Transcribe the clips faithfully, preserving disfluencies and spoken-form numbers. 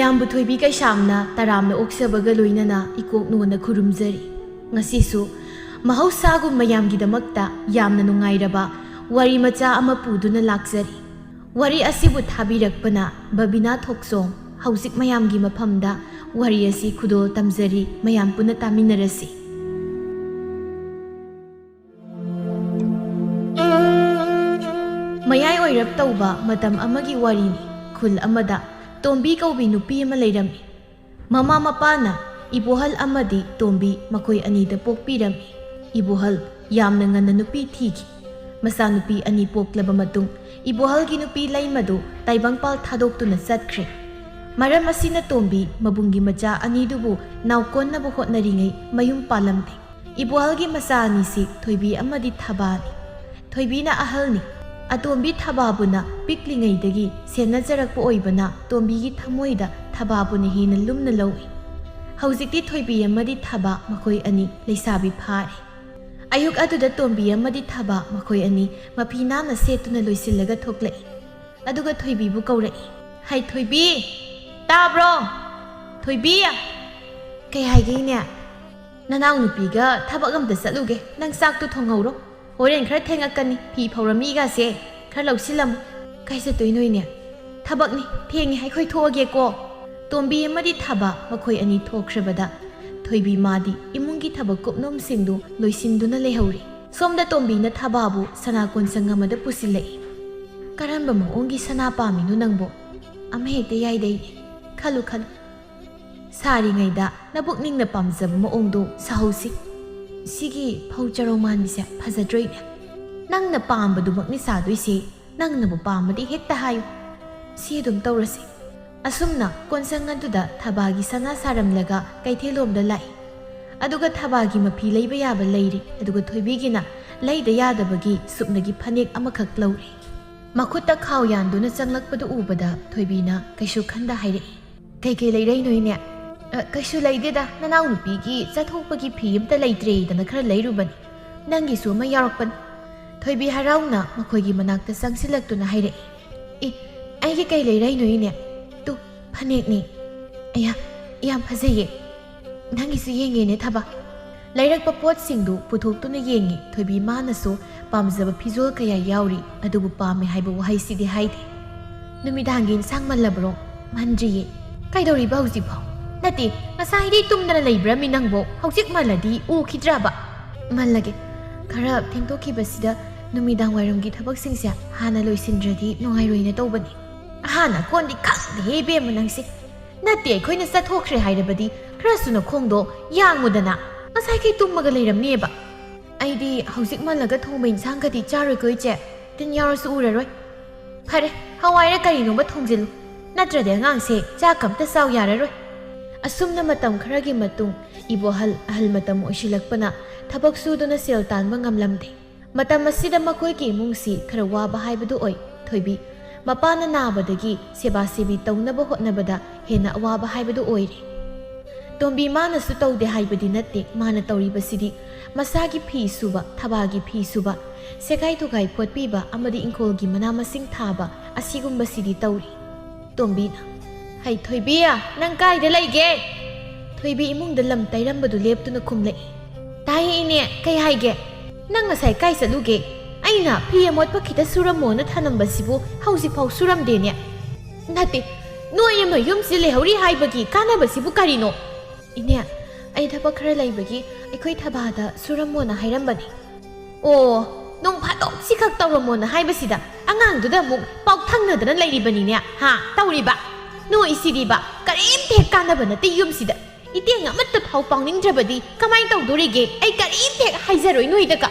ꯃꯌꯥꯝꯕꯨ ꯊꯣꯏꯕꯤ ꯀꯩꯁꯥꯝꯅ ꯇꯔꯥꯝꯅ ꯑꯣꯛꯆꯕꯒ ꯂꯣꯏꯅꯅ ꯏꯀꯣꯛ ꯅꯣꯟꯅ ꯈꯨꯔꯨꯝꯖꯔꯤ꯫ ꯉꯁꯤꯁꯨ ꯃꯍꯧꯁꯥꯒꯨꯝ ꯃꯌꯥꯝꯒꯤꯗꯃꯛꯇ ꯌꯥꯝꯅ ꯅꯨꯡꯉꯥꯏꯔꯕ ꯋꯥꯔꯤ ꯃꯆꯥ ꯑꯃ ꯄꯨꯗꯨꯅ ꯂꯥꯛꯆꯔꯤ꯫ ꯋꯥꯔꯤ ꯑꯁꯤꯕꯨ ꯊꯥꯕꯤꯔꯛꯄꯅ ꯕꯕꯤꯅꯥ ꯊꯣꯛꯆꯣꯝ꯫ ꯍꯧꯖꯤꯛ ꯃꯌꯥꯝꯒꯤ ꯃꯐꯝꯗ ꯋꯥꯔꯤ ꯑꯁꯤ ꯈꯨꯗꯣꯜ ꯇꯝꯖꯔꯤ, ꯃꯌꯥꯝ ꯄꯨꯟꯅ ꯇꯥꯃꯤꯟꯅꯔꯁꯤ꯫ ꯃꯌꯥꯏ ꯑꯣꯏꯔꯞ ꯇꯧꯕ ꯃꯇꯝ ꯑꯃꯒꯤ ꯋꯥꯔꯤꯅꯤ꯫ ꯈꯨꯜ ꯑꯃꯗ ꯇꯣꯝꯕꯤ ꯀꯧꯕꯤ ꯅꯨꯄꯤ ꯑꯃ ꯂꯩꯔꯝꯃꯤ꯫ ꯃꯃꯥ ꯃꯄꯥꯅ ꯏꯕꯣꯍꯜ ꯑꯃꯗꯤ ꯇꯣꯝꯕꯤ ꯃꯈꯣꯏ ꯑꯅꯤꯗ ꯄꯣꯛꯄꯤꯔꯝꯃꯤ꯫ ꯏꯕꯣꯍꯜ ꯌꯥꯝꯅ ꯉꯟꯅ ꯅꯨꯄꯤ ꯊꯤꯈꯤ꯫ ꯃꯆꯥꯅꯨꯄꯤ ꯑꯅꯤ ꯄꯣꯛꯂꯕ ꯃꯇꯨꯡ, ꯏꯕꯣꯍꯜꯒꯤ ꯅꯨꯄꯤ ꯂꯩꯃꯗꯨ ꯇꯥꯏꯕꯪꯄꯥꯜ ꯊꯥꯗꯣꯛꯇꯨꯅ ꯆꯠꯈ꯭ꯔꯦ꯫ ꯃꯔꯝ ꯑꯁꯤꯅ ꯇꯣꯝꯕꯤ ꯃꯕꯨꯡꯒꯤ ꯃꯆꯥ ꯑꯅꯤꯗꯨꯕꯨ ꯅꯥꯎꯀꯣꯟꯅꯕ ꯍꯣꯠꯅꯔꯤꯉꯩ ꯃꯌꯨꯝ ꯄꯥꯜꯂꯝꯗꯦ꯫ ꯏꯕꯣꯍꯜꯒꯤ ꯃꯆꯥ ꯑꯅꯤꯁꯤ ꯊꯣꯏꯕꯤ ꯑꯃꯗꯤ ꯊꯕꯥꯅꯤ꯫ ꯊꯣꯏꯕꯤꯅ ꯑꯍꯜꯅꯤ꯫ ꯑꯇꯣꯝꯕꯤ ꯊꯕꯥꯕꯨꯅ ꯄꯤꯛꯂꯤꯉꯩꯗꯒꯤ ꯁꯦꯟꯅꯖꯔꯛꯄ ꯑꯣꯏꯕꯅ ꯇꯣꯝꯕꯤꯒꯤ ꯊꯃꯣꯏꯗ ꯊꯕꯥꯕꯨꯅ ꯍꯦꯟꯅ ꯂꯨꯝꯅ ꯂꯧꯏ꯫ ꯍꯧꯖꯤꯛꯇꯤ ꯊꯣꯏꯕꯤ ꯑꯃꯗꯤ ꯊꯕꯥ ꯃꯈꯣꯏ ꯑꯅꯤ ꯂꯩꯁꯥꯕꯤ ꯐꯥꯔꯦ꯫ ꯑꯌꯨꯛ ꯑꯗꯨꯗ ꯇꯣꯝꯕꯤ ꯑꯃꯗꯤ ꯊꯕꯥ ꯃꯈꯣꯏ ꯑꯅꯤ ꯃꯐꯤ ꯅꯥꯟꯅ ꯁꯦꯠꯇꯨꯅ ꯂꯣꯏꯁꯤꯜꯂꯒ ꯊꯣꯛꯂꯛꯏ꯫ ꯑꯗꯨꯒ ꯊꯣꯏꯕꯤꯕꯨ ꯀꯧꯔꯛꯏ꯫ "ꯍꯩ ꯊꯣꯏꯕꯤ, ꯇꯥꯕ꯭ꯔꯣ? ꯊꯣꯏꯕꯤ!" "ꯀꯩ ꯍꯥꯏꯒꯦ ꯏꯅꯦ?" "ꯅꯅꯥꯎꯅꯨꯄꯤꯒ ꯊꯕꯛ ꯑꯝꯇ ꯆꯠꯂꯨꯒꯦ, ꯅꯪ ꯆꯥꯛꯇꯨ ꯊꯣꯡꯍꯧꯔꯣ꯫ ꯍꯣꯔꯦꯟ ꯈꯔ ꯊꯦꯡꯉꯛꯀꯅꯤ, ꯐꯤ ꯐꯧꯔꯝꯃꯤꯒꯁꯦ ꯈꯔ ꯂꯧꯁꯤꯜꯂꯝꯃꯨ꯫" "ꯀꯥꯏ ꯆꯠꯇꯣꯏꯅꯣ ꯏꯅꯦ?" "ꯊꯕꯛꯅꯤ, ꯊꯦꯡꯉꯦ, ꯑꯩꯈꯣꯏ ꯊꯣꯛꯑꯒꯦꯀꯣ꯫" ꯇꯣꯝꯕꯤ ꯑꯃꯗꯤ ꯊꯕꯥ ꯃꯈꯣꯏ ꯑꯅꯤ ꯊꯣꯛꯈ꯭ꯔꯕꯗ ꯊꯣꯏꯕꯤ ꯃꯥꯗꯤ ꯏꯃꯨꯡꯒꯤ ꯊꯕꯛ ꯀꯨꯞꯅꯣꯝꯁꯤꯡꯗꯨ ꯂꯣꯏꯁꯤꯟꯗꯨꯅ ꯂꯩꯍꯧꯔꯤ꯫ ꯁꯣꯝꯗ ꯇꯣꯝꯕꯤꯅ ꯊꯕꯥꯕꯨ ꯁꯅꯥ ꯀꯣꯟꯁꯪ ꯑꯃꯗ ꯄꯨꯁꯤꯜꯂꯛꯏ꯫ "ꯀꯔꯝꯕ ꯃꯑꯣꯡꯒꯤ ꯁꯅꯥ ꯄꯥꯝꯃꯤꯅꯣ ꯅꯪꯕꯣ? ꯑꯃꯍꯦꯛꯇ ꯌꯥꯏꯗ ꯏꯅꯦ, ꯈꯜꯂꯨ ꯈꯜꯂꯨ꯫ ꯁꯥꯔꯤꯉꯩꯗ ꯅꯕꯨꯛꯅꯤꯡꯅ ꯄꯥꯝꯖꯕ ꯃꯑꯣꯡꯗꯣ ꯁꯥꯍꯧꯁꯤ꯫ ꯁꯤꯒꯤ ꯐꯧ ꯆꯔꯣꯡ ꯃꯥꯟꯕꯤꯁꯦ ꯐꯖꯗ꯭ꯔꯣ ꯏꯅꯦ? ꯅꯪꯅ ꯄꯥꯝꯕꯗꯨꯃꯛꯅꯤ ꯁꯥꯗꯣꯏꯁꯦ꯫ ꯅꯪꯅꯕꯨ ꯄꯥꯝꯃꯗꯤ ꯍꯦꯛꯇ ꯍꯥꯏꯌꯨ꯫ ꯁꯤ ꯑꯗꯨꯝ ꯇꯧꯔꯁꯤ꯫" ꯑꯁꯨꯝꯅ ꯀꯣꯟꯁꯪ ꯑꯗꯨꯗ ꯊꯕꯥꯒꯤ ꯁꯅꯥ ꯁꯥꯔꯝꯂꯒ ꯀꯩꯊꯦꯜꯂꯣꯝꯗ ꯂꯥꯛꯏ꯫ ꯑꯗꯨꯒ ꯊꯕꯥꯒꯤ ꯃꯐꯤ ꯂꯩꯕ ꯌꯥꯕ ꯂꯩꯔꯤ, ꯑꯗꯨꯒ ꯊꯣꯏꯕꯤꯒꯤꯅ ꯂꯩꯗ ꯌꯥꯗꯕꯒꯤ ꯁꯨꯞꯅꯒꯤ ꯐꯅꯦꯛ ꯑꯃꯈꯛ ꯂꯧꯔꯤ꯫ ꯃꯈꯨꯠꯇ ꯈꯥꯎ ꯌꯥꯟꯗꯨꯅ ꯆꯪꯂꯛꯄꯗꯨ ꯎꯕꯗ ꯊꯣꯏꯕꯤꯅ ꯀꯩꯁꯨ ꯈꯟꯗ ꯍꯥꯏꯔꯛꯏ꯫ "ꯀꯩꯀꯩ ꯂꯩꯔꯛꯏꯅꯣ ꯏꯅꯦ?" "ꯑ, ꯀꯩꯁꯨ ꯂꯩꯗꯦꯗ, ꯅꯅꯥꯎꯅꯨꯄꯤꯒꯤ ꯆꯠꯊꯣꯛꯄꯒꯤ ꯐꯤ ꯑꯝꯇ ꯂꯩꯇ꯭ꯔꯦꯗꯅ ꯈꯔ ꯂꯩꯔꯨꯕꯅꯤ꯫ ꯅꯪꯒꯤꯁꯨ ꯑꯃ ꯌꯥꯎꯔꯛꯄꯅꯤ꯫" ꯊꯣꯏꯕꯤ ꯍꯔꯥꯎꯅ ꯃꯈꯣꯏꯒꯤ ꯃꯅꯥꯛꯇ ꯆꯪꯁꯤꯜꯂꯛꯇꯨꯅ ꯍꯥꯏꯔꯛꯏ꯫ "ꯑꯦ, ꯑꯩꯒꯤ ꯀꯩ ꯂꯩꯔꯛꯏꯅꯣ ꯏꯅꯦ? ꯇꯨ, ꯐꯅꯦꯛꯅꯤ꯫ ꯑꯌꯥ, ꯌꯥꯝ ꯐꯖꯩꯌꯦ꯫ ꯅꯪꯒꯤꯁꯨ ꯌꯦꯡꯒꯦꯅꯦ, ꯊꯕ꯫ ꯂꯩꯔꯛꯄ ꯄꯣꯠꯁꯤꯡꯗꯨ ꯄꯨꯊꯣꯛꯇꯨꯅ ꯌꯦꯡꯉꯤ꯫ ꯊꯣꯏꯕꯤ ꯃꯥꯅꯁꯨ ꯄꯥꯝꯖꯕ ꯐꯤꯖꯣꯜ ꯀꯌꯥ ꯌꯥꯎꯔꯤ, ꯑꯗꯨꯕꯨ ꯄꯥꯝꯃꯦ ꯍꯥꯏꯕ ꯋꯥꯍꯩꯁꯤꯗꯤ ꯍꯥꯏꯗꯦ꯫ "ꯅꯨꯃꯤꯗꯥꯡꯒꯤ ꯏꯟꯁꯥꯡ ꯃꯜꯂꯕ꯭ꯔꯣ?" "ꯃꯟꯗ꯭ꯔꯤꯌꯦ꯫" "ꯀꯩꯗꯧꯔꯤꯕ ꯍꯧꯖꯤꯛꯐꯥꯎ?" "ꯅꯠꯇꯦ, ꯉꯁꯥꯏꯗꯤ ꯇꯨꯝꯗꯅ ꯂꯩꯕ꯭ꯔꯃꯤ ꯅꯪꯕꯣ? ꯍꯧꯖꯤꯛ ꯃꯜꯂꯗꯤ ꯎꯈꯤꯗ꯭ꯔꯕ?" "ꯃꯜꯂꯒꯦ꯫ ꯈꯔ ꯊꯦꯡꯗꯣꯛꯈꯤꯕꯁꯤꯗ ꯅꯨꯃꯤꯗꯥꯡ ꯋꯥꯏꯔꯝꯒꯤ ꯊꯕꯛꯁꯤꯡꯁꯦ ꯍꯥꯟꯅ ꯂꯣꯏꯁꯤꯟꯗ꯭ꯔꯗꯤ ꯅꯨꯡꯉꯥꯏꯔꯣꯏꯅ ꯇꯧꯕꯅꯤ꯫" "ꯑꯍꯥꯟꯅ ꯀꯣꯟꯗꯤ ꯈꯪꯗꯦꯍꯦ ꯏꯕꯦꯝꯃ ꯅꯪꯁꯦ꯫ ꯅꯠꯇꯦ, ꯑꯩꯈꯣꯏꯅ ꯆꯠꯊꯣꯛꯈ꯭ꯔꯦ ꯍꯥꯏꯔꯕꯗꯤ ꯈꯔꯁꯨ ꯅꯈꯣꯡꯗꯣ ꯌꯥꯡꯉꯨꯗꯅ꯫ ꯉꯁꯥꯏꯈꯩ ꯇꯨꯝꯃꯒ ꯂꯩꯔꯝꯅꯦꯕ꯫" "ꯑꯩꯗꯤ ꯍꯧꯖꯤꯛ ꯃꯜꯂꯒ ꯊꯣꯡꯕ ꯏꯟꯁꯥꯡꯒꯗꯤ ꯆꯥꯔꯣꯏꯀꯣ ꯏꯆꯦ꯫ ꯇꯤꯟ ꯌꯥꯎꯔꯁꯨ ꯎꯔꯔꯣꯏ꯫" "ꯐꯔꯦ, ꯍꯋꯥꯏꯔ ꯀꯔꯤꯅꯣꯃ ꯊꯣꯡꯖꯤꯜꯂꯨ꯫ ꯅꯠꯇ꯭ꯔꯗꯤ ꯑꯉꯥꯡꯁꯦ ꯆꯥꯛ ꯑꯝꯇ ꯆꯥꯎ ꯌꯥꯔꯔꯣꯏ꯫" ꯑꯁꯨꯝꯅ ꯃꯇꯝ ꯈꯔꯒꯤ ꯃꯇꯨꯡ ꯏꯕꯣꯍꯜ ꯑꯍꯜ ꯃꯇꯝ ꯑꯣꯏꯁꯤꯜꯂꯛꯄꯅ ꯊꯕꯛ ꯁꯨꯗꯨꯅ ꯁꯦꯜ ꯇꯥꯟꯕ ꯉꯝꯂꯝꯗꯦ꯫ ꯃꯇꯝ ꯑꯁꯤꯗ ꯃꯈꯣꯏꯒꯤ ꯏꯃꯨꯡꯁꯤ ꯈꯔ ꯋꯥꯕ ꯍꯥꯏꯕꯗꯨ ꯑꯣꯏ꯫ ꯊꯣꯏꯕꯤ ꯃꯄꯥꯅ ꯅꯥꯕꯗꯒꯤ ꯁꯦꯕꯥ ꯁꯦꯕꯤ ꯇꯧꯅꯕ ꯍꯣꯠꯅꯕꯗ ꯍꯦꯟꯅ ꯑꯋꯥꯕ ꯍꯥꯏꯕꯗꯨ ꯑꯣꯏꯔꯦ꯫ ꯇꯣꯝꯕꯤ ꯃꯥꯅꯁꯨ ꯇꯧꯗꯦ ꯍꯥꯏꯕꯗꯤ ꯅꯠꯇꯦ꯫ ꯃꯥꯅ ꯇꯧꯔꯤꯕꯁꯤꯗꯤ ꯃꯁꯥꯒꯤ ꯐꯤ ꯁꯨꯕ, ꯊꯕꯥꯒꯤ ꯐꯤ ꯁꯨꯕ, ꯁꯦꯒꯥꯏ ꯇꯨꯒꯥꯏ ꯐꯣꯠꯄꯤꯕ ꯑꯃꯗꯤ ꯏꯪꯈꯣꯜꯒꯤ ꯃꯅꯥ ꯃꯁꯤꯡ ꯊꯥꯕ ꯑꯁꯤꯒꯨꯝꯕꯁꯤꯗꯤ ꯇꯧꯔꯤ꯫ ꯇꯣꯝꯕꯤꯅ, "ꯍꯩ ꯊꯣꯏꯕꯤ, ꯅꯪ ꯀꯥꯏꯗ ꯂꯩꯒꯦ?" ꯊꯣꯏꯕꯤ ꯏꯃꯨꯡꯗ ꯂꯝ ꯇꯩꯔꯝꯕꯗꯨ ꯂꯦꯞꯇꯨꯅ ꯈꯨꯝꯂꯛꯏ꯫ "ꯇꯥꯏꯌꯦ ꯏꯅꯦ, ꯀꯩ ꯍꯥꯏꯒꯦ?" "ꯅꯪ ꯉꯁꯥꯏ ꯀꯥꯏ ꯆꯠꯂꯨꯒꯦ? ꯑꯩꯅ ꯐꯤ ꯑꯃꯣꯠꯄ ꯈꯤꯇ ꯁꯨꯔꯝꯃꯣꯅ ꯊꯅꯝꯕꯁꯤꯕꯨ ꯍꯧꯖꯤꯛꯐꯥꯎ ꯁꯨꯔꯝꯗꯦꯅꯦ?" "ꯅꯠꯇꯦ, ꯅꯣꯏ ꯑꯃ ꯌꯨꯝꯁꯤ ꯂꯩꯍꯧꯔꯤ ꯍꯥꯏꯕꯒꯤ ꯀꯥꯟꯅꯕꯁꯤꯕꯨ ꯀꯔꯤꯅꯣ?" "ꯏꯅꯦ, ꯑꯩ ꯊꯕꯛ ꯈꯔ ꯂꯩꯕꯒꯤ ꯑꯩꯈꯣꯏ ꯊꯕꯥꯗ ꯁꯨꯔꯝꯃꯣꯅ ꯍꯥꯏꯔꯝꯕꯅꯤ꯫" "ꯑꯣ, ꯅꯣꯡ ꯐꯥꯗꯣꯛꯁꯤꯈꯛ ꯇꯧꯔꯝꯃꯣꯅ ꯍꯥꯏꯕꯁꯤꯗ ꯑꯉꯥꯡꯗꯨꯗ ꯑꯃꯨꯛ ꯄꯥꯎ ꯊꯪꯅꯗꯅ ꯂꯩꯔꯤꯕꯅꯤꯅꯦ, ꯍꯥ? ꯇꯧꯔꯤꯕ? ꯅꯣꯏꯁꯤꯗꯤꯕ, ꯀꯔꯤꯝꯇ ꯍꯦꯛ ꯀꯥꯟꯅꯕ ꯅꯠꯇꯦ ꯌꯨꯝꯁꯤꯗ꯫ ꯏꯇꯦꯡ ꯑꯃꯠꯇ ꯐꯥꯎ ꯄꯥꯡꯅꯤꯡꯗ꯭ꯔꯕꯗꯤ ꯀꯃꯥꯏꯅ ꯇꯧꯗꯣꯔꯤꯒꯦ? ꯑꯩ ꯀꯔꯤꯝꯇ ꯍꯦꯛ ꯍꯥꯏꯖꯔꯣꯏ ꯅꯣꯏꯗꯒ꯫"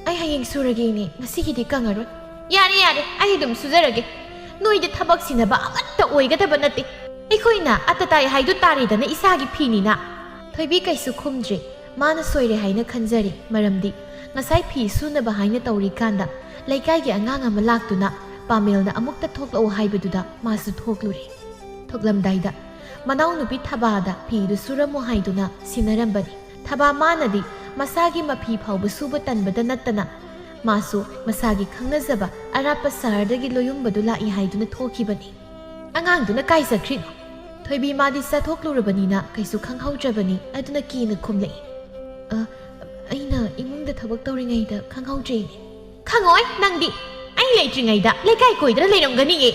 "ꯑꯩ ꯍꯌꯦꯡ ꯁꯨꯔꯒꯦ ꯏꯅꯦ, ꯉꯁꯤꯒꯤꯗꯤ ꯀꯪꯉꯔꯣꯏ꯫" "ꯌꯥꯔꯦ, ꯌꯥꯔꯦ, ꯑꯩ ꯑꯗꯨꯝ ꯁꯨꯖꯔꯒꯦ꯫ ꯅꯣꯏꯗ ꯊꯕꯛ ꯁꯤꯟꯅꯕ ꯑꯃꯠꯇ ꯑꯣꯏꯒꯗꯕ ꯅꯠꯇꯦ꯫ ꯑꯩꯈꯣꯏꯅ ꯑꯇ ꯇꯥꯏ ꯍꯥꯏꯗꯨ ꯇꯥꯔꯦꯗꯅ ꯏꯁꯥꯒꯤ ꯐꯤꯅꯤꯅ꯫" ꯊꯣꯏꯕꯤ ꯀꯩꯁꯨ ꯈꯨꯝꯗ꯭ꯔꯦ꯫ ꯃꯥꯅ ꯁꯣꯏꯔꯦ ꯍꯥꯏꯅ ꯈꯟꯖꯔꯦ꯫ ꯃꯔꯝꯗꯤ ꯉꯁꯥꯏ ꯐꯤ ꯁꯨꯅꯕ ꯍꯥꯏꯅ ꯇꯧꯔꯤꯀꯥꯟꯗ ꯂꯩꯀꯥꯏꯒꯤ ꯑꯉꯥꯡ ꯑꯃ ꯂꯥꯛꯇꯨꯅ ꯄꯥꯃꯦꯜꯅ ꯑꯃꯨꯛꯇ ꯊꯣꯛꯂꯛꯑꯣ ꯍꯥꯏꯕꯗꯨꯗ ꯃꯥꯁꯨ ꯊꯣꯛꯂꯨꯔꯦ꯫ ꯊꯣꯛꯂꯝꯗꯥꯏꯗ ꯃꯅꯥꯎꯅꯨꯄꯤ ꯊꯕꯥꯗ ꯐꯤꯗꯨ ꯁꯨꯔꯝꯃꯣ ꯍꯥꯏꯗꯨꯅ ꯁꯤꯟꯅꯔꯝꯕꯅꯤ꯫ ꯊꯕꯥ ꯃꯥꯅꯗꯤ ꯃꯁꯥꯒꯤ ꯃꯐꯤ ꯐꯥꯎꯕ ꯁꯨꯕ ꯇꯟꯕꯗ ꯅꯠꯇꯅ ꯃꯥꯁꯨ ꯃꯁꯥꯒꯤ ꯈꯪꯅꯖꯕ ꯑꯔꯥꯞꯄ ꯁꯍꯔꯗꯒꯤ ꯂꯣꯌꯨꯝꯕꯗꯨ ꯂꯥꯛꯏ ꯍꯥꯏꯗꯨꯅ ꯊꯣꯛꯈꯤꯕꯅꯤ꯫ "ꯑꯉꯥꯡꯗꯨꯅ ꯀꯥꯏ ꯆꯠꯈ꯭ꯔꯤꯅꯣ?" ꯊꯣꯏꯕꯤ ꯃꯥꯗꯤ ꯆꯠꯊꯣꯛꯂꯨꯔꯕꯅꯤꯅ ꯀꯩꯁꯨ ꯈꯪꯍꯧꯗ꯭ꯔꯕꯅꯤ, ꯑꯗꯨꯅ ꯀꯤꯅ ꯈꯨꯝꯂꯛꯏ꯫ "ꯑ, ꯑꯩꯅ ꯏꯃꯨꯡꯗ ꯊꯕꯛ ꯇꯧꯔꯤꯉꯩꯗ ꯈꯪꯍꯧꯗ꯭ꯔꯦꯅꯦ꯫" "ꯈꯪꯉꯣꯏ ꯅꯪꯗꯤ, ꯑꯩ ꯂꯩꯇ꯭ꯔꯤꯉꯩꯗ ꯂꯩꯀꯥꯏ ꯀꯣꯏꯗꯅ ꯂꯩꯔꯝꯒꯅꯤꯌꯦ꯫"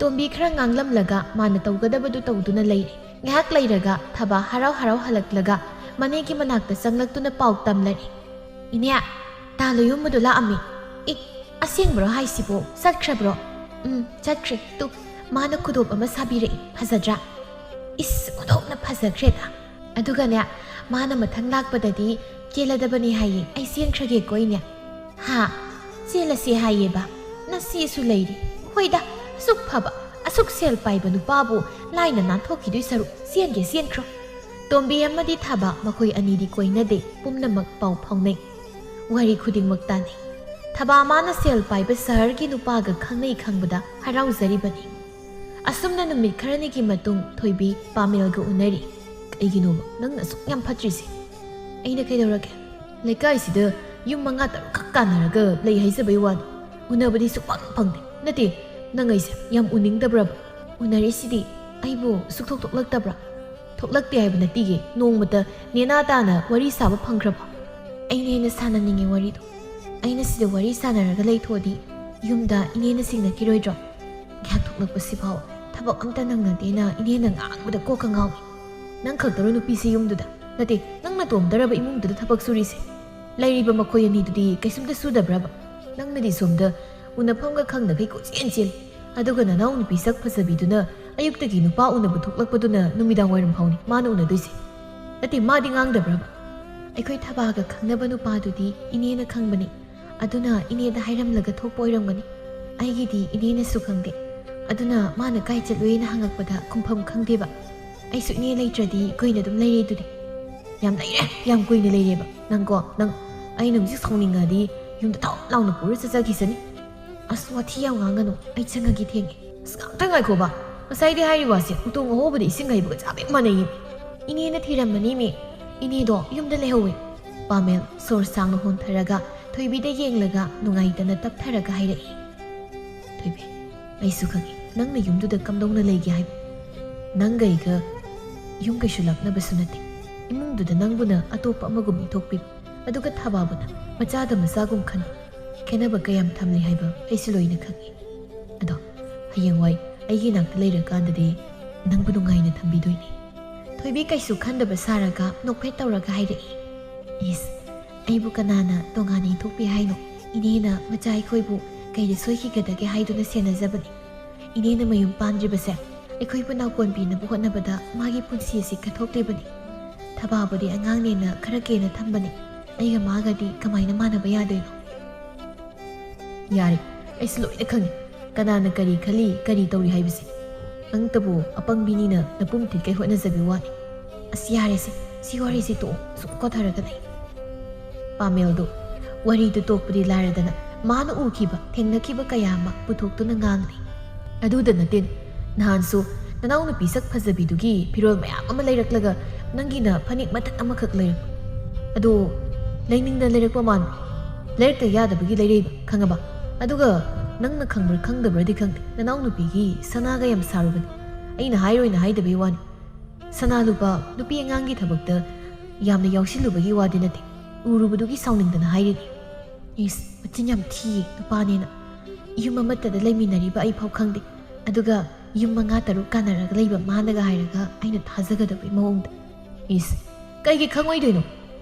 ꯇꯣꯝꯕꯤ ꯈꯔ ꯉꯥꯡꯂꯝꯂꯒ ꯃꯥꯅ ꯇꯧꯒꯗꯕꯗꯨ ꯇꯧꯗꯨꯅ ꯂꯩꯔꯦ꯫ ꯉꯥꯏꯍꯥꯛ ꯂꯩꯔꯒ ꯊꯕꯥ ꯍꯔꯥꯎ ꯍꯔꯥꯎ ꯍꯜꯂꯛꯂꯒ ꯃꯅꯦꯒꯤ ꯃꯅꯥꯛꯇ ꯆꯪꯂꯛꯇꯨꯅ ꯄꯥꯎ ꯇꯝꯂꯔꯦ꯫ "ꯏꯅꯦ, ꯇꯥ ꯂꯣꯏꯌꯣꯟꯕꯗꯣ ꯂꯥꯛꯑꯝꯃꯤ꯫" "ꯑꯦ, ꯑꯁꯦꯡꯕ꯭ꯔꯣ ꯍꯥꯏꯁꯤꯕꯣ? ꯆꯠꯈ꯭ꯔꯕ꯭ꯔꯣ?" "ꯎꯝ, ꯆꯠꯈ꯭ꯔꯦ꯫ ꯇꯨ, ꯃꯥꯅ ꯈꯨꯗꯣꯞ ꯑꯃ ꯁꯥꯕꯤꯔꯛꯏ, ꯐꯖꯗ꯭ꯔꯥ?" "ꯏꯁ, ꯑꯣꯟꯊꯣꯛꯅ ꯐꯖꯈ꯭ꯔꯦꯗ꯫ ꯑꯗꯨꯒꯅꯦ, ꯃꯥꯅ ꯃꯊꯪ ꯂꯥꯛꯄꯗꯗꯤ ꯆꯦꯜꯂꯗꯕꯅꯤ ꯍꯥꯏꯌꯦ, ꯑꯩ ꯆꯦꯟꯈ꯭ꯔꯒꯦꯀꯣ ꯏꯅꯦ꯫" "ꯍꯥ? ꯆꯦꯜꯂꯁꯦ ꯍꯥꯏꯌꯦꯕ? ꯅꯆꯦꯁꯨ ꯂꯩꯔꯤ꯫ ꯍꯣꯏꯗ, ꯑꯁꯨꯛ ꯐꯕ, ꯑꯁꯨꯛ ꯁꯦꯜ ꯄꯥꯏꯕ ꯅꯨꯄꯥꯕꯨ ꯂꯥꯏꯅ ꯅꯥꯟꯊꯣꯛꯈꯤꯗꯣꯏ ꯁꯔꯨꯛ ꯆꯦꯟꯒꯦ ꯆꯦꯟꯈ꯭ꯔꯣ꯫" ꯇꯣꯝꯕꯤ ꯑꯃꯗꯤ ꯊꯥꯕ ꯃꯈꯣꯏ ꯑꯅꯤꯗꯤ ꯀꯣꯏꯅꯗꯦ, ꯄꯨꯝꯅꯃꯛ ꯄꯥꯎ ꯐꯥꯎꯅꯩ꯫ ꯋꯥꯔꯤ ꯈꯨꯗꯤꯡꯃꯛ ꯇꯥꯟꯅꯩ꯫ ꯊꯕꯥ ꯃꯥꯅ ꯁꯦꯜ ꯄꯥꯏꯕ ꯁꯍꯔꯒꯤ ꯅꯨꯄꯥꯒ ꯈꯪꯅꯩ ꯈꯪꯕꯗ ꯍꯔꯥꯎꯖꯔꯤꯕꯅꯤ꯫ ꯑꯁꯨꯝꯅ ꯅꯨꯃꯤꯠ ꯈꯔꯅꯤꯒꯤ ꯃꯇꯨꯡ ꯊꯣꯏꯕꯤ ꯄꯥꯃꯦꯜꯒ ꯎꯅꯔꯤ꯫ "ꯀꯩꯒꯤꯅꯣꯕ ꯅꯪꯅ ꯑꯁꯨꯛ ꯌꯥꯝ ꯐꯠꯇ꯭ꯔꯤꯁꯦ?" "ꯑꯩꯅ ꯀꯩꯗꯧꯔꯒꯦ? ꯂꯩꯀꯥꯏꯁꯤꯗ ꯌꯨꯝ ꯃꯉꯥ ꯇꯔꯨꯛꯈꯛ ꯀꯥꯟꯅꯔꯒ ꯂꯩ ꯍꯥꯏꯖꯕꯩ ꯋꯥꯅꯤ꯫ ꯎꯅꯕꯗꯤ ꯁꯨꯛꯐꯪ ꯐꯪꯗꯦ꯫ ꯅꯠꯇꯦ, ꯅꯪ ꯑꯩꯁꯦ ꯌꯥꯝ ꯎꯅꯤꯡꯗꯕ꯭ꯔꯕ? ꯎꯅꯔꯤꯁꯤꯗꯤ ꯑꯩꯕꯨ ꯁꯨꯛꯊꯣꯛ ꯊꯣꯛꯂꯛꯇꯕ꯭ꯔꯥ?" "ꯊꯣꯛꯂꯛꯇꯦ ꯍꯥꯏꯕ ꯅꯠꯇꯤꯌꯦ, ꯅꯣꯡꯃꯇ ꯅꯦꯅꯥ ꯇꯥꯅ ꯋꯥꯔꯤ ꯁꯥꯕ ꯐꯪꯈ꯭ꯔꯕꯣ?" "ꯑꯩꯅ ꯍꯦꯟꯅ ꯁꯥꯟꯅꯅꯤꯡꯉꯦ ꯋꯥꯔꯤꯗꯣ꯫ ꯑꯩꯅ ꯁꯤꯗ ꯋꯥꯔꯤ ꯁꯥꯟꯅꯔꯒ ꯂꯩꯊꯣꯛꯑꯗꯤ ꯌꯨꯝꯗ ꯏꯅꯦꯅ ꯁꯤꯡꯅꯈꯤꯔꯣꯏꯗ꯭ꯔꯣ? ꯉꯥꯏꯍꯥꯛ ꯊꯣꯛꯂꯛꯄꯁꯤꯐꯥꯎ ꯊꯕꯛ ꯑꯝꯇ ꯅꯪꯅꯗꯦꯅ ꯏꯅꯦꯅ ꯉꯥꯡꯕꯗ ꯀꯣꯛꯀ ꯉꯥꯎꯏ꯫ ꯅꯪ ꯈꯛꯇꯔꯣ ꯅꯨꯄꯤꯁꯤ ꯌꯨꯝꯗꯨꯗ? ꯅꯠꯇꯦ, ꯅꯪ ꯅꯇꯣꯝꯗꯔꯕ ꯏꯃꯨꯡꯗꯨꯗ ꯊꯕꯛ ꯁꯨꯔꯤꯁꯦ? ꯂꯩꯔꯤꯕ ꯃꯈꯣꯏ ꯑꯅꯤꯗꯨꯗꯤ ꯀꯩꯁꯨꯝꯇ ꯁꯨꯗꯕ꯭ꯔꯕ? ꯅꯪꯅꯗꯤ ꯁꯣꯝꯗ ꯎꯅꯐꯝꯒ ꯈꯪꯗꯈꯩ ꯀꯣꯏꯆꯦꯟ ꯆꯦꯜꯂꯤ꯫ ꯑꯗꯨꯒ ꯅꯅꯥꯎ ꯅꯨꯄꯤ ꯁꯛ ꯐꯖꯕꯤꯗꯨꯅ ꯑꯌꯨꯛꯇꯒꯤ ꯅꯨꯄꯥ ꯎꯅꯕ ꯊꯣꯛꯂꯛꯄꯗꯨꯅ ꯅꯨꯃꯤꯗꯥꯡ ꯋꯥꯏꯔꯝ ꯐꯥꯎꯅꯤ ꯃꯥꯅ ꯎꯅꯗꯣꯏꯁꯦ꯫ ꯅꯠꯇꯦ, ꯃꯥꯗꯤ ꯉꯥꯡꯗꯕ꯭ꯔꯕ?" "ꯑꯩꯈꯣꯏ ꯊꯕꯥꯒ ꯈꯪꯅꯕ ꯅꯨꯄꯥꯗꯨꯗꯤ ꯏꯅꯦꯅ ꯈꯪꯕꯅꯤ꯫ ꯑꯗꯨꯅ ꯏꯅꯦꯗ ꯍꯥꯏꯔꯝꯂꯒ ꯊꯣꯛꯄ ꯑꯣꯏꯔꯝꯒꯅꯤ꯫ ꯑꯩꯒꯤꯗꯤ ꯏꯅꯦꯅꯁꯨ ꯈꯪꯗꯦ꯫ ꯑꯗꯨꯅ ꯃꯥꯅ ꯀꯥꯏ ꯆꯠꯂꯨꯏꯅ ꯍꯪꯉꯛꯄꯗ ꯈꯨꯝꯐꯝ ꯈꯪꯗꯦꯕ꯫ ꯑꯩꯁꯨ ꯏꯅꯦ ꯂꯩꯇ꯭ꯔꯗꯤ ꯀꯨꯏꯅ ꯑꯗꯨꯝ ꯂꯩꯔꯦ ꯑꯗꯨꯗꯤ꯫" "ꯌꯥꯝ ꯂꯩꯔꯦ, ꯌꯥꯝ ꯀꯨꯏꯅ ꯂꯩꯔꯦꯕ꯫ ꯅꯪꯀꯣ, ꯅꯪ, ꯑꯩꯅ ꯍꯧꯖꯤꯛ ꯁꯥꯎꯅꯤꯡꯉꯗꯤ ꯌꯨꯝꯗ ꯊꯥꯎ ꯂꯥꯎꯅ ꯄꯨꯔ ꯆꯠꯆꯈꯤꯁꯅꯤ꯫" "ꯑꯁ, ꯋꯥꯊꯤ ꯌꯥꯝ ꯉꯥꯡꯒꯅꯨ, ꯑꯩ ꯆꯪꯉꯒꯦ, ꯊꯦꯡꯉꯦ꯫" "ꯑꯁ, ꯉꯥꯛꯇꯪ ꯉꯥꯏꯈꯣꯕ, ꯉꯁꯥꯏꯗꯤ ꯍꯥꯏꯔꯤꯕ ꯋꯥꯁꯦ ꯎꯇꯣꯡ ꯑꯍꯧꯕꯗ ꯏꯁꯤꯡ ꯍꯩꯕꯒ ꯆꯞ ꯍꯦꯛ ꯃꯥꯟꯅꯩꯌꯦ꯫" "ꯏꯅꯦꯅ ꯊꯤꯔꯝꯃꯅꯤꯃꯤ, ꯏꯅꯦꯗꯣ ꯌꯨꯝꯗ ꯂꯩꯍꯧꯋꯦ꯫" ꯄꯥꯃꯦꯜ ꯁꯣꯔ ꯁꯥꯡꯅ ꯍꯣꯟꯊꯔꯒ ꯊꯣꯏꯕꯤꯗ ꯌꯦꯡꯂꯒ ꯅꯨꯡꯉꯥꯏꯇꯅ ꯇꯞꯊꯔꯒ ꯍꯥꯏꯔꯛꯏ꯫ "ꯊꯣꯏꯕꯤ, ꯑꯩꯁꯨ ꯈꯪꯉꯤ ꯅꯪꯅ ꯌꯨꯝꯗꯨꯗ ꯀꯝꯗꯧꯅ ꯂꯩꯒꯦ ꯍꯥꯏꯕ꯫ ꯅꯪꯒ ꯑꯩꯒ ꯌꯨꯝ ꯀꯩꯁꯨ ꯂꯥꯞꯅꯕꯁꯨ ꯅꯠꯇꯦ꯫ ꯏꯃꯨꯡꯗꯨꯗ ꯅꯪꯕꯨꯅ ꯑꯇꯣꯞꯄ ꯑꯃꯒꯨꯝ ꯏꯟꯊꯣꯛꯄꯤꯕ, ꯑꯗꯨꯒ ꯊꯕꯥꯕꯨꯅ ꯃꯆꯥꯗ ꯃꯆꯥꯒꯨꯝ ꯈꯟꯕ꯫ ꯈꯦꯠꯅꯕ ꯀꯌꯥꯝ ꯊꯝꯂꯤ ꯍꯥꯏꯕ ꯑꯩꯁꯨ ꯂꯣꯏꯅ ꯈꯪꯏ꯫ ꯑꯗꯣ ꯍꯌꯦꯡꯋꯥꯏ ꯑꯩꯒꯤ ꯏꯅꯥꯛꯇ ꯂꯩꯔꯀꯥꯟꯗꯗꯤ ꯅꯪꯕꯨ ꯅꯨꯡꯉꯥꯏꯅ ꯊꯝꯕꯤꯗꯣꯏꯅꯦ꯫ ꯊꯣꯏꯕꯤ ꯀꯩꯁꯨ ꯈꯟꯗꯕ ꯁꯥꯔꯒ ꯅꯣꯛꯐꯦꯠ ꯇꯧꯔꯒ ꯍꯥꯏꯔꯛꯏ꯫ ꯏꯁ, ꯑꯩꯕꯨ ꯀꯅꯥꯅ ꯇꯣꯉꯥꯟꯅ ꯏꯟꯊꯣꯛꯄꯤ ꯍꯥꯏꯅꯣ? ꯏꯅꯦꯅ ꯃꯆꯥ ꯑꯩꯈꯣꯏꯕꯨ ꯀꯩꯗ ꯁꯣꯏꯈꯤꯒꯗꯒꯦ ꯍꯥꯏꯗꯨꯅ ꯁꯦꯟꯅꯖꯕꯅꯤ꯫ ꯏꯅꯦꯅ ꯃꯌꯨꯝ ꯄꯥꯟꯗ꯭ꯔꯤꯕꯁꯦ ꯑꯩꯈꯣꯏꯕꯨ ꯅꯥꯎꯀꯣꯟꯕꯤꯅꯕ ꯍꯣꯠꯅꯕꯗ ꯃꯥꯒꯤ ꯄꯨꯟꯁꯤ ꯑꯁꯤ ꯀꯠꯊꯣꯛꯂꯤꯕꯅꯤ꯫ ꯊꯕꯥꯕꯨꯗꯤ ꯑꯉꯥꯡꯅꯦꯅ ꯈꯔ ꯀꯦꯅ ꯊꯝꯕꯅꯤ꯫ ꯑꯩꯒ ꯃꯥꯒꯗꯤ ꯀꯃꯥꯏꯅ ꯃꯥꯟꯅꯕ ꯌꯥꯗꯣꯏꯅꯣ? ꯌꯥꯔꯦ, ꯑꯩꯁꯨ ꯂꯣꯏꯅ ꯈꯪꯉꯤ꯫ ꯀꯅꯥꯅ ꯀꯔꯤ ꯈꯜꯂꯤ, ꯀꯔꯤ ꯇꯧꯔꯤ ꯍꯥꯏꯕꯁꯦ꯫ ꯅꯪꯇꯕꯨ ꯑꯄꯪꯕꯤꯅꯤꯅ ꯅꯄꯨꯝ ꯊꯤꯠꯀꯩ ꯍꯣꯠꯅꯖꯕꯤ ꯋꯥꯅꯤ꯫ ꯑꯁ, ꯌꯥꯔꯦꯁꯦ, ꯁꯤ ꯋꯥꯔꯤꯁꯦ ꯇꯣꯛꯑꯣ꯫ ꯁꯨꯝ ꯀꯣꯊꯔꯒ ꯂꯩ꯫ ꯄꯥꯃꯦꯜꯗꯣ ꯋꯥꯔꯤꯗꯨ ꯇꯣꯛꯄꯗꯤ ꯂꯥꯏꯔꯗꯅ ꯃꯥꯅ ꯎꯈꯤꯕ, ꯊꯦꯡꯅꯈꯤꯕ ꯀꯌꯥ ꯑꯃ ꯄꯨꯊꯣꯛꯇꯨꯅ ꯉꯥꯡꯂꯤ꯫ ꯑꯗꯨꯗ ꯅꯠꯇꯦ, ꯅꯍꯥꯟꯁꯨ ꯅꯅꯥꯎꯅꯨꯄꯤ ꯁꯛ ꯐꯖꯕꯤꯗꯨꯒꯤ ꯐꯤꯔꯣꯜ ꯃꯌꯥꯝ ꯑꯃ ꯂꯩꯔꯛꯂꯒ ꯅꯪꯒꯤꯅ ꯐꯅꯦꯛ ꯃꯇꯠ ꯑꯃꯈꯛ ꯂꯩꯔꯛꯄ꯫ ꯑꯗꯣ ꯂꯩꯅꯤꯡꯅ ꯂꯩꯔꯛꯄ ꯃꯥꯟꯕ, ꯂꯩꯔꯛꯇ ꯌꯥꯗꯕꯒꯤ ꯂꯩꯔꯛꯏꯕ, ꯈꯪꯉꯕ? ꯑꯗꯨꯒ ꯅꯪꯅ ꯈꯪꯕ꯭ꯔꯥ ꯈꯪꯗꯕ꯭ꯔꯗꯤ ꯈꯪꯗꯦ, ꯅꯅꯥꯎꯅꯨꯄꯤꯒꯤ ꯁꯅꯥꯒ ꯌꯥꯝ ꯁꯥꯔꯨꯕꯅꯤ꯫ ꯑꯩꯅ ꯍꯥꯏꯔꯣꯏꯅ ꯍꯥꯏꯗꯕꯩ ꯋꯥꯅꯤ꯫ ꯁꯅꯥ ꯂꯨꯄꯥ ꯅꯨꯄꯤ ꯑꯉꯥꯡꯒꯤ ꯊꯕꯛꯇ ꯌꯥꯝꯅ ꯌꯥꯎꯁꯤꯜꯂꯨꯕꯒꯤ ꯋꯥꯗꯤ ꯅꯠꯇꯦ, ꯎꯔꯨꯕꯗꯨꯒꯤ ꯁꯥꯎꯅꯤꯡꯗꯅ ꯍꯥꯏꯔꯤꯅꯤ꯫ ꯏꯁ, ꯃꯆꯤꯟ ꯌꯥꯝ ꯊꯤꯌꯦ ꯅꯨꯄꯥꯅꯦꯅ꯫ ꯌꯨꯝ ꯑꯃꯠꯇꯗ ꯂꯩꯃꯤꯟꯅꯔꯤꯕ ꯑꯩ ꯐꯥꯎ ꯈꯪꯗꯦ, ꯑꯗꯨꯒ ꯌꯨꯝ ꯃꯉꯥ ꯇꯔꯨꯛ ꯀꯥꯟꯅꯔꯒ ꯂꯩꯕ ꯃꯥꯅꯒ ꯍꯥꯏꯔꯒ ꯑꯩꯅ ꯊꯥꯖꯒꯗꯕꯒꯤ ꯃꯑꯣꯡꯗ꯫ ꯏꯁ, ꯀꯩꯒꯤ ꯈꯪꯉꯣꯏꯗꯣꯏꯅꯣ?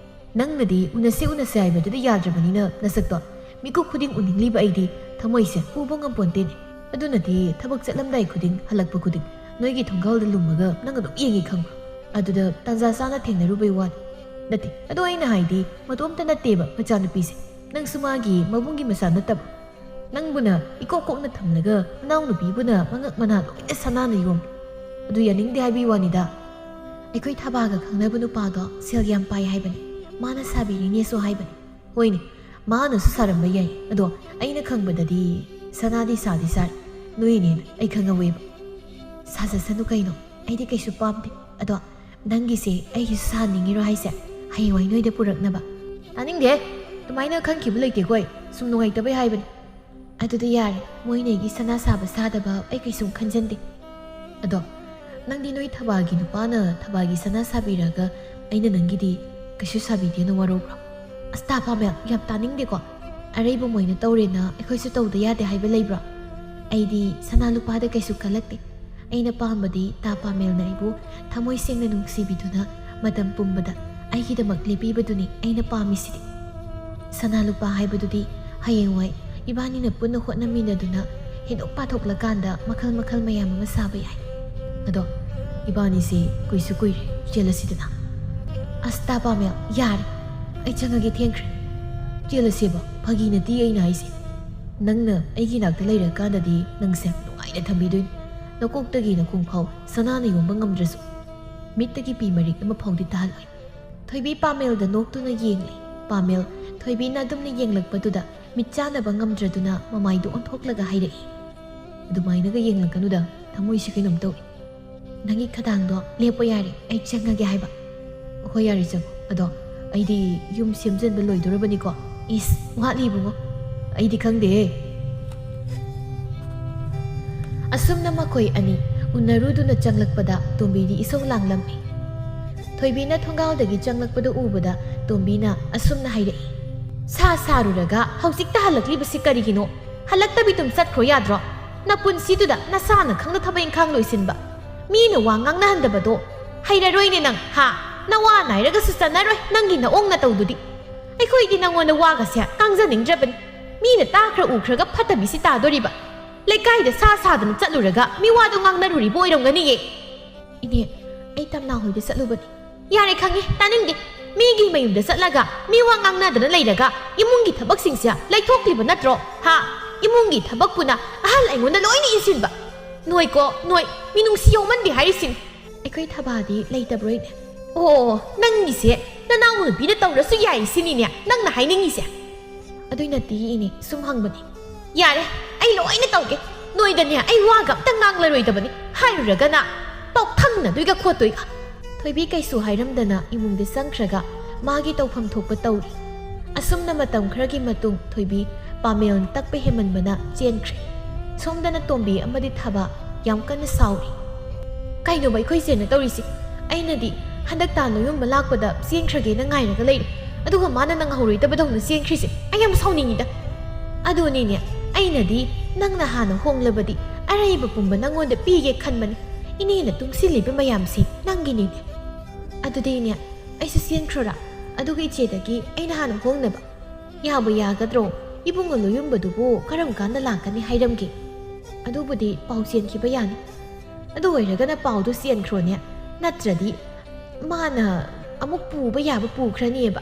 ꯅꯪꯅꯗꯤ ꯎꯅꯁꯤ ꯎꯅꯁꯤ ꯍꯥꯏꯕꯗꯨꯗꯤ ꯌꯥꯗ꯭ꯔꯕꯅꯤꯅ ꯅꯁꯛꯇꯣ ꯃꯤꯀꯨꯞ ꯈꯨꯗꯤꯡ ꯎꯅꯤꯡꯂꯤꯕ ꯑꯩꯗꯤ ꯊꯃꯣꯏꯁꯦ ꯄꯨꯕ ꯉꯝꯄꯣꯟꯇꯦꯅꯦ꯫ ꯑꯗꯨꯅꯗꯤ ꯊꯕꯛ ꯆꯠꯂꯝꯗꯥꯏ ꯈꯨꯗꯤꯡ, ꯍꯜꯂꯛꯄ ꯈꯨꯗꯤꯡ ꯅꯣꯏꯒꯤ ꯊꯣꯡꯒꯥꯜꯗ ꯂꯨꯝꯃꯒ ꯅꯪ ꯑꯗꯨꯝ ꯌꯦꯡꯉꯤ ꯈꯪꯕ꯭ꯔꯣ? ꯑꯗꯨꯗ ꯇꯥꯟꯖꯥ ꯆꯥꯅ ꯊꯦꯡꯅꯔꯨꯕꯩ ꯋꯥꯅꯤ꯫ ꯅꯠꯇꯦ, ꯑꯗꯣ ꯑꯩꯅ ꯍꯥꯏꯗꯤ ꯃꯇꯣꯝꯇ ꯅꯠꯇꯦꯕ ꯃꯆꯥꯅꯨꯄꯤꯁꯦ꯫ ꯅꯪꯁꯨ ꯃꯥꯒꯤ ꯃꯕꯨꯡꯒꯤ ꯃꯆꯥ ꯅꯠꯇꯕ꯫ ꯅꯪꯕꯨꯅ ꯏꯀꯣꯛ ꯀꯣꯛꯅ ꯊꯝꯂꯒ ꯅꯅꯥꯎꯅꯨꯄꯤꯕꯨꯅ ꯃꯉꯛ ꯃꯅꯥ ꯂꯣꯏꯅ ꯁꯅꯥꯅ ꯌꯣꯝꯃꯤ꯫ ꯑꯗꯨ ꯌꯥꯅꯤꯡꯗꯦ ꯍꯥꯏꯕꯒꯤ ꯋꯥꯅꯤꯗ꯫ ꯑꯩꯈꯣꯏ ꯊꯕꯥꯒ ꯈꯪꯅꯕ ꯅꯨꯄꯥꯗꯣ ꯁꯦꯜ ꯌꯥꯝ ꯄꯥꯏ ꯍꯥꯏꯕꯅꯤ, ꯃꯥꯅ ꯁꯥꯕꯤꯔꯤꯅꯦꯁꯨ ꯍꯥꯏꯕꯅꯤ꯫ ꯍꯣꯏꯅꯦ, ꯃꯥꯅꯁꯨ ꯁꯥꯔꯝꯕ ꯌꯥꯏ, ꯑꯗꯣ ꯑꯩꯅ ꯈꯪꯕꯗꯗꯤ ꯁꯅꯥꯗꯤ ꯁꯥꯗꯤ ꯁꯥꯔꯦ, ꯅꯣꯏꯅꯦꯅ ꯑꯩ ꯈꯪꯍꯧꯋꯦꯕ꯫ ꯁꯥꯖꯁꯅꯨ ꯀꯩꯅꯣ, ꯑꯩꯗꯤ ꯀꯩꯁꯨ ꯄꯥꯝꯗꯦ꯫ ꯑꯗꯣ ꯅꯪꯒꯤꯁꯦ ꯑꯩꯒꯤꯁꯨ ꯁꯥꯍꯟꯅꯤꯡꯉꯤꯔꯣ ꯍꯥꯏꯁꯦ? ꯍꯌꯦꯡꯋꯥꯏ ꯅꯣꯏꯗ ꯄꯨꯔꯛꯅꯕ꯫ ꯇꯥꯅꯤꯡꯗꯦ, ꯑꯗꯨꯃꯥꯏꯅ ꯈꯟꯈꯤꯕ ꯂꯩꯇꯦꯀꯣ, ꯑꯩ ꯁꯨꯝ ꯅꯨꯡꯉꯥꯏꯇꯕꯩ ꯍꯥꯏꯕꯅꯤ꯫ ꯑꯗꯨꯗꯤ ꯌꯥꯔꯦ, ꯃꯣꯏꯅ ꯑꯩꯒꯤ ꯁꯅꯥ ꯁꯥꯕ ꯁꯥꯗꯕ ꯑꯩ ꯀꯩꯁꯨꯝ ꯈꯟꯖꯟꯗꯦ꯫ ꯑꯗꯣ ꯅꯪꯗꯤ ꯅꯣꯏ ꯊꯕꯥꯒꯤ ꯅꯨꯄꯥꯅ ꯊꯕꯥꯒꯤ ꯁꯅꯥ ꯁꯥꯕꯤꯔꯒ ꯑꯩꯅ ꯅꯪꯒꯤꯗꯤ ꯀꯩꯁꯨ ꯁꯥꯕꯤꯗꯦꯅ ꯋꯥꯔꯧꯕ꯭ꯔꯣ? ꯑꯁ, ꯇꯥ ꯄꯥꯃꯦꯜ, ꯌꯥꯝ ꯇꯥꯅꯤꯡꯗꯦꯀꯣ꯫ ꯑꯔꯩꯕ ꯃꯣꯏꯅ ꯇꯧꯔꯦꯅ ꯑꯩꯈꯣꯏꯁꯨ ꯇꯧꯗ ꯌꯥꯗꯦ ꯍꯥꯏꯕ ꯂꯩꯕ꯭ꯔꯣ? ꯑꯩꯗꯤ ꯁꯅꯥ ꯂꯨꯄꯥꯗ ꯀꯩꯁꯨ ꯈꯜꯂꯛꯇꯦ꯫ ꯑꯩꯅ ꯄꯥꯝꯕꯗꯤ ꯇꯥ ꯄꯥꯃꯦꯜꯅ ꯑꯩꯕꯨ ꯊꯃꯣꯏ ꯁꯦꯡꯅ ꯅꯨꯡꯁꯤꯕꯤꯗꯨꯅ ꯃꯇꯝ ꯄꯨꯝꯕꯗ ꯑꯩꯒꯤꯗꯃꯛ ꯂꯦꯞꯄꯤꯕꯗꯨꯅꯤ ꯑꯩꯅ ꯄꯥꯝꯃꯤꯁꯤꯗꯤ꯫ ꯁꯅꯥ ꯂꯨꯄꯥ ꯍꯥꯏꯕꯗꯨꯗꯤ ꯍꯌꯦꯡꯋꯥꯏ ꯏꯕꯥꯅꯤꯅ ꯄꯨꯟꯅ ꯍꯣꯠꯅꯃꯤꯟꯅꯗꯨꯅ ꯍꯦꯟꯗꯣꯛ ꯄꯥꯊꯣꯛꯂꯀꯥꯟꯗ ꯃꯈꯜ ꯃꯈꯜ ꯃꯌꯥꯝ ꯑꯃ ꯁꯥꯕ ꯌꯥꯏ꯫ ꯑꯗꯣ ꯏꯕꯥꯅꯤꯁꯤ ꯀꯨꯏꯁꯨ ꯀꯨꯏꯔꯦ, ꯆꯦꯜꯂꯁꯤꯗꯅ꯫ ꯑꯁ, ꯇꯥ ꯄꯥꯃꯦꯜ, ꯌꯥꯔꯦ, ꯑꯩ ꯆꯪꯉꯒꯦ, ꯊꯦꯡꯈ꯭ꯔꯦ꯫ ꯆꯦꯜꯂꯁꯦꯕ, ꯐꯥꯒꯤ ꯅꯠꯇꯦ ꯑꯩꯅ ꯍꯥꯏꯁꯦ꯫ ꯅꯪꯅ ꯑꯩꯒꯤ ꯅꯥꯛꯇ ꯂꯩꯔꯀꯥꯟꯗꯗꯤ ꯅꯪꯁꯦ ꯅꯨꯡꯉꯥꯏꯅ ꯊꯝꯕꯤꯗꯣꯏꯅꯤ꯫ ꯅꯀꯣꯛꯇꯒꯤ ꯅꯈꯣꯡ ꯐꯥꯎ ꯁꯅꯥꯅ ꯌꯣꯝꯕ ꯉꯝꯗ꯭ꯔꯁꯨ ꯃꯤꯠꯇꯒꯤ ꯄꯤ ꯃꯔꯤꯛ ꯑꯃ ꯐꯥꯎꯗꯤ ꯇꯥꯍꯜꯂꯣꯏ꯫ ꯊꯣꯏꯕꯤ ꯄꯥꯃꯦꯜꯗ ꯅꯣꯛꯇꯨꯅ ꯌꯦꯡꯂꯦ꯫ ꯄꯥꯃꯦꯜ ꯊꯣꯏꯕꯤꯅ ꯑꯗꯨꯝꯅ ꯌꯦꯡꯂꯛꯄꯗꯨꯗ ꯃꯤꯠ ꯆꯥꯅꯕ ꯉꯝꯗ꯭ꯔꯗꯨꯅ ꯃꯃꯥꯏꯗꯨ ꯑꯣꯟꯊꯣꯛꯂꯒ ꯍꯥꯏꯔꯛꯏ, "ꯑꯗꯨꯃꯥꯏꯅꯒ ꯌꯦꯡꯂꯛꯀꯅꯨꯗ, ꯊꯃꯣꯏꯁꯤ ꯀꯩꯅꯣꯝ ꯇꯧꯏ꯫ ꯅꯪꯒꯤ ꯈꯗꯥꯡꯗꯣ ꯂꯦꯞꯄꯣ ꯌꯥꯔꯦ, ꯑꯩ ꯆꯪꯉꯒꯦ ꯍꯥꯏꯕ꯫" "ꯍꯣꯏ ꯌꯥꯔꯦ, ꯆꯪꯉꯣ꯫ ꯑꯗꯣ ꯑꯩꯗꯤ ꯌꯨꯝ ꯁꯦꯝꯖꯤꯟꯕ ꯂꯣꯏꯗꯣꯔꯕꯅꯤꯀꯣ?" "ꯏꯁ, ꯋꯥꯠꯂꯤ ꯏꯕꯨꯡꯉꯣ, ꯑꯩꯗꯤ ꯈꯪꯗꯦꯍꯦ꯫" ꯑꯁꯨꯝꯅ ꯃꯈꯣꯏ ꯑꯅꯤ ꯎꯅꯔꯨꯗꯨꯅ ꯆꯪꯂꯛꯄꯗ ꯇꯣꯝꯕꯤꯗꯤ ꯏꯁꯧ ꯂꯥꯡꯂꯝꯃꯤ꯫ ꯊꯣꯏꯕꯤꯅ ꯊꯣꯡꯒꯥꯜꯗꯒꯤ ꯆꯪꯂꯛꯄꯗꯨ ꯎꯕꯗ ꯇꯣꯝꯕꯤꯅ ꯑꯁꯨꯝꯅ ꯍꯥꯏꯔꯛꯏ, "ꯁꯥ ꯁꯥꯔꯨꯔꯒ ꯍꯧꯖꯤꯛꯇ ꯍꯜꯂꯛꯂꯤꯕꯁꯤ ꯀꯔꯤꯒꯤꯅꯣ? ꯍꯜꯂꯛꯇꯕꯤ ꯑꯗꯨꯝ ꯆꯠꯈ꯭ꯔꯣ ꯌꯥꯗ꯭ꯔꯣ? ꯅꯄꯨꯟꯁꯤꯗꯨꯗ ꯅꯁꯥꯅ ꯈꯪꯅ ꯊꯕꯛ ꯏꯪꯈꯥꯡ ꯂꯣꯏꯁꯤꯟꯕ꯫ ꯃꯤꯅ ꯋꯥ ꯉꯥꯡꯅꯍꯟꯗꯕꯗꯣ ꯍꯩꯔꯔꯣꯏꯅꯦ ꯅꯪ, ꯍꯥ? ꯅꯋꯥ ꯅꯥꯏꯔꯒꯁꯨ ꯆꯟꯅꯔꯣꯏ ꯅꯪꯒꯤ ꯅꯑꯣꯡ ꯅꯇꯧꯗꯨꯗꯤ꯫ ꯑꯩꯈꯣꯏꯗꯤ ꯅꯉꯣꯟꯗ ꯋꯥꯒꯁꯦ ꯉꯥꯡꯖꯅꯤꯡꯗ꯭ꯔꯕꯅꯤ꯫ ꯃꯤꯅ ꯇꯥꯈ꯭ꯔ ꯎꯈ꯭ꯔꯒ ꯐꯠꯇꯕꯤꯁꯤ ꯇꯥꯗꯣꯔꯤꯕ꯫ ꯂꯩꯀꯥꯏꯗ ꯁꯥ ꯁꯥꯗꯅ ꯆꯠꯂꯨꯔꯒ ꯃꯤꯋꯥꯗꯣ ꯉꯥꯡꯅꯔꯨꯔꯤꯕ ꯑꯣꯏꯔꯝꯒꯅꯤꯌꯦ꯫" "ꯏꯅꯦ, ꯑꯩ ꯇꯝꯅꯥ ꯍꯣꯏꯗ ꯆꯠꯂꯨꯕꯅꯤ꯫" "ꯌꯥꯔꯦ, ꯈꯪꯉꯦ, ꯇꯥꯅꯤꯡꯗꯦ꯫ ꯃꯤꯒꯤ ꯃꯌꯨꯝꯗ ꯆꯠꯂꯒ ꯃꯤꯋꯥ ꯉꯥꯡꯅꯗꯅ ꯂꯩꯔꯒ ꯏꯃꯨꯡꯒꯤ ꯊꯕꯛꯁꯤꯡꯁꯦ ꯂꯩꯊꯣꯛꯂꯤꯕ ꯅꯠꯇ꯭ꯔꯣ? ꯍꯥ? ꯏꯃꯨꯡꯒꯤ ꯊꯕꯛꯄꯨꯅ ꯑꯍꯜ ꯑꯩꯉꯣꯟꯗ ꯂꯣꯏꯅ ꯏꯟꯁꯤꯟꯕ꯫ ꯅꯣꯏꯀꯣ, ꯅꯣꯏ, ꯃꯤꯅꯨꯡꯁꯤ ꯌꯥꯎꯃꯟꯗꯦ ꯍꯥꯏꯔꯤꯁꯤꯅꯤ꯫" "ꯑꯩꯈꯣꯏ ꯊꯕꯥꯗꯤ ꯂꯩꯇꯕ꯭ꯔꯣ, ꯏꯅꯦ?" "ꯑꯣ, ꯅꯪꯒꯤꯁꯦ ꯅꯅꯥꯎ ꯅꯨꯄꯤꯅ ꯇꯧꯔꯁꯨ ꯌꯥꯏ ꯁꯤꯅꯤꯅꯦ ꯅꯪꯅ ꯍꯥꯏꯅꯤꯡꯉꯤꯁꯦ?" "ꯑꯗꯨꯏ ꯅꯠꯇꯦ, ꯏꯅꯦ, ꯁꯨꯝ ꯍꯪꯕꯅꯤ꯫" "ꯌꯥꯔꯦ, ꯑꯩ ꯂꯣꯏꯅ ꯇꯧꯒꯦ꯫ ꯅꯣꯏꯗꯅꯦ ꯑꯩ ꯋꯥꯒ ꯑꯝꯇ ꯉꯥꯡꯂꯔꯣꯏꯗꯕꯅꯤ꯫ ꯍꯥꯏꯔꯨꯔꯒꯅ ꯄꯥꯎ ꯊꯪꯅꯗꯣꯏꯒ ꯈꯣꯠꯇꯣꯏꯒ꯫" ꯊꯣꯏꯕꯤ ꯀꯩꯁꯨ ꯍꯥꯏꯔꯝꯗꯅ ꯏꯃꯨꯡꯗ ꯆꯪꯈ꯭ꯔꯒ ꯃꯥꯒꯤ ꯇꯧꯐꯝ ꯊꯣꯛꯄ ꯇꯧꯔꯤ꯫ ꯑꯁꯨꯝꯅ ꯃꯇꯝ ꯈꯔꯒꯤ ꯃꯇꯨꯡ ꯊꯣꯏꯕꯤ ꯄꯥꯃꯦꯜꯅ ꯇꯛꯄ ꯍꯦꯟꯃꯟꯕꯅ ꯆꯦꯟꯈ꯭ꯔꯦ꯫ ꯁꯣꯝꯗꯅ ꯇꯣꯝꯕꯤ ꯑꯃꯗꯤ ꯊꯕ ꯌꯥꯝ ꯀꯟꯅ ꯁꯥꯎꯔꯤ꯫ ꯀꯩꯅꯣꯕ ꯑꯩꯈꯣꯏ ꯆꯦꯅ ꯇꯧꯔꯤꯁꯦ? ꯑꯩꯅꯗꯤ ꯍꯟꯗꯛ ꯇꯥ ꯂꯣꯏꯌꯨꯝꯕ ꯂꯥꯛꯄꯗ ꯆꯦꯟꯈ꯭ꯔꯒꯦꯅ ꯉꯥꯏꯔꯒ ꯂꯩꯔꯦ, ꯑꯗꯨꯒ ꯃꯥꯅ ꯅꯪꯍꯧꯔꯣꯏꯗꯕꯗꯧꯅ ꯆꯦꯟꯈ꯭ꯔꯤꯁꯦ꯫ ꯑꯩ ꯌꯥꯝ ꯁꯥꯎꯅꯤꯡꯉꯤꯗ꯫ ꯑꯗꯨꯅꯤꯅꯦ, ꯑꯩꯅꯗꯤ ꯅꯪꯅ ꯍꯥꯟꯅ ꯍꯣꯡꯂꯕꯗꯤ ꯑꯔꯩꯕ ꯄꯨꯝꯕ ꯅꯪꯉꯣꯟꯗ ꯄꯤꯒꯦ ꯈꯟꯕꯅꯤ꯫ ꯏꯅꯦꯅ ꯇꯨꯡꯁꯤꯜꯂꯤꯕ ꯃꯌꯥꯝꯁꯤ ꯅꯪꯒꯤꯅꯤꯅꯦ꯫ ꯑꯗꯨꯗꯤꯅꯦ, ꯑꯩꯁꯨ ꯆꯦꯟꯈ꯭ꯔꯣꯔꯥ? ꯑꯗꯨꯒ ꯏꯆꯦꯗꯒꯤ ꯑꯩꯅ ꯍꯥꯟꯅ ꯍꯣꯡꯅꯕ? ꯌꯥꯕꯨ ꯌꯥꯒꯗ꯭ꯔꯣ? ꯏꯕꯨꯡꯉꯣ ꯂꯣꯏꯌꯨꯝꯕꯗꯨꯕꯨ ꯀꯔꯝ ꯀꯥꯟꯗ ꯂꯥꯛꯀꯅꯤ ꯍꯥꯏꯔꯝꯒꯦ? ꯑꯗꯨꯕꯨꯗꯤ ꯄꯥꯎ ꯆꯦꯟꯈꯤꯕ ꯌꯥꯅꯤ꯫ ꯑꯗꯨ ꯑꯣꯏꯔꯒꯅ ꯄꯥꯎꯗꯨ ꯆꯦꯟꯈ꯭ꯔꯣꯅꯦ꯫ ꯅꯠꯇ꯭ꯔꯗꯤ ꯃꯥꯅ ꯑꯃꯨꯛ ꯄꯨꯕ ꯌꯥꯕ ꯄꯨꯈ꯭ꯔꯅꯤꯕ꯫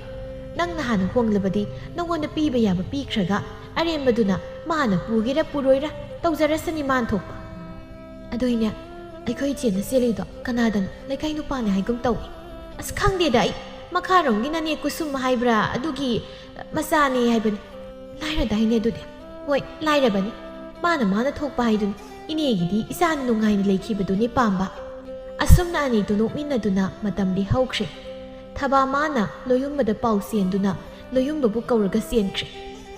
ꯅꯪꯅ ꯍꯥꯟꯅ ꯍꯣꯡꯂꯕꯗꯤ ꯅꯉꯣꯟꯗ ꯄꯤꯕ ꯌꯥꯕ ꯄꯤꯈ꯭ꯔꯒ ꯑꯔꯦꯝꯕꯗꯨꯅ ꯃꯥꯅ ꯄꯨꯒꯦꯔꯥ ꯄꯨꯔꯣꯏꯔꯥ ꯇꯧꯖꯔꯁꯅꯤ ꯃꯥꯟ ꯊꯣꯛꯄ꯫ ꯑꯗꯨꯏꯅꯦ, ꯑꯩꯈꯣꯏ ꯏꯆꯦꯅ ꯆꯦꯜꯂꯤꯗꯣ ꯀꯅꯥꯗꯅꯣ? ꯂꯩꯀꯥꯏ ꯅꯨꯄꯥꯅꯦ ꯍꯥꯏꯒꯨꯝ ꯇꯧꯏ꯫ ꯑꯁ, ꯈꯪꯗꯦꯗ ꯑꯩ꯫ ꯃꯈꯥꯔꯣꯝꯒꯤ ꯅꯅꯦ ꯀꯨꯁꯨꯝ ꯍꯥꯏꯕ꯭ꯔꯥ, ꯑꯗꯨꯒꯤ ꯃꯆꯥꯅꯦ ꯍꯥꯏꯕꯅꯤ꯫ ꯂꯥꯏꯔꯗꯥꯏꯅꯦ ꯑꯗꯨꯗꯤ? ꯍꯣꯏ, ꯂꯥꯏꯔꯕꯅꯤ꯫ ꯃꯥꯅ ꯃꯥꯅ ꯊꯣꯛꯄ ꯍꯥꯏꯗꯨꯅꯤ꯫ ꯏꯅꯦꯒꯤꯗꯤ ꯏꯆꯥꯅ ꯅꯨꯡꯉꯥꯏꯅ ꯂꯩꯈꯤꯕꯗꯨꯅꯤ ꯄꯥꯝꯕ꯫ ꯑꯁꯨꯝꯅ ꯑꯅꯤꯗꯨ ꯅꯣꯛꯃꯤꯟꯅꯗꯨꯅ ꯃꯇꯝꯗꯤ ꯍꯧꯈ꯭ꯔꯦ꯫ ꯊꯕꯥ ꯃꯥꯅ ꯂꯣꯌꯨꯝꯕꯗ ꯄꯥꯎ ꯆꯦꯟꯗꯨꯅ ꯂꯣꯌꯨꯝꯕꯕꯨ ꯀꯧꯔꯒ ꯆꯦꯟꯈ꯭ꯔꯦ꯫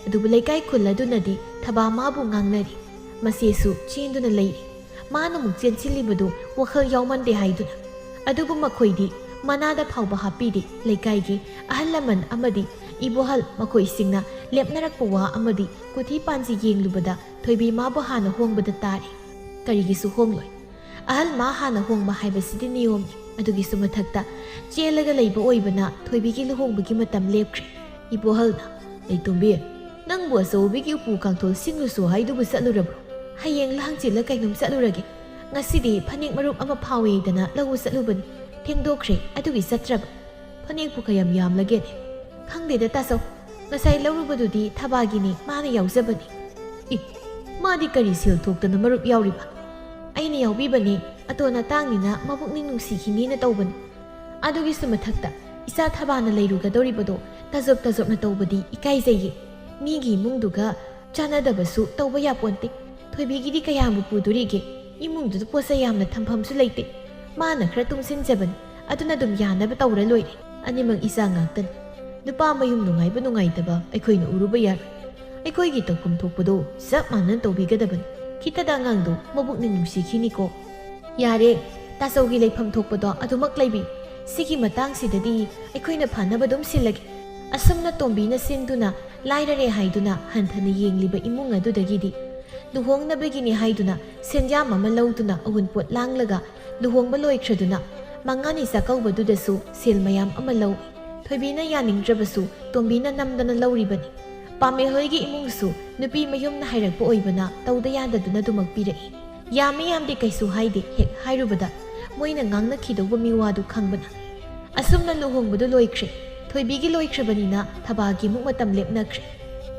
ꯑꯗꯨꯕꯨ ꯂꯩꯀꯥꯏ ꯈꯨꯜ ꯑꯗꯨꯅꯗꯤ ꯊꯕꯥ ꯃꯥꯕꯨ ꯉꯥꯡꯅꯔꯤ꯫ ꯃꯆꯦꯁꯨ ꯆꯦꯟꯗꯨꯅ ꯂꯩꯔꯤ꯫ ꯃꯥꯅ ꯑꯃꯨꯛ ꯆꯦꯟꯁꯤꯜꯂꯤꯕꯗꯨ ꯋꯥꯈꯜ ꯌꯥꯎꯃꯟꯗꯦ ꯍꯥꯏꯗꯨꯅ꯫ ꯑꯗꯨꯕꯨ ꯃꯈꯣꯏꯗꯤ ꯃꯅꯥꯗ ꯐꯥꯎꯕ ꯍꯥꯞꯄꯤꯗꯦ꯫ ꯂꯩꯀꯥꯏꯒꯤ ꯑꯍꯜ ꯂꯃꯟ ꯑꯃꯗꯤ ꯏꯕꯣꯍꯜ ꯃꯈꯣꯏꯁꯤꯡꯅ ꯂꯦꯞꯅꯔꯛꯄ ꯋꯥ ꯑꯃꯗꯤ ꯀꯨꯊꯤ ꯄꯥꯟꯖꯤ ꯌꯦꯡꯂꯨꯕꯗ ꯊꯣꯏꯕꯤ ꯃꯥꯕꯨ ꯍꯥꯟꯅ ꯍꯣꯡꯕꯗ ꯇꯥꯔꯦ꯫ ꯀꯔꯤꯒꯤꯁꯨ ꯍꯣꯡꯂꯣꯏ꯫ ꯑꯍꯜ ꯃꯥ ꯍꯥꯟꯅ ꯍꯣꯡꯕ ꯍꯥꯏꯕꯁꯤꯗꯤ ꯅꯤꯌꯣꯝꯅꯤ꯫ ꯑꯗꯨꯒꯤꯁꯨ ꯃꯊꯛꯇ ꯆꯦꯜꯂꯒ ꯂꯩꯕ ꯑꯣꯏꯕꯅ ꯊꯣꯏꯕꯤꯒꯤ ꯂꯨꯍꯣꯡꯕꯒꯤ ꯃꯇꯝ ꯂꯦꯞꯈ꯭ꯔꯦ꯫ ꯏꯕꯣꯍꯜꯅ, "ꯂꯩꯇꯣꯝꯕꯤ, ꯅꯪꯕꯨ ꯑꯆꯧꯕꯤꯒꯤ ꯎꯄꯨ ꯀꯥꯡꯊꯣꯜ ꯁꯤꯡꯂꯨꯁꯣ ꯍꯥꯏꯗꯨꯕꯨ ꯆꯠꯂꯨꯔꯕ꯭ꯔꯣ?" "ꯍꯌꯦꯡꯂ ꯍꯪꯆꯤꯠꯂ ꯀꯩꯅꯣꯝ ꯆꯠꯂꯨꯔꯒꯦ꯫ ꯉꯁꯤꯗꯤ ꯐꯅꯦꯛ ꯃꯔꯨꯞ ꯑꯃ ꯐꯥꯎꯋꯦꯗꯅ ꯂꯧꯕ ꯆꯠꯂꯨꯕꯅꯤ꯫ ꯊꯦꯡꯗꯣꯛꯈ꯭ꯔꯦ, ꯑꯗꯨꯒꯤ ꯆꯠꯇ꯭ꯔꯕ꯫ ꯐꯅꯦꯛꯄꯨ ꯀꯌꯥꯝ ꯌꯥꯝꯂꯒꯦꯅꯦ?" "ꯈꯪꯗꯦꯗ ꯇꯥꯆꯧ, ꯉꯁꯥꯏ ꯂꯧꯔꯨꯕꯗꯨꯗꯤ ꯊꯕꯥꯒꯤꯅꯤ, ꯃꯥꯅ ꯌꯥꯎꯖꯕꯅꯤ꯫" "ꯏ, ꯃꯥꯗꯤ ꯀꯔꯤ ꯁꯦꯜ ꯊꯣꯛꯇꯅ ꯃꯔꯨꯞ ꯌꯥꯎꯔꯤꯕ?" "ꯑꯩꯅ ꯌꯥꯎꯕꯤꯕꯅꯤ, ꯑꯇꯣꯟ ꯑꯇꯥꯡꯅꯤꯅ ꯃꯕꯨꯛꯅꯤꯡ ꯅꯨꯡꯁꯤꯈꯤꯅꯤꯅ ꯇꯧꯕꯅꯤ꯫ ꯑꯗꯨꯒꯤꯁꯨ ꯃꯊꯛꯇ ꯏꯆꯥ ꯊꯕꯥꯅ ꯂꯩꯔꯨꯒꯗꯧꯔꯤꯕꯗꯣ ꯇꯥꯖꯣꯞ ꯇꯥꯖꯣꯞꯅ ꯇꯧꯕꯗꯤ ꯏꯀꯥꯏꯖꯩꯌꯦ꯫ ꯃꯤꯒꯤ ꯏꯃꯨꯡꯗꯨꯒ ꯆꯥꯟꯅꯗꯕꯁꯨ ꯇꯧꯕ ꯌꯥꯄꯣꯟꯇꯦ꯫ ꯊꯣꯏꯕꯤꯒꯤꯗꯤ ꯀꯌꯥꯝꯕꯨ ꯄꯨꯗꯣꯔꯤꯒꯦ? ꯏꯃꯨꯡꯗꯨꯗ ꯄꯣꯠ ꯆꯩ ꯌꯥꯝꯅ ꯊꯝꯐꯝꯁꯨ ꯂꯩꯇꯦ꯫ ꯃꯥꯅ ꯈꯔ ꯇꯨꯡꯁꯤꯟꯖꯕꯅꯤ, ꯑꯗꯨꯅ ꯑꯗꯨꯝ ꯌꯥꯅꯕ ꯇꯧꯔ ꯂꯣꯏꯔꯦ꯫ ꯑꯅꯤꯃꯛ ꯏꯆꯥ ꯉꯥꯛꯇꯅꯤ꯫ ꯅꯨꯄꯥ ꯃꯌꯨꯝ ꯅꯨꯡꯉꯥꯏꯕ ꯅꯨꯡꯉꯥꯏꯇꯕ ꯑꯩꯈꯣꯏꯅ ꯎꯔꯨꯕ ꯌꯥꯔꯣꯏ꯫ ꯑꯩꯈꯣꯏꯒꯤ ꯇꯧꯐꯝ ꯊꯣꯛꯄꯗꯣ ꯆꯞ ꯃꯥꯟꯅꯅ ꯇꯧꯕꯤꯒꯗꯕꯅꯤ꯫ ꯈꯤꯇꯗ ꯑꯉꯥꯡꯗꯣ ꯃꯕꯨꯛꯅꯤꯡ ꯅꯨꯡꯁꯤꯈꯤꯅꯤꯀꯣ꯫" "ꯌꯥꯔꯦ, ꯇꯥꯆꯧꯒꯤ ꯂꯩꯐꯝ ꯊꯣꯛꯄꯗꯣ ꯑꯗꯨꯃꯛ ꯂꯩꯕꯤ꯫ ꯁꯤꯒꯤ ꯃꯇꯥꯡꯁꯤꯗꯗꯤ ꯑꯩꯈꯣꯏꯅ ꯐꯅꯕ ꯑꯗꯨꯝ ꯁꯤꯜꯂꯒꯦ꯫ ꯑꯁꯨꯝꯅ ꯇꯣꯝꯕꯤꯅ ꯁꯤꯟꯗꯨꯅ ꯂꯥꯏꯔꯔꯦ ꯍꯥꯏꯗꯨꯅ ꯍꯟꯊꯅ ꯌꯦꯡꯂꯤꯕ ꯏꯃꯨꯡ ꯑꯗꯨꯗꯒꯤꯗꯤ ꯂꯨꯍꯣꯡꯅꯕꯒꯤꯅꯤ ꯍꯥꯏꯗꯨꯅ ꯁꯦꯟꯌꯥꯝ ꯑꯃ ꯂꯧꯗꯨꯅ ꯑꯎꯟꯄꯣꯠ ꯂꯥꯡꯂꯒ ꯂꯨꯍꯣꯡꯕ ꯂꯣꯏꯈ꯭ꯔꯗꯨꯅ ꯃꯉꯥꯅꯤ ꯆꯥꯛꯀꯧꯕꯗꯨꯗꯁꯨ ꯁꯦꯜ ꯃꯌꯥꯝ ꯑꯃ ꯂꯧꯏ꯫ ꯊꯣꯏꯕꯤꯅ ꯌꯥꯅꯤꯡꯗ꯭ꯔꯕꯁꯨ ꯇꯣꯝꯕꯤꯅ ꯅꯝꯗꯅ ꯂꯧꯔꯤꯕꯅꯤ꯫ ꯄꯥꯃꯦꯜ ꯍꯣꯏꯒꯤ ꯏꯃꯨꯡꯁꯨ ꯅꯨꯄꯤ ꯃꯌꯨꯝꯅ ꯍꯥꯏꯔꯛꯄ ꯑꯣꯏꯕꯅ ꯇꯧꯗ ꯌꯥꯗꯗꯨꯅ ꯑꯗꯨꯃꯛ ꯄꯤꯔꯛꯏ꯫ ꯌꯥꯝꯃꯤ ꯌꯥꯝꯗꯦ ꯀꯩꯁꯨ ꯍꯥꯏꯗꯦ ꯍꯦꯛ ꯍꯥꯏꯔꯨꯕꯗ ꯃꯣꯏꯅ ꯉꯥꯡꯅꯈꯤꯗꯧꯕ ꯃꯤꯋꯥꯗꯨ ꯈꯪꯕꯅ꯫ ꯑꯁꯨꯝꯅ ꯂꯨꯍꯣꯡꯕꯗꯨ ꯂꯣꯏꯈ꯭ꯔꯦ꯫ ꯊꯣꯏꯕꯤꯒꯤ ꯂꯣꯏꯈ꯭ꯔꯕꯅꯤꯅ ꯊꯕꯥꯒꯤ ꯑꯃꯨꯛ ꯃꯇꯝ ꯂꯦꯞꯅꯈ꯭ꯔꯦ꯫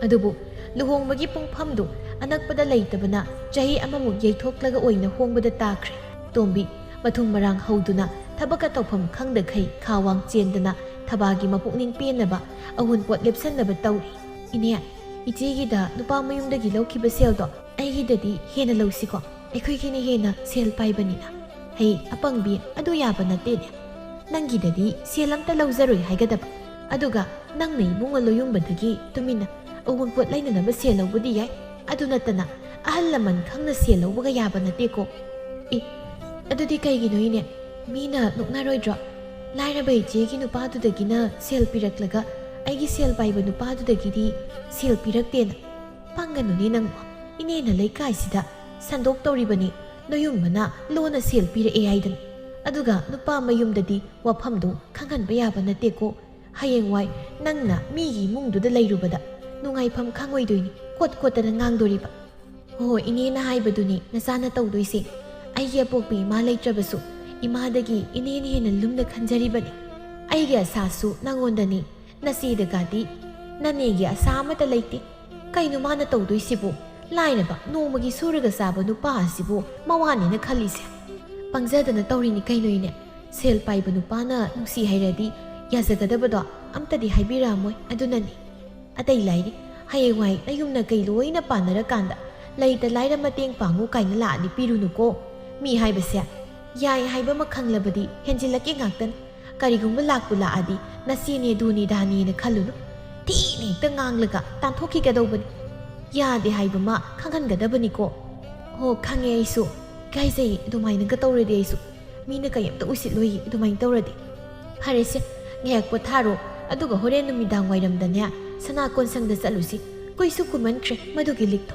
ꯑꯗꯨꯕꯨ ꯂꯨꯍꯣꯡꯕꯒꯤ ꯄꯨꯡꯐꯝꯗꯨ ꯑꯅꯛꯄꯗ ꯂꯩꯇꯕꯅ ꯆꯍꯤ ꯑꯃꯃꯨꯛ ꯌꯩꯊꯣꯛꯂꯒ ꯑꯣꯏꯅ ꯍꯣꯡꯕꯗ ꯇꯥꯈ꯭ꯔꯦ꯫ ꯇꯣꯝꯕꯤ ꯃꯊꯨꯡ ꯃꯔꯥꯡ ꯍꯧꯗꯨꯅ ꯊꯕꯛꯀ ꯇꯧꯐꯝ ꯈꯪꯗꯈꯩ ꯈꯥ ꯋꯥꯡ ꯆꯦꯟꯗꯅ ꯊꯕꯥꯒꯤ ꯃꯄꯨꯛꯅꯤꯡ ꯄꯦꯟꯅꯕ ꯑꯎꯟꯄꯣꯠ ꯂꯦꯞꯁꯟꯅꯕ ꯇꯧꯔꯤ꯫ "ꯏꯅꯦ, ꯏꯆꯦꯒꯤꯗ ꯅꯨꯄꯥ ꯃꯌꯨꯝꯗꯒꯤ ꯂꯧꯈꯤꯕ ꯁꯦꯜꯗꯣ ꯑꯩꯒꯤꯗꯗꯤ ꯍꯦꯟꯅ ꯂꯧꯁꯤꯀꯣ, ꯑꯩꯈꯣꯏꯒꯤꯅ ꯍꯦꯟꯅ ꯁꯦꯜ ꯄꯥꯏꯕꯅꯤꯅ꯫ ꯍꯩ ꯑꯄꯪꯕꯤ, ꯑꯗꯨ ꯌꯥꯕ ꯅꯠꯇꯦꯅꯦ꯫ ꯅꯪꯒꯤꯗꯗꯤ ꯁꯦꯜ ꯑꯝꯇ ꯂꯧꯖꯔꯣꯏ ꯍꯥꯏꯒꯗꯕ, ꯑꯗꯨꯒ ꯅꯪꯅ ꯏꯕꯨꯡꯉꯣ ꯂꯣꯌꯨꯝꯕꯗꯒꯤ ꯇꯨꯃꯤꯟꯅ ꯑꯎꯟꯄꯣꯠ ꯂꯩꯅꯅꯕ ꯁꯦꯜ ꯂꯧꯕꯗꯤ ꯌꯥꯏ, ꯑꯗꯨ ꯅꯠꯇꯅ ꯑꯍꯜ ꯂꯃꯟ ꯈꯪꯅ ꯁꯦꯜ ꯂꯧꯕꯒ ꯌꯥꯕ ꯅꯠꯇꯦꯀꯣ꯫" "ꯑꯦ, ꯑꯗꯨꯗꯤ ꯀꯩꯒꯤꯅꯣ ꯏꯅꯦ? ꯃꯤꯅ ꯅꯣꯛꯅꯔꯣꯏꯗ꯭ꯔꯣ? ꯂꯥꯏꯔꯕ ꯏꯆꯦꯒꯤ ꯅꯨꯄꯥꯗꯨꯗꯒꯤꯅ ꯁꯦꯜ ꯄꯤꯔꯛꯂꯒ ꯑꯩꯒꯤ ꯁꯦꯜ ꯄꯥꯏꯕ ꯅꯨꯄꯥꯗꯨꯗꯒꯤꯗꯤ ꯁꯦꯜ ꯄꯤꯔꯛꯇꯦꯅ꯫ ꯄꯪꯒꯅꯨꯅꯦ ꯅꯪꯕꯨ꯫ ꯏꯅꯦꯅ ꯂꯩꯀꯥꯏꯁꯤꯗ ꯁꯟꯗꯣꯛ ꯇꯧꯔꯤꯕꯅꯤ, ꯅꯣꯌꯨꯝꯕꯅ ꯂꯣꯟꯅ ꯁꯦꯜ ꯄꯤꯔꯛꯑꯦ ꯍꯥꯏꯗꯅ꯫ ꯑꯗꯨꯒ ꯅꯨꯄꯥ ꯃꯌꯨꯝꯗꯗꯤ ꯋꯥꯐꯝꯗꯣ ꯈꯪꯍꯟꯕ ꯌꯥꯕ ꯅꯠꯇꯦꯀꯣ꯫ ꯍꯌꯦꯡꯋꯥꯏ ꯅꯪꯅ ꯃꯤꯒꯤ ꯏꯃꯨꯡꯗꯨꯗ ꯂꯩꯔꯨꯕꯗ ꯅꯨꯡꯉꯥꯏꯐꯝ ꯈꯪꯉꯣꯏꯗꯣꯏꯅꯤ, ꯀꯣꯠ ꯀꯣꯠꯇꯅ ꯉꯥꯡꯗꯣꯔꯤꯕ꯫" "ꯍꯣ, ꯏꯅꯦꯅ ꯍꯥꯏꯕꯗꯨꯅꯤ ꯅꯆꯥꯅ ꯇꯧꯗꯣꯏꯁꯦ꯫ ꯑꯩꯒꯤ ꯑꯄꯣꯛꯄꯤ ꯏꯃꯥ ꯂꯩꯇ꯭ꯔꯕꯁꯨ ꯏꯃꯥꯗꯒꯤ ꯏꯅꯦꯅ ꯍꯦꯟꯅ ꯂꯨꯝꯅ ꯈꯟꯖꯔꯤꯕꯅꯤ꯫ ꯑꯩꯒꯤ ꯑꯁꯥꯁꯨ ꯅꯉꯣꯟꯗꯅꯤ, ꯅꯆꯦꯗꯒꯗꯤ ꯅꯅꯦꯒꯤ ꯑꯁꯥ ꯑꯃꯠꯇ ꯂꯩꯇꯦ꯫ ꯀꯩꯅꯣ ꯃꯥꯅ ꯇꯧꯗꯣꯏꯁꯤꯕꯨ? ꯂꯥꯏꯔꯕ ꯅꯣꯡꯃꯒꯤ ꯁꯨꯔꯒ ꯆꯥꯕ ꯅꯨꯄꯥ ꯑꯁꯤꯕꯨ ꯃꯋꯥꯅꯦꯅ ꯈꯜꯂꯤꯁꯦ? ꯄꯪꯖꯗꯅ ꯇꯧꯔꯤꯅꯤ ꯀꯩꯅꯣ ꯏꯅꯦ꯫ ꯁꯦꯜ ꯄꯥꯏꯕ ꯅꯨꯄꯥꯅ ꯅꯨꯡꯁꯤ ꯍꯥꯏꯔꯗꯤ ꯌꯥꯖꯒꯗꯕꯗꯣ ꯑꯝꯇꯗꯤ ꯍꯥꯏꯕꯤꯔꯛꯑꯝꯃꯣꯏ, ꯑꯗꯨꯅꯅꯤ꯫ ꯑꯇꯩ ꯂꯥꯏꯔꯤ, ꯍꯌꯦꯡꯋꯥꯏ ꯅꯌꯨꯝ ꯅꯀꯩ ꯂꯣꯏꯅ ꯄꯥꯟꯅꯔꯀꯥꯟꯗ ꯂꯩꯇ ꯂꯥꯏꯔ ꯃꯇꯦꯡ ꯄꯥꯡꯉꯨ ꯀꯥꯏꯅ ꯂꯥꯛꯑꯗꯤ ꯄꯤꯔꯨꯅꯨꯀꯣ꯫ ꯃꯤ ꯍꯥꯏꯕꯁꯦ ꯌꯥꯏ ꯍꯥꯏꯕ ꯑꯃ ꯈꯪꯂꯕꯗꯤ ꯍꯦꯟꯖꯤꯜꯂꯛꯀꯦ ꯉꯥꯛꯇꯅꯤ꯫ ꯀꯔꯤꯒꯨꯝꯕ ꯂꯥꯛꯄꯨ ꯂꯥꯛꯑꯗꯤ ꯅꯆꯦꯅꯦ ꯗꯨꯅꯤ ꯗꯥꯅꯤꯅ ꯈꯜꯂꯨꯅꯨ꯫ ꯊꯤꯅ ꯍꯦꯛꯇ ꯉꯥꯡꯂꯒ ꯇꯥꯟꯊꯣꯛꯈꯤꯒꯗꯧꯕꯅꯤ꯫ ꯌꯥꯗꯦ ꯍꯥꯏꯕ ꯑꯃ ꯈꯪꯍꯟꯒꯗꯕꯅꯤꯀꯣ꯫" "ꯍꯣ, ꯈꯪꯉꯦ ꯑꯩꯁꯨ꯫ ꯏꯀꯥꯏꯖꯩ, ꯑꯗꯨꯃꯥꯏꯅꯒ ꯇꯧꯔꯗꯤ ꯑꯩꯁꯨ꯫ ꯃꯤꯅ ꯀꯩꯝꯇ ꯎꯁꯤꯠꯂꯣꯏꯌꯦ ꯑꯗꯨꯃꯥꯏꯅ ꯇꯧꯔꯗꯤ꯫ ꯐꯔꯦꯁꯦ, ꯉꯥꯏꯍꯥꯛ ꯄꯣꯊꯥꯔꯣ, ꯑꯗꯨꯒ ꯍꯣꯔꯦꯟ ꯅꯨꯃꯤꯗꯥꯡ ꯋꯥꯏꯔꯝꯗꯅꯦ ꯁꯅꯥ ꯀꯣꯟꯁꯪꯗ ꯆꯠꯂꯨꯁꯤ꯫ ꯀꯨꯏꯁꯨ ꯀꯨꯏꯃꯟꯈ꯭ꯔꯦ ꯃꯗꯨꯒꯤ ꯂꯤꯛꯇꯣ꯫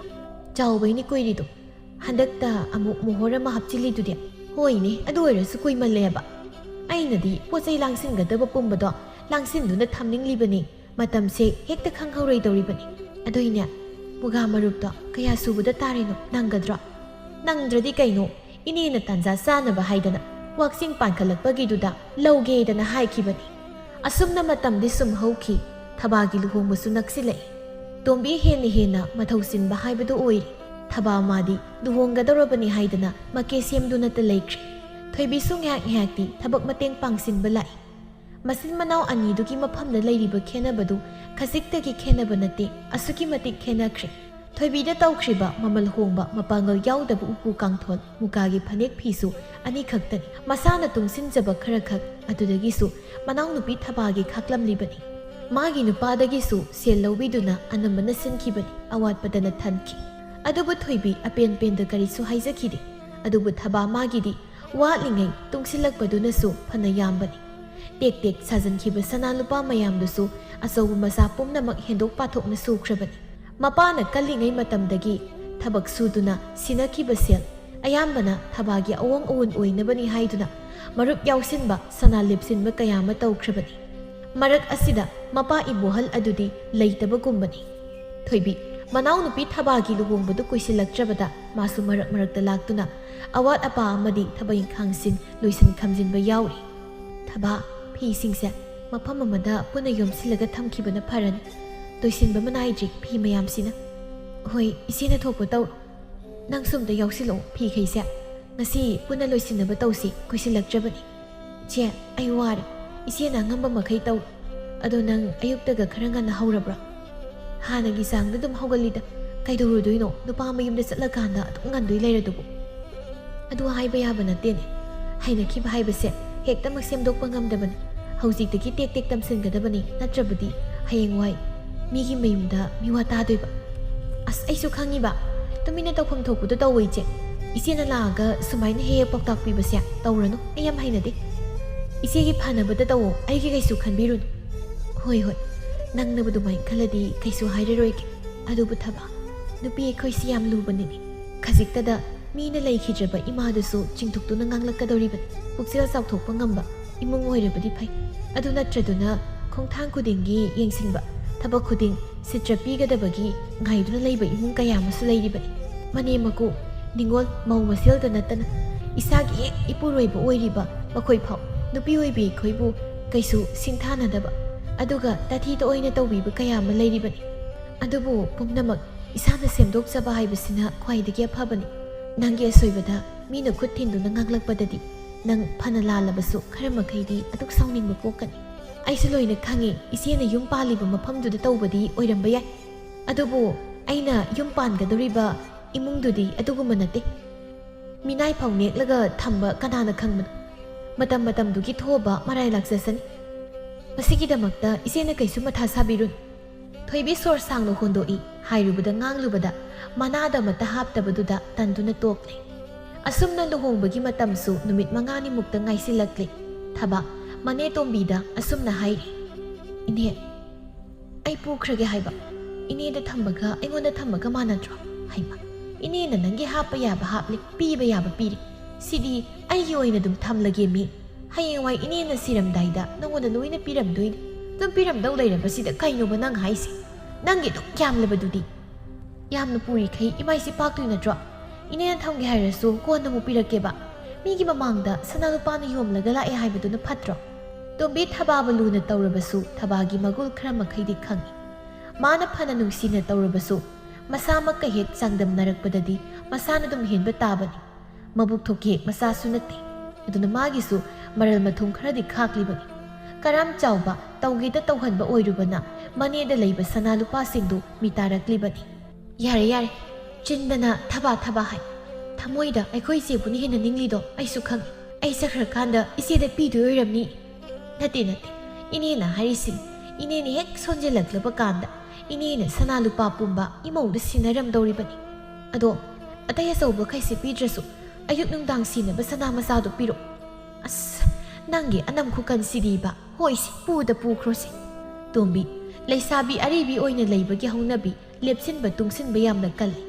ꯆꯥꯎꯕꯩꯅꯤ ꯀꯨꯏꯔꯤꯗꯣ꯫ ꯍꯟꯗꯛꯇ ꯑꯃꯨꯛ ꯃꯣꯍꯣꯔ ꯑꯃ ꯍꯥꯞꯆꯤꯜꯂꯤꯗꯨꯗꯤ꯫ ꯍꯣꯏꯅꯦ, ꯑꯗꯨ ꯑꯣꯏꯔꯁꯨ ꯀꯨꯏꯃꯜꯂꯦꯕ꯫ ꯑꯩꯅꯗꯤ ꯄꯣꯠ ꯆꯩ ꯂꯥꯡꯁꯤꯟꯒꯗꯕ ꯄꯨꯝꯕꯗꯣ ꯂꯥꯡꯁꯤꯟꯗꯨꯅ ꯊꯝꯅꯤꯡꯂꯤꯕꯅꯤ꯫ ꯃꯇꯝꯁꯦ ꯍꯦꯛꯇ ꯈꯪꯍꯧꯔꯣꯏꯗꯧꯔꯤꯕꯅꯤ꯫ ꯑꯗꯨꯏꯅꯦ, ꯃꯨꯒꯥ ꯃꯔꯨꯞꯇꯣ ꯀꯌꯥ ꯁꯨꯕꯗ ꯇꯥꯔꯤꯅꯣ? ꯅꯪꯒꯗ꯭ꯔꯣ? ꯅꯪꯗ꯭ꯔꯗꯤ ꯀꯩꯅꯣ, ꯏꯅꯦꯅ ꯇꯥꯟꯖꯥ ꯆꯥꯅꯕ ꯍꯥꯏꯗꯅ ꯋꯥꯛꯆꯤꯡ ꯄꯥꯟꯈꯠꯂꯛꯄꯒꯤꯗꯨꯗ ꯂꯧꯒꯦꯗꯅ ꯍꯥꯏꯈꯤꯕꯅꯤ꯫ ꯑꯁꯨꯝꯅ ꯃꯇꯝꯗꯤ ꯁꯨꯝ ꯍꯧꯈꯤ꯫ ꯊꯕꯥꯒꯤ ꯂꯨꯍꯣꯡꯕꯁꯨ ꯅꯛꯁꯤꯜꯂꯛꯏ꯫ ꯇꯣꯝꯕꯤ ꯍꯦꯟꯅ ꯍꯦꯟꯅ ꯃꯊꯧ ꯆꯤꯟꯕ ꯍꯥꯏꯕꯗꯨ ꯑꯣꯏꯔꯦ꯫ ꯊꯕꯥ ꯃꯥꯗꯤ ꯂꯨꯍꯣꯡꯒꯗꯧꯔꯕꯅꯤ ꯍꯥꯏꯗꯅ ꯃꯀꯦ ꯁꯦꯝꯗꯨꯅꯇ ꯂꯩꯈ꯭ꯔꯦ꯫ ꯊꯣꯏꯕꯤꯁꯨ ꯉꯥꯏꯍꯥꯛ ꯉꯥꯏꯍꯥꯛꯇꯤ ꯊꯕꯛ ꯃꯇꯦꯡ ꯄꯥꯡꯁꯤꯟꯕ ꯂꯥꯛꯏ꯫ ꯃꯆꯤꯟ ꯃꯅꯥꯎ ꯑꯅꯤꯗꯨꯒꯤ ꯃꯐꯝꯗ ꯂꯩꯔꯤꯕ ꯈꯦꯟꯅꯕꯗꯨ ꯈꯖꯤꯛꯇꯒꯤ ꯈꯦꯟꯅꯕ ꯅꯠꯇꯦ, ꯑꯁꯨꯛꯀꯤ ꯃꯇꯤꯛ ꯈꯦꯟꯅꯈ꯭ꯔꯦ꯫ ꯊꯣꯏꯕꯤꯗ ꯇꯧꯈ꯭ꯔꯤꯕ ꯃꯃꯜ ꯍꯣꯡꯕ ꯃꯄꯥꯡꯒꯜ ꯌꯥꯎꯗꯕ ꯎꯄꯨ ꯀꯥꯡꯊꯣꯜ, ꯃꯨꯀꯥꯒꯤ ꯐꯅꯦꯛ ꯐꯤꯁꯨ ꯑꯅꯤꯈꯛꯇꯅꯤ꯫ ꯃꯁꯥꯅ ꯇꯨꯡꯁꯤꯟꯖꯕ ꯈꯔꯈꯛ ꯑꯗꯨꯗꯒꯤꯁꯨ ꯃꯅꯥꯎꯅꯨꯄꯤ ꯊꯕꯥꯒꯤ ꯈꯥꯛꯂꯝꯂꯤꯕꯅꯤ꯫ ꯃꯥꯒꯤ ꯅꯨꯄꯥꯗꯒꯤꯁꯨ ꯁꯦꯜ ꯂꯧꯕꯤꯗꯨꯅ ꯑꯅꯝꯕꯅ ꯁꯤꯟꯈꯤꯕꯅꯤ, ꯑꯋꯥꯠꯄꯗꯅ ꯊꯟꯈꯤ꯫ ꯑꯗꯨꯕꯨ ꯊꯣꯏꯕꯤ ꯑꯄꯦꯟ ꯄꯦꯟꯗ ꯀꯔꯤꯁꯨ ꯍꯥꯏꯖꯈꯤꯗꯦ꯫ ꯑꯗꯨꯕꯨ ꯊꯕꯥ ꯃꯥꯒꯤꯗꯤ ꯋꯥꯠꯂꯤꯉꯩ ꯇꯨꯡꯁꯤꯜꯂꯛꯄꯗꯨꯅꯁꯨ ꯐꯅ ꯌꯥꯝꯕꯅꯤ꯫ ꯇꯦꯛ ꯇꯦꯛ ꯁꯥꯖꯤꯟꯈꯤꯕ ꯁꯅꯥ ꯂꯨꯄꯥ ꯃꯌꯥꯝꯗꯨꯁꯨ ꯑꯆꯧꯕ ꯃꯆꯥ ꯄꯨꯝꯅꯃꯛ ꯍꯦꯟꯗꯣꯛ ꯄꯥꯊꯣꯛꯅ ꯁꯨꯈ꯭ꯔꯕꯅꯤ꯫ ꯃꯄꯥꯅ ꯀꯜꯂꯤꯉꯩ ꯃꯇꯝꯗꯒꯤ ꯊꯕꯛ ꯁꯨꯗꯨꯅ ꯁꯤꯟꯅꯈꯤꯕ ꯁꯦꯜ ꯑꯌꯥꯝꯕꯅ ꯊꯕꯥꯒꯤ ꯑꯋꯣꯡ ꯑꯋꯣꯟ ꯑꯣꯏꯅꯕꯅꯤ ꯍꯥꯏꯗꯨꯅ ꯃꯔꯨꯞ ꯌꯥꯎꯁꯤꯟꯕ, ꯁꯅꯥ ꯂꯦꯞꯁꯤꯟꯕ ꯀꯌꯥ ꯑꯃ ꯇꯧꯈ꯭ꯔꯕꯅꯤ꯫ ꯃꯔꯛ ꯑꯁꯤꯗ ꯃꯄꯥ ꯏꯕꯣꯍꯜ ꯑꯗꯨꯗꯤ ꯂꯩꯇꯕꯒꯨꯝꯕꯅꯤ꯫ ꯊꯣꯏꯕꯤ, ꯃꯅꯥꯎꯅꯨꯄꯤ ꯊꯕꯥꯒꯤ ꯂꯨꯍꯣꯡꯕꯗꯨ ꯀꯨꯏꯁꯤꯜꯂꯛꯇ꯭ꯔꯕꯗ ꯃꯥꯁꯨ ꯃꯔꯛ ꯃꯔꯛꯇ ꯂꯥꯛꯇꯨꯅ ꯑꯋꯥꯠ ꯑꯄꯥ ꯑꯃꯗꯤ ꯊꯕꯛ ꯏꯪꯈꯥꯡꯁꯤꯡ ꯂꯣꯏꯁꯤꯟ ꯈꯝꯖꯤꯟꯕ ꯌꯥꯎꯔꯤ꯫ ꯊꯕꯥ, ꯐꯤꯁꯤꯡꯁꯦ ꯃꯐꯝ ꯑꯃꯗ ꯄꯨꯟꯅ ꯌꯣꯝꯁꯤꯜꯂꯒ ꯊꯝꯈꯤꯕꯅ ꯐꯔꯅꯤ꯫ ꯂꯣꯏꯁꯤꯟꯕ ꯃꯅꯥꯏꯗ꯭ꯔꯤ ꯐꯤ ꯃꯌꯥꯝꯁꯤꯅ꯫ ꯍꯣꯏ, ꯏꯆꯦꯅ ꯊꯣꯛꯄ ꯇꯧꯔꯣ꯫ ꯅꯪꯁꯨ ꯑꯝꯇ ꯌꯥꯎꯁꯤꯜꯂꯛꯑꯣ ꯐꯤꯈꯩꯁꯦ꯫ ꯉꯁꯤ ꯄꯨꯟꯅ ꯂꯣꯏꯁꯤꯟꯅꯕ ꯇꯧꯁꯤ, ꯀꯨꯏꯁꯤꯜꯂꯛꯇ꯭ꯔꯕꯅꯤ꯫ ꯆꯦ, ꯑꯩ ꯋꯥꯔꯦ꯫ ꯏꯆꯦꯅ ꯑꯉꯝꯕ ꯃꯈꯩ ꯇꯧꯔꯣ꯫ ꯑꯗꯣ ꯅꯪ ꯑꯌꯨꯛꯇꯒ ꯈꯔ ꯉꯟꯅ ꯍꯧꯔꯕ꯭ꯔꯣ? ꯍꯥꯟꯅꯒꯤ ꯆꯥꯡꯗ ꯑꯗꯨꯝ ꯍꯧꯒꯠꯂꯤꯗ꯫ ꯀꯩꯗꯧꯔꯨꯗꯣꯏꯅꯣ? ꯅꯨꯄꯥ ꯃꯌꯨꯝꯗ ꯆꯠꯂꯀꯥꯟꯗ ꯑꯗꯨꯝ ꯉꯟꯗꯣꯏ ꯂꯩꯔꯗꯨꯕꯨ꯫ ꯑꯗꯨ ꯍꯥꯏꯕ ꯌꯥꯕ ꯅꯠꯇꯦꯅꯦ꯫ ꯍꯩꯅꯈꯤꯕ ꯍꯥꯏꯕꯁꯦ ꯍꯦꯛꯇꯃꯛ ꯁꯦꯝꯗꯣꯛꯄ ꯉꯝꯗꯕꯅꯤ꯫ ꯍꯧꯖꯤꯛꯇꯒꯤ ꯇꯦꯛ ꯇꯦꯛ ꯇꯝꯁꯤꯟꯒꯗꯕꯅꯤ, ꯅꯠꯇ꯭ꯔꯕꯗꯤ ꯍꯌꯦꯡꯋꯥꯏ ꯃꯤꯒꯤ ꯃꯌꯨꯝꯗ ꯃꯤꯋꯥ ꯇꯥꯗꯣꯏꯕ꯫ ꯑꯁ, ꯑꯩꯁꯨ ꯈꯪꯉꯤꯕ꯫ ꯇꯨꯃꯤꯟꯅ ꯇꯧꯐꯝ ꯊꯣꯛꯄꯗꯣ ꯇꯧꯋꯣ, ꯏꯆꯦ꯫ ꯏꯆꯦꯅ ꯂꯥꯛꯑꯒ ꯁꯨꯃꯥꯏꯅ ꯍꯦꯛ ꯍꯦꯛ ꯄꯥꯎꯇꯥꯛ ꯄꯤꯕꯁꯦ ꯇꯧꯔꯅꯨ, ꯑꯩ ꯌꯥꯝ ꯍꯩꯅꯗꯦ꯫ ꯏꯆꯦꯒꯤ ꯐꯅꯕꯗ ꯇꯧꯋꯣ, ꯑꯩꯒꯤ ꯀꯩꯁꯨ ꯈꯟꯕꯤꯔꯨꯅꯨ꯫ ꯍꯣꯏ ꯍꯣꯏ, ꯅꯪꯅꯕꯨ ꯑꯗꯨꯃꯥꯏꯅ ꯈꯜꯂꯗꯤ ꯀꯩꯁꯨ ꯍꯥꯏꯔꯔꯣꯏꯒꯦ꯫ ꯑꯗꯨꯕꯨ ꯊꯕꯥ, ꯅꯨꯄꯤ ꯑꯩꯈꯣꯏꯁꯤ ꯌꯥꯝ ꯂꯨꯕꯅꯤꯅꯦ꯫ ꯈꯖꯤꯛꯇꯗ ꯃꯤꯅ ꯂꯩꯈꯤꯗ꯭ꯔꯕ ꯏꯃꯥꯗꯨꯁꯨ ꯆꯤꯡꯊꯣꯛꯇꯨꯅ ꯉꯥꯡꯂꯛꯀꯗꯧꯔꯤꯕꯅꯤ꯫ ꯄꯨꯛꯆꯦꯜ ꯆꯥꯎꯊꯣꯛꯄ ꯉꯝꯕ ꯏꯃꯨꯡ ꯑꯣꯏꯔꯕꯗꯤ ꯐꯩ꯫ ꯑꯗꯨ ꯅꯠꯇ꯭ꯔꯗꯨꯅ ꯈꯣꯡꯊꯥꯡ ꯈꯨꯗꯤꯡꯒꯤ ꯌꯦꯡꯁꯤꯟꯕ, ꯊꯕꯛ ꯈꯨꯗꯤꯡ ꯁꯤꯠꯇ꯭ꯔ ꯄꯤꯒꯗꯕꯒꯤ ꯉꯥꯏꯗꯨꯅ ꯂꯩꯕ ꯏꯃꯨꯡ ꯀꯌꯥ ꯑꯃꯁꯨ ꯂꯩꯔꯤꯕꯅꯤ꯫ ꯃꯅꯦꯝ ꯃꯀꯨ, ꯅꯤꯉꯣꯜ, ꯃꯧ ꯃꯁꯦꯜꯗ ꯅꯠꯇꯅ ꯏꯁꯥꯒꯤ ꯍꯦꯛ ꯏꯄꯨꯔꯣꯏꯕ ꯑꯣꯏꯔꯤꯕ ꯃꯈꯣꯏ ꯐꯥꯎ ꯅꯨꯄꯤ ꯑꯣꯏꯕꯤ ꯑꯩꯈꯣꯏꯕꯨ ꯀꯩꯁꯨ ꯁꯤꯡꯊꯥꯅꯗꯕ, ꯑꯗꯨꯒ ꯇꯥꯊꯤ ꯇꯑꯣꯏꯅ ꯇꯧꯕꯤꯕ ꯀꯌꯥ ꯑꯃ ꯂꯩꯔꯤꯕꯅꯤ꯫ ꯑꯗꯨꯕꯨ ꯄꯨꯝꯅꯃꯛ ꯏꯁꯥꯅ ꯁꯦꯝꯗꯣꯛꯆꯕ ꯍꯥꯏꯕꯁꯤꯅ ꯈ꯭ꯋꯥꯏꯗꯒꯤ ꯑꯐꯕꯅꯤ꯫ ꯅꯪꯒꯤ ꯑꯁꯣꯏꯕꯗ ꯃꯤꯅ ꯈꯨꯠ ꯊꯤꯟꯗꯨꯅ ꯉꯥꯡꯂꯛꯄꯗꯗꯤ ꯅꯪ ꯐꯅ ꯂꯥꯜꯂꯕꯁꯨ ꯈꯔ ꯃꯈꯩꯗꯤ ꯑꯗꯨꯛ ꯁꯥꯎꯅꯤꯡꯕ ꯄꯣꯛꯀꯅꯤ꯫ ꯑꯩꯁꯨ ꯂꯣꯏꯅ ꯈꯪꯉꯤ, ꯏꯆꯦꯅ ꯌꯨꯝ ꯄꯥꯜꯂꯤꯕ ꯃꯐꯝꯗꯨꯗ ꯇꯧꯕꯗꯤ ꯑꯣꯏꯔꯝꯕ ꯌꯥꯏ꯫ ꯑꯗꯨꯕꯨ ꯑꯩꯅ ꯌꯨꯝ ꯄꯥꯟꯒꯗꯧꯔꯤꯕ ꯏꯃꯨꯡꯗꯨꯗꯤ ꯑꯗꯨꯒꯨꯝꯕ ꯅꯠꯇꯦ꯫ ꯃꯤꯅꯥꯏ ꯐꯥꯎ ꯅꯦꯛꯂꯒ ꯊꯝꯕ ꯀꯅꯥꯅ ꯈꯪꯕꯅꯣ? ꯃꯇꯝ ꯃꯇꯝꯗꯨꯒꯤ ꯊꯣꯛꯑꯕ ꯃꯔꯥꯏ ꯂꯥꯛꯆꯁꯅꯤ꯫ ꯃꯁꯤꯒꯤꯗꯃꯛꯇ ꯏꯆꯦꯅ ꯀꯩꯁꯨ ꯃꯊꯥ ꯁꯥꯕꯤꯔꯨꯅꯨ꯫ ꯊꯣꯏꯕꯤ ꯁꯣꯔ ꯁꯥꯡꯅ ꯍꯣꯟꯗꯣꯛꯏ꯫ ꯍꯥꯏꯔꯨꯕꯗ ꯉꯥꯡꯂꯨꯕꯗ ꯃꯅꯥꯗ ꯑꯃꯠꯇ ꯍꯥꯞꯇꯕꯗꯨꯗ ꯇꯟꯗꯨꯅ ꯇꯣꯛꯂꯦ꯫ ꯑꯁꯨꯝꯅ ꯂꯨꯍꯣꯡꯕꯒꯤ ꯃꯇꯝꯁꯨ ꯅꯨꯃꯤꯠ ꯃꯉꯥꯅꯤꯃꯨꯛꯇ ꯉꯥꯏꯁꯤꯜꯂꯛꯂꯦ꯫ ꯊꯕꯥ, ꯃꯅꯦ ꯇꯣꯝꯕꯤꯗ ꯑꯁꯨꯝꯅ ꯍꯥꯏꯔꯤ, "ꯏꯅꯦ, ꯑꯩ ꯄꯨꯈ꯭ꯔꯒꯦ ꯍꯥꯏꯕ꯫ ꯏꯅꯦꯗ ꯊꯝꯕꯒ ꯑꯩꯉꯣꯟꯗ ꯊꯝꯕꯒ ꯃꯥꯟꯅꯗ꯭ꯔꯣ? ꯍꯩꯃ, ꯏꯅꯦꯅ ꯅꯪꯒꯤ ꯍꯥꯞꯄ ꯌꯥꯕ ꯍꯥꯞꯂꯦ, ꯄꯤꯕ ꯌꯥꯕ ꯄꯤꯔꯦ꯫ ꯁꯤꯗꯤ ꯑꯩꯒꯤ ꯑꯣꯏꯅ ꯑꯗꯨꯝ ꯊꯝꯂꯒꯦ ꯃꯤ꯫ ꯍꯌꯦꯡꯋꯥꯏ ꯏꯅꯦꯅ ꯁꯤꯔꯝꯗꯥꯏꯗ ꯅꯉꯣꯟꯗ ꯂꯣꯏꯅ ꯄꯤꯔꯝꯗꯣꯏꯅꯤ꯫ ꯑꯗꯨꯝ ꯄꯤꯔꯝꯗꯧ ꯂꯩꯔꯕꯁꯤꯗ ꯀꯩꯅꯣꯕ ꯅꯪ ꯍꯥꯏꯁꯦ? ꯅꯪꯒꯤ ꯑꯗꯨꯛ ꯌꯥꯝꯂꯕꯗꯨꯗꯤ?" "ꯌꯥꯝꯅ ꯄꯨꯔꯤꯈꯩ ꯏꯃꯥꯏꯁꯤ ꯄꯥꯛꯇꯣꯏ ꯅꯠꯇ꯭ꯔꯣ? ꯏꯅꯦꯅ ꯊꯝꯒꯦ ꯍꯥꯏꯔꯁꯨ ꯀꯣꯟꯅ ꯑꯃꯨꯛ ꯄꯤꯔꯛꯀꯦꯕ꯫ ꯃꯤꯒꯤ ꯃꯃꯥꯡꯗ ꯁꯅꯥ ꯂꯨꯄꯥꯅ ꯌꯣꯝꯂꯒ ꯂꯥꯛꯑꯦ ꯍꯥꯏꯕꯗꯨꯅ ꯐꯠꯇ꯭ꯔꯣ?" ꯇꯣꯝꯕꯤ ꯊꯕꯥꯕꯨ ꯂꯨꯅ ꯇꯧꯔꯕꯁꯨ ꯊꯕꯥꯒꯤ ꯃꯒꯨꯜ ꯈꯔ ꯃꯈꯩꯗꯤ ꯈꯪꯏ꯫ ꯃꯥꯅ ꯐꯅ ꯅꯨꯡꯁꯤꯅ ꯇꯧꯔꯕꯁꯨ ꯃꯁꯥꯃꯛꯀ ꯍꯦꯛ ꯆꯥꯡꯗꯝꯅꯔꯛꯄꯗꯗꯤ ꯃꯁꯥꯅ ꯑꯗꯨꯝ ꯍꯦꯟꯕ ꯇꯥꯕꯅꯤ꯫ ꯃꯕꯨꯛ ꯊꯣꯛꯀꯦ ꯃꯆꯥꯁꯨ ꯅꯠꯇꯦ꯫ ꯑꯗꯨꯅ ꯃꯥꯒꯤꯁꯨ ꯃꯔꯜ ꯃꯊꯨꯝ ꯈꯔꯗꯤ ꯈꯥꯛꯂꯤꯕꯅꯤ꯫ ꯀꯔꯝ ꯆꯥꯎꯕ ꯇꯧꯒꯦꯗ ꯇꯧꯍꯟꯕ ꯑꯣꯏꯔꯨꯕꯅ ꯃꯅꯦꯗ ꯂꯩꯕ ꯁꯅꯥ ꯂꯨꯄꯥꯁꯤꯡꯗꯨ ꯃꯤ ꯇꯥꯔꯛꯂꯤꯕꯅꯤ꯫ "ꯌꯥꯔꯦ, ꯌꯥꯔꯦ꯫ ꯆꯤꯟꯗꯅ ꯊꯕꯥ ꯊꯕꯥ ꯍꯥꯏ꯫ ꯊꯃꯣꯏꯗ ꯑꯩꯈꯣꯏ ꯏꯆꯦꯕꯨꯅ ꯍꯦꯟꯅ ꯅꯤꯡꯂꯤꯗꯣ ꯑꯩꯁꯨ ꯈꯪꯏ꯫ ꯑꯩ ꯆꯠꯈ꯭ꯔꯀꯥꯟꯗ ꯏꯆꯦꯗ ꯄꯤꯗꯣꯏ ꯑꯣꯏꯔꯝꯅꯤ꯫ ꯅꯠꯇꯦ, ꯅꯠꯇꯦ꯫ ꯏꯅꯦꯅ ꯍꯥꯏꯔꯤꯁꯤꯅꯤ꯫ ꯏꯅꯦꯅ ꯍꯦꯛ ꯁꯣꯟꯖꯜꯂꯛꯂꯕ ꯀꯥꯟꯗ ꯏꯅꯦꯅ ꯁꯅꯥ ꯂꯨꯄꯥ ꯄꯨꯝꯕ ꯏꯃꯧꯗ ꯁꯤꯟꯅꯔꯝꯗꯧꯔꯤꯕꯅꯤ꯫ ꯑꯗꯣ ꯑꯇꯩ ꯑꯆꯧꯕꯈꯩꯁꯦ ꯄꯤꯗ꯭ꯔꯁꯨ ꯑꯌꯨꯛ ꯅꯨꯡꯗꯥꯡ ꯁꯤꯅꯕ ꯁꯅꯥ ꯃꯆꯥꯗꯣ ꯄꯤꯔꯛꯑꯣ꯫ ꯑꯁ, ꯅꯪꯒꯤ ꯑꯅꯝ ꯈꯨꯀꯟꯁꯤꯗꯤꯕ꯫ ꯍꯣꯏꯁꯦ, ꯄꯨꯗ ꯄꯨꯈ꯭ꯔꯣꯁꯦ꯫ ꯇꯣꯝꯕꯤ, ꯂꯩꯁꯥꯕꯤ ꯑꯔꯤꯕꯤ ꯑꯣꯏꯅ ꯂꯩꯕꯒꯤ ꯍꯧꯅꯕꯤ, ꯂꯦꯞꯁꯤꯟꯕ ꯇꯨꯡꯁꯤꯟꯕ ꯌꯥꯝꯅ ꯀꯜꯂꯤ꯫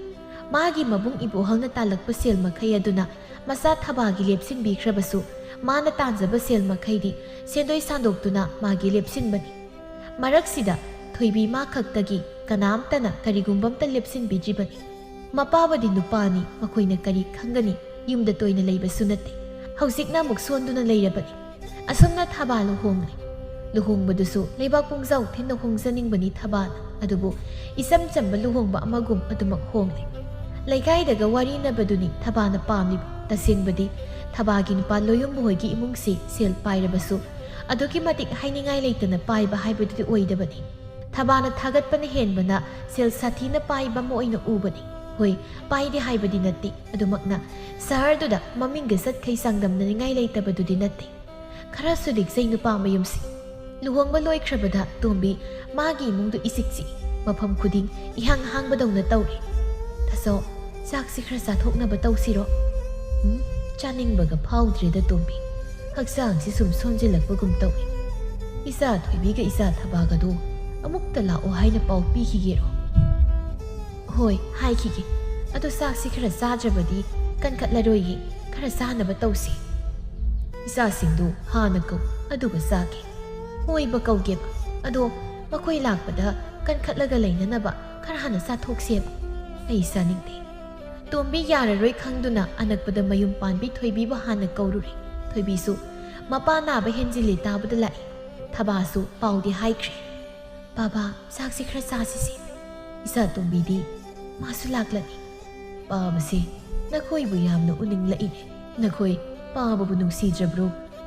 ꯃꯥꯒꯤ ꯃꯕꯨꯡ ꯏꯕꯣꯍꯜꯅ ꯇꯥꯜꯂꯛꯄ ꯁꯦꯜ ꯃꯈꯩ ꯑꯗꯨꯅ ꯃꯆꯥ ꯊꯕꯥꯒꯤ ꯂꯦꯞꯁꯤꯟꯕꯤꯈ꯭ꯔꯕꯁꯨ, ꯃꯥꯅ ꯇꯥꯟꯖꯕ ꯁꯦꯜ ꯃꯈꯩꯗꯤ ꯁꯦꯟꯗꯣꯏ ꯁꯥꯟꯗꯣꯛꯇꯨꯅ ꯃꯥꯒꯤ ꯂꯦꯞꯁꯤꯟꯕꯅꯤ꯫ ꯃꯔꯛꯁꯤꯗ ꯊꯣꯏꯕꯤ ꯃꯥ ꯈꯛꯇꯒꯤ ꯀꯅꯥꯝꯇꯅ ꯀꯔꯤꯒꯨꯝꯕ ꯑꯝꯇ ꯂꯦꯞꯁꯤꯟꯕꯤꯗ꯭ꯔꯤꯕꯅꯤ꯫ ꯃꯄꯥꯕꯨꯗꯤ ꯅꯨꯄꯥꯅꯤ, ꯃꯈꯣꯏꯅ ꯀꯔꯤ ꯈꯪꯒꯅꯤ? ꯌꯨꯝꯗ ꯇꯣꯏꯅ ꯂꯩꯕꯁꯨ ꯅꯠꯇꯦ꯫ ꯍꯧꯖꯤꯛꯅ ꯑꯃꯨꯛ ꯁꯣꯟꯗꯨꯅ ꯂꯩꯔꯕꯅꯤ꯫ ꯑꯁꯨꯝꯅ ꯊꯕꯥ ꯂꯨꯍꯣꯡꯂꯦ꯫ ꯂꯨꯍꯣꯡꯕꯗꯨꯁꯨ ꯂꯩꯕꯥꯛ ꯄꯨꯡꯖꯥꯎ ꯊꯤꯟꯅ ꯍꯣꯡꯖꯅꯤꯡꯕꯅꯤ ꯊꯕꯥꯅ꯫ ꯑꯗꯨꯕꯨ ꯏꯆꯝ ꯆꯝꯕ ꯂꯨꯍꯣꯡꯕ ꯑꯃꯒꯨꯝ ꯑꯗꯨꯃꯛ ꯍꯣꯡꯂꯦ꯫ ꯂꯩꯀꯥꯏꯗꯒ ꯋꯥꯔꯤꯅꯕꯗꯨꯅꯤ ꯊꯕꯥꯅ ꯄꯥꯝꯂꯤꯕ꯫ ꯇꯁꯦꯡꯕꯗꯤ ꯊꯕꯥꯒꯤ ꯅꯨꯄꯥ ꯂꯣꯌꯨꯝꯕ ꯍꯣꯏꯒꯤ ꯏꯃꯨꯡꯁꯤ ꯁꯦꯜ ꯄꯥꯏꯔꯕꯁꯨ ꯑꯗꯨꯛꯀꯤ ꯃꯇꯤꯛ ꯍꯥꯏꯅꯤꯡꯉꯥꯏ ꯂꯩꯇꯅ ꯄꯥꯏꯕ ꯍꯥꯏꯕꯗꯨꯗꯤ ꯑꯣꯏꯗꯕꯅꯤ꯫ ꯊꯕꯥꯅ ꯊꯥꯒꯠꯄꯅ ꯍꯦꯟꯕꯅ ꯁꯦꯜ ꯁꯥꯊꯤꯅ ꯄꯥꯏꯕ ꯑꯃ ꯑꯣꯏꯅ ꯎꯕꯅꯤ꯫ ꯍꯣꯏ, ꯄꯥꯏꯗꯦ ꯍꯥꯏꯕꯗꯤ ꯅꯠꯇꯦ, ꯑꯗꯨꯃꯛꯅ ꯁꯍꯔꯗꯨꯗ ꯃꯃꯤꯡꯒ ꯆꯠꯈꯩ ꯆꯥꯡꯗꯝꯅꯅꯤꯡꯉꯥꯏ ꯂꯩꯇꯕꯗꯨꯗꯤ ꯅꯠꯇꯦ꯫ ꯈꯔꯁꯨ ꯂꯤꯛꯆꯩ ꯅꯨꯄꯥ ꯃꯌꯨꯝꯁꯤ꯫ ꯂꯨꯍꯣꯡꯕ ꯂꯣꯏꯈ꯭ꯔꯕꯗ ꯇꯣꯝꯕꯤ ꯃꯥꯒꯤ ꯏꯃꯨꯡꯗꯨ ꯏꯆꯤꯛ ꯆꯤꯛꯏ꯫ ꯃꯐꯝ ꯈꯨꯗꯤꯡ ꯏꯍꯥꯡ ꯍꯥꯡꯕꯗꯧꯅ ꯇꯧꯔꯦ꯫ ꯇꯥꯆꯧ, ꯆꯥꯛꯁꯤ ꯈꯔ ꯆꯥꯊꯣꯛꯅꯕ ꯇꯧꯁꯤꯔꯣ? ꯎꯝ, ꯆꯥꯅꯤꯡꯕꯒ ꯐꯥꯎꯗ꯭ꯔꯦꯗ ꯇꯣꯝꯕꯤ꯫ ꯍꯛꯆꯥꯡꯁꯤ ꯁꯨꯝ ꯁꯣꯟꯖꯤꯜꯂꯛꯄꯒꯨꯝ ꯇꯧꯏ꯫ ꯏꯆꯥ ꯊꯣꯏꯕꯤꯒ ꯏꯆꯥ ꯊꯕꯥꯒꯗꯣ ꯑꯃꯨꯛꯇ ꯂꯥꯛꯑꯣ ꯍꯥꯏꯅ ꯄꯥꯎ ꯄꯤꯈꯤꯒꯦꯔꯣ? ꯍꯣꯏ, ꯍꯥꯏꯈꯤꯒꯦ꯫ ꯑꯗꯣ ꯆꯥꯛꯁꯤ ꯈꯔ ꯆꯥꯗ꯭ꯔꯕꯗꯤ ꯀꯟꯈꯠꯂꯔꯣꯏꯌꯦ꯫ ꯈꯔ ꯆꯥꯅꯕ ꯇꯧꯁꯤ꯫ ꯏꯆꯥꯁꯤꯡꯗꯨ ꯍꯥꯟꯅ ꯀꯧ, ꯑꯗꯨꯒ ꯆꯥꯒꯦ꯫ ꯍꯣꯏꯕ, ꯀꯧꯒꯦꯕ꯫ ꯑꯗꯣ ꯃꯈꯣꯏ ꯂꯥꯛꯄꯗ ꯀꯟꯈꯠꯂꯒ ꯂꯩꯅꯅꯕ ꯈꯔ ꯍꯥꯟꯅ ꯆꯥꯊꯣꯛꯁꯦꯕ꯫ ꯑꯩ ꯆꯥꯅꯤꯡꯗꯦ꯫ ꯇꯣꯝꯕꯤ ꯌꯥꯔꯔꯣꯏ ꯈꯪꯗꯨꯅ ꯑꯅꯛꯄꯗ ꯃꯌꯨꯝ ꯄꯥꯟꯕꯤ ꯊꯣꯏꯕꯤꯕꯨ ꯍꯥꯟꯅ ꯀꯧꯔꯨꯔꯦ꯫ ꯊꯣꯏꯕꯤꯁꯨ ꯃꯄꯥ ꯅꯥꯕ ꯍꯦꯟꯖꯤꯜꯂꯦ ꯇꯥꯕꯗ ꯂꯥꯛꯏ꯫ ꯊꯕꯥꯁꯨ ꯄꯥꯎꯗꯤ ꯍꯥꯏꯈ꯭ꯔꯦ꯫ "ꯕꯥꯕꯥ, ꯆꯥꯛꯁꯤ ꯈꯔ ꯆꯥꯁꯤꯁꯦ꯫ ꯏꯆꯥ ꯇꯣꯝꯕꯤꯗꯤ ꯃꯥꯁꯨ ꯂꯥꯛꯂꯅꯤ꯫ ꯄꯥꯕꯁꯦ ꯅꯈꯣꯏꯕꯨ ꯌꯥꯝꯅ ꯎꯅꯤꯡꯂꯛꯏꯅꯦ꯫ ꯅꯈꯣꯏ ꯄꯥꯕꯕꯨ ꯅꯨꯡꯁꯤꯗ꯭ꯔꯕ꯭ꯔꯣ?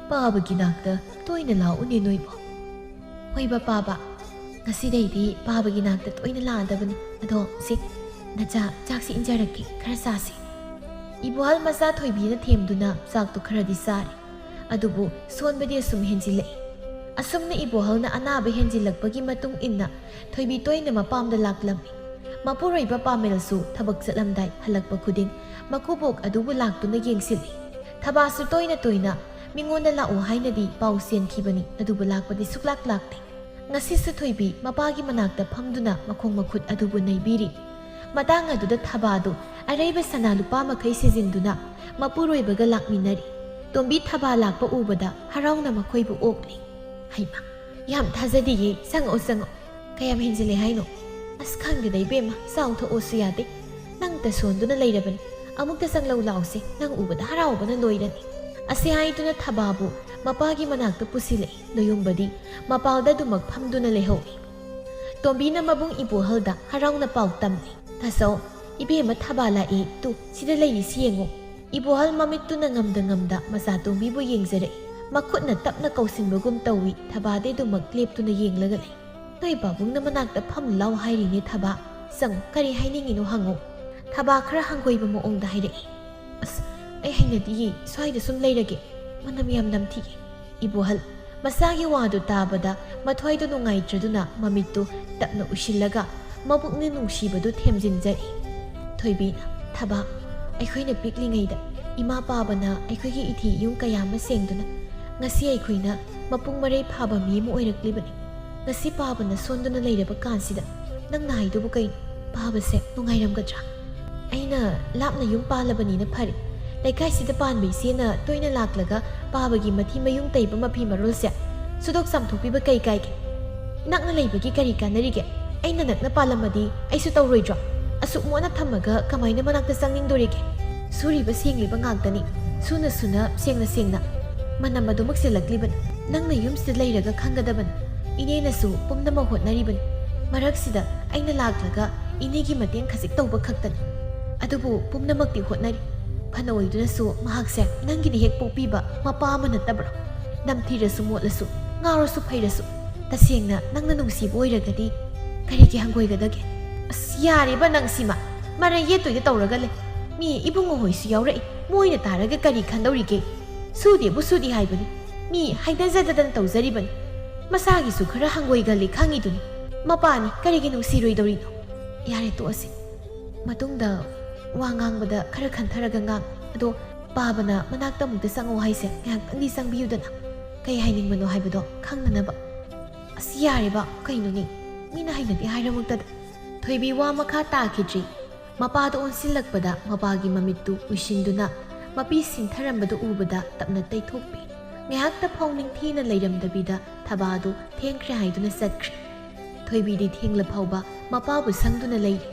ꯄꯥꯕꯒꯤ ꯅꯥꯛꯇ ꯇꯣꯏꯅ ꯂꯥꯛꯎꯅꯦ ꯅꯣꯏꯕꯨ꯫" "ꯍꯣꯏꯕ ꯄꯥꯕ, ꯉꯁꯤꯗꯩꯗꯤ ꯄꯥꯕꯒꯤ ꯅꯥꯛꯇ ꯇꯣꯏꯅ ꯂꯥꯛꯑꯗꯕꯅꯤ꯫ ꯑꯗꯣ ꯁꯤ, ꯅꯆꯥ, ꯆꯥꯛꯁꯤ ꯏꯟꯖꯔꯛꯀꯦ, ꯈꯔ ꯆꯥꯁꯤ꯫" ꯏꯕꯣꯍꯜ ꯃꯆꯥ ꯊꯣꯏꯕꯤꯅ ꯊꯦꯝꯗꯨꯅ ꯆꯥꯛꯇꯨ ꯈꯔꯗꯤ ꯆꯥꯔꯦ꯫ ꯑꯗꯨꯕꯨ ꯁꯣꯟꯕꯗꯤ ꯑꯁꯨꯝ ꯍꯦꯟꯖꯤꯜꯂꯛꯏ꯫ ꯑꯁꯨꯝꯅ ꯏꯕꯣꯍꯜꯅ ꯑꯅꯥꯕ ꯍꯦꯟꯖꯤꯜꯂꯛꯄꯒꯤ ꯃꯇꯨꯡ ꯏꯟꯅ ꯊꯣꯏꯕꯤ ꯇꯣꯏꯅ ꯃꯄꯥꯝꯗ ꯂꯥꯛꯂꯝꯃꯤ꯫ ꯃꯄꯨꯔꯣꯏꯕ ꯄꯥꯃꯦꯜꯁꯨ ꯊꯕꯛ ꯆꯠꯂꯝꯗꯥꯏ ꯍꯜꯂꯛꯄ ꯈꯨꯗꯤꯡ ꯃꯀꯨꯕꯣꯛ ꯑꯗꯨꯕꯨ ꯂꯥꯛꯇꯨꯅ ꯌꯦꯡꯁꯤꯜꯂꯤ꯫ ꯊꯕꯥꯁꯨ ꯇꯣꯏꯅ ꯇꯣꯏꯅ ꯃꯤꯉꯣꯟꯗ ꯂꯥꯛꯑꯣ ꯍꯥꯏꯅꯗꯤ ꯄꯥꯎ ꯆꯦꯟꯈꯤꯕꯅꯤ, ꯑꯗꯨꯕꯨ ꯂꯥꯛꯄꯗꯤ ꯁꯨꯛꯂꯥꯛ ꯂꯥꯛꯇꯦ꯫ ꯉꯁꯤꯁꯨ ꯊꯣꯏꯕꯤ ꯃꯄꯥꯒꯤ ꯃꯅꯥꯛꯇ ꯐꯝꯗꯨꯅ ꯃꯈꯣꯡ ꯃꯈꯨꯠ ꯑꯗꯨꯕꯨ ꯅꯩꯕꯤꯔꯤ꯫ ꯃꯇꯥꯡ ꯑꯗꯨꯗ ꯊꯕꯥꯗꯨ ꯑꯔꯩꯕ ꯁꯅꯥ ꯂꯨꯄꯥ ꯃꯈꯩ ꯁꯤꯖꯤꯟꯗꯨꯅ ꯃꯄꯨꯔꯣꯏꯕꯒ ꯂꯥꯛꯃꯤꯟꯅꯔꯤ꯫ ꯇꯣꯝꯕꯤ ꯊꯕꯥ ꯂꯥꯛꯄ ꯎꯕꯗ ꯍꯔꯥꯎꯅ ꯃꯈꯣꯏꯕꯨ ꯑꯣꯛꯂꯤ꯫ "ꯍꯩꯃꯥ, ꯌꯥꯝ ꯊꯥꯖꯗꯤꯌꯦ, ꯆꯪꯉꯛꯑꯣ, ꯆꯪꯉꯛꯑꯣ꯫ ꯀꯌꯥꯝ ꯍꯦꯟꯖꯤꯜꯂꯦ ꯍꯥꯏꯅꯣ? ꯑꯁ, ꯈꯪꯗꯦꯗ ꯏꯕꯦꯝꯃ, ꯆꯥꯎ ꯊꯛꯑꯣꯁꯨ ꯌꯥꯗꯦ꯫ ꯅꯪꯇ ꯁꯣꯟꯗꯨꯅ ꯂꯩꯔꯕꯅꯤ꯫ ꯑꯃꯨꯛꯇ ꯆꯪꯂꯧ ꯂꯥꯎꯁꯦ, ꯅꯪ ꯎꯕꯗ ꯍꯔꯥꯎꯕꯅ ꯂꯣꯏꯔꯅꯤ"꯫ ꯑꯁꯤ ꯍꯥꯏꯗꯨꯅ ꯊꯕꯥꯕꯨ ꯃꯄꯥꯒꯤ ꯃꯅꯥꯛꯇ ꯄꯨꯁꯤꯜꯂꯛꯏ꯫ ꯅꯣꯌꯨꯝꯕꯗꯤ ꯃꯄꯥꯜꯗ ꯑꯗꯨꯃꯛ ꯐꯝꯗꯨꯅ ꯂꯩꯍꯧꯏ꯫ ꯇꯣꯝꯕꯤꯅ ꯃꯕꯨꯡ ꯏꯕꯣꯍꯜꯗ ꯍꯔꯥꯎꯅ ꯄꯥꯎ ꯇꯝꯂꯤ꯫ "ꯇꯥꯆꯧ, ꯏꯕꯦꯝꯃ ꯊꯕꯥ ꯂꯥꯛꯑꯦ, ꯇꯨ, ꯁꯤꯗ ꯂꯩꯔꯤꯁꯤ ꯌꯦꯡꯉꯨ"꯫ ꯏꯕꯣꯍꯜ ꯃꯃꯤꯠꯇꯨꯅ ꯉꯝꯗ ꯉꯝꯗ ꯃꯆꯥ ꯇꯣꯝꯕꯤꯕꯨ ꯌꯦꯡꯖꯔꯛꯏ꯫ ꯃꯈꯨꯠꯅ ꯇꯞꯅ ꯀꯧꯁꯤꯟꯕꯒꯨꯝ ꯇꯧꯏ, ꯊꯕꯥꯗꯤ ꯑꯗꯨꯃꯛ ꯂꯦꯞꯇꯨꯅ ꯌꯦꯡꯂꯒ ꯂꯩ꯫ "ꯅꯣꯏ ꯄꯥꯕꯨꯡꯅ ꯃꯅꯥꯛꯇ ꯐꯝ ꯂꯥꯎ ꯍꯥꯏꯔꯤꯅꯦ ꯊꯕꯥ꯫ ꯆꯪꯉꯨ, ꯀꯔꯤ ꯍꯥꯏꯅꯤꯡꯉꯤꯅꯣ ꯍꯪꯉꯨ"꯫ ꯊꯕꯥ ꯈꯔ ꯍꯪꯒꯣꯏꯕ ꯃꯑꯣꯡꯗ ꯍꯥꯏꯔꯛꯏ꯫ "ꯑꯁ, ꯑꯩ ꯍꯩꯅꯗꯤꯌꯦ, ꯁ꯭ꯋꯥꯏꯗ ꯁꯨꯝ ꯂꯩꯔꯒꯦ꯫ ꯃꯅꯝ ꯌꯥꯝ ꯅꯝꯊꯤꯌꯦ"꯫ ꯏꯕꯣꯍꯜ ꯃꯆꯥꯒꯤ ꯋꯥꯗꯨ ꯇꯥꯕꯗ ꯃꯊ꯭ꯋꯥꯏꯗꯨ ꯅꯨꯡꯉꯥꯏꯇ꯭ꯔꯗꯨꯅ ꯃꯃꯤꯠꯇꯨ ꯇꯞꯅ ꯎꯏꯁꯤꯜꯂꯒ ꯃꯕꯨꯛꯅꯤꯡ ꯅꯨꯡꯁꯤꯕꯗꯨ ꯊꯦꯝꯖꯤꯟꯖꯔꯤ꯫ ꯊꯣꯏꯕꯤꯅ, "ꯊꯕꯥ, ꯑꯩꯈꯣꯏꯅ ꯄꯤꯛꯂꯤꯉꯩꯗ ꯏꯃꯥ ꯄꯥꯕꯅ ꯑꯩꯈꯣꯏꯒꯤ ꯏꯊꯤ ꯏꯌꯨꯡ ꯀꯌꯥ ꯑꯃ ꯁꯦꯡꯗꯨꯅ ꯉꯁꯤ ꯑꯩꯈꯣꯏꯅ ꯃꯄꯨꯡ ꯃꯔꯩ ꯐꯥꯕ ꯃꯤ ꯑꯃ ꯑꯣꯏꯔꯛꯂꯤꯕꯅꯤ꯫ ꯉꯁꯤ ꯄꯥꯕꯅ ꯁꯣꯟꯗꯨꯅ ꯂꯩꯔꯕ ꯀꯥꯟꯁꯤꯗ ꯅꯪꯅ ꯍꯥꯏꯗꯨꯕꯨ ꯀꯩꯅꯣ? ꯄꯥꯕꯁꯦ ꯅꯨꯡꯉꯥꯏꯔꯝꯒꯗ꯭ꯔꯥ? ꯑꯩꯅ ꯂꯥꯞꯅ ꯌꯨꯝ ꯄꯥꯜꯂꯕꯅꯤꯅ ꯐꯔꯦ꯫ ꯂꯩꯀꯥꯏꯁꯤꯗ ꯄꯥꯟꯕ ꯏꯆꯦꯅ ꯇꯣꯏꯅ ꯂꯥꯛꯂꯒ ꯄꯥꯕꯒꯤ ꯃꯊꯤ ꯃꯌꯨꯡ ꯇꯩꯕ ꯃꯐꯤ ꯃꯔꯣꯜꯁꯦ ꯁꯨꯗꯣꯛ ꯆꯥꯝꯊꯣꯛꯄꯤꯕ ꯀꯩ ꯀꯥꯏꯒꯦ? ꯅꯛꯅ ꯂꯩꯕꯒꯤ ꯀꯔꯤ ꯀꯥꯟꯅꯔꯤꯒꯦ? ꯑꯩꯅ ꯅꯛꯅ ꯄꯥꯜꯂꯝꯃꯗꯤ ꯑꯩꯁꯨ ꯇꯧꯔꯣꯏꯗ꯭ꯔꯣ? ꯑꯁꯨꯛ ꯃꯣꯠꯅ ꯊꯝꯃꯒ ꯀꯃꯥꯏꯅ ꯃꯅꯥꯛꯇ ꯆꯪꯅꯤꯡꯗꯣꯔꯤꯒꯦ? ꯁꯨꯔꯤꯕ ꯁꯦꯡꯂꯤꯕ ꯉꯥꯛꯇꯅꯤ꯫ ꯁꯨꯅ ꯁꯨꯅ, ꯁꯦꯡꯅ ꯁꯦꯡꯅ꯫ ꯃꯅꯝ ꯑꯗꯨꯃꯛ ꯆꯦꯜꯂꯛꯂꯤꯕꯅꯤ꯫ ꯅꯪꯅ ꯌꯨꯝꯁꯤꯗ ꯂꯩꯔꯒ ꯈꯪꯒꯗꯕꯅꯤ꯫ ꯏꯅꯦꯅꯁꯨ ꯄꯨꯝꯅꯃꯛ ꯍꯣꯠꯅꯔꯤꯕꯅꯤ꯫ ꯃꯔꯛꯁꯤꯗ ꯑꯩꯅ ꯂꯥꯛꯂꯒ ꯏꯅꯦꯒꯤ ꯃꯇꯦꯡ ꯈꯖꯤꯛ ꯇꯧꯕ ꯈꯛꯇꯅꯤ꯫ ꯑꯗꯨꯕꯨ ꯄꯨꯝꯅꯃꯛꯇꯤ ꯍꯣꯠꯅꯔꯤ꯫ ꯐꯅ ꯑꯣꯏꯗꯨꯅꯁꯨ ꯃꯍꯥꯛꯁꯦ ꯅꯪꯒꯤꯅ ꯍꯦꯛ ꯄꯣꯛꯄꯤꯕ ꯃꯄꯥ ꯑꯃ ꯅꯠꯇꯕ꯭ꯔꯣ? ꯅꯝꯊꯤꯔꯁꯨ ꯃꯣꯠꯂꯁꯨ, ꯉꯥꯎꯔꯁꯨ ꯐꯩꯔꯁꯨ, ꯇꯁꯦꯡꯅ ꯅꯪꯅ ꯅꯨꯡꯁꯤꯕ ꯑꯣꯏꯔꯒꯗꯤ ꯀꯔꯤꯒꯤ ꯍꯪꯒꯣꯏꯒꯗꯒꯦ? ꯑꯁ, ꯌꯥꯔꯦꯕ ꯅꯪ ꯁꯤꯃ꯫ ꯃꯔꯩ ꯌꯦꯠꯇꯣꯏꯗ ꯇꯧꯔꯒ ꯂꯩ꯫ ꯃꯤ ꯏꯕꯨꯡꯉꯣ ꯍꯣꯏꯁꯨ ꯌꯥꯎꯔꯛꯏ꯫ ꯃꯣꯏꯅ ꯇꯥꯔꯒ ꯀꯔꯤ ꯈꯟꯗꯧꯔꯤꯒꯦ? ꯁꯨꯗꯦꯕꯨ ꯁꯨꯗꯦ ꯍꯥꯏꯕꯅꯤ꯫ ꯃꯤ ꯍꯩꯅꯖꯗꯗꯅ ꯇꯧꯖꯔꯤꯕꯅꯤ꯫ ꯃꯁꯥꯒꯤꯁꯨ ꯈꯔ ꯍꯪꯒꯣꯏꯒꯜꯂꯤ ꯈꯪꯉꯤꯗꯨꯅꯤ꯫ ꯃꯄꯥꯅꯤ, ꯀꯔꯤꯒꯤ ꯅꯨꯡꯁꯤꯔꯣꯏꯗꯧꯔꯤꯅꯣ? ꯌꯥꯔꯦ, ꯇꯣꯛꯑꯁꯤ꯫ ꯃꯇꯨꯡꯗ ꯋꯥ ꯉꯥꯡꯕꯗ ꯈꯔ ꯈꯟꯊꯔꯒ ꯉꯥꯡ꯫ ꯑꯗꯣ ꯄꯥꯕꯅ ꯃꯅꯥꯛꯇ ꯑꯃꯨꯛꯇ ꯆꯪꯉꯣ ꯍꯥꯏꯁꯦ, ꯉꯥꯏꯍꯥꯛꯇꯪꯗꯤ ꯆꯪꯕꯤꯌꯨꯗꯅ꯫ ꯀꯩ ꯍꯥꯏꯅꯤꯡꯕꯅꯣ ꯍꯥꯏꯕꯗꯣ ꯈꯪꯅꯅꯕ꯫ ꯑꯁ, ꯌꯥꯔꯦꯕ, ꯀꯩꯅꯣꯅꯦ? ꯃꯤꯅ ꯍꯩꯅꯗꯦ ꯍꯥꯏꯔꯃꯛꯇꯗ꯫ ꯊꯣꯏꯕꯤ ꯋꯥ ꯃꯈꯥ ꯇꯥꯈꯤꯗ꯭ꯔꯤ꯫ ꯃꯄꯥꯗ ꯑꯣꯟꯁꯤꯜꯂꯛꯄꯗ ꯃꯄꯥꯒꯤ ꯃꯃꯤꯠꯇꯨ ꯎꯏꯁꯤꯟꯗꯨꯅ ꯃꯄꯤ ꯁꯤꯟꯊꯔꯝꯕꯗꯨ ꯎꯕꯗ ꯇꯞꯅ ꯇꯩꯊꯣꯛꯄꯤ꯫ ꯉꯥꯏꯍꯥꯛꯇ ꯐꯥꯎ ꯅꯤꯡꯊꯤꯅ ꯂꯩꯔꯝꯗꯕꯤꯗ ꯊꯕꯥꯗꯨ ꯊꯦꯡꯈ꯭ꯔꯦ ꯍꯥꯏꯗꯨꯅ ꯆꯠꯈ꯭ꯔꯦ꯫ ꯊꯣꯏꯕꯤꯗꯤ ꯊꯦꯡꯂ ꯐꯥꯎꯕ ꯃꯄꯥꯕꯨ ꯁꯪꯗꯨꯅ ꯂꯩꯔꯤ꯫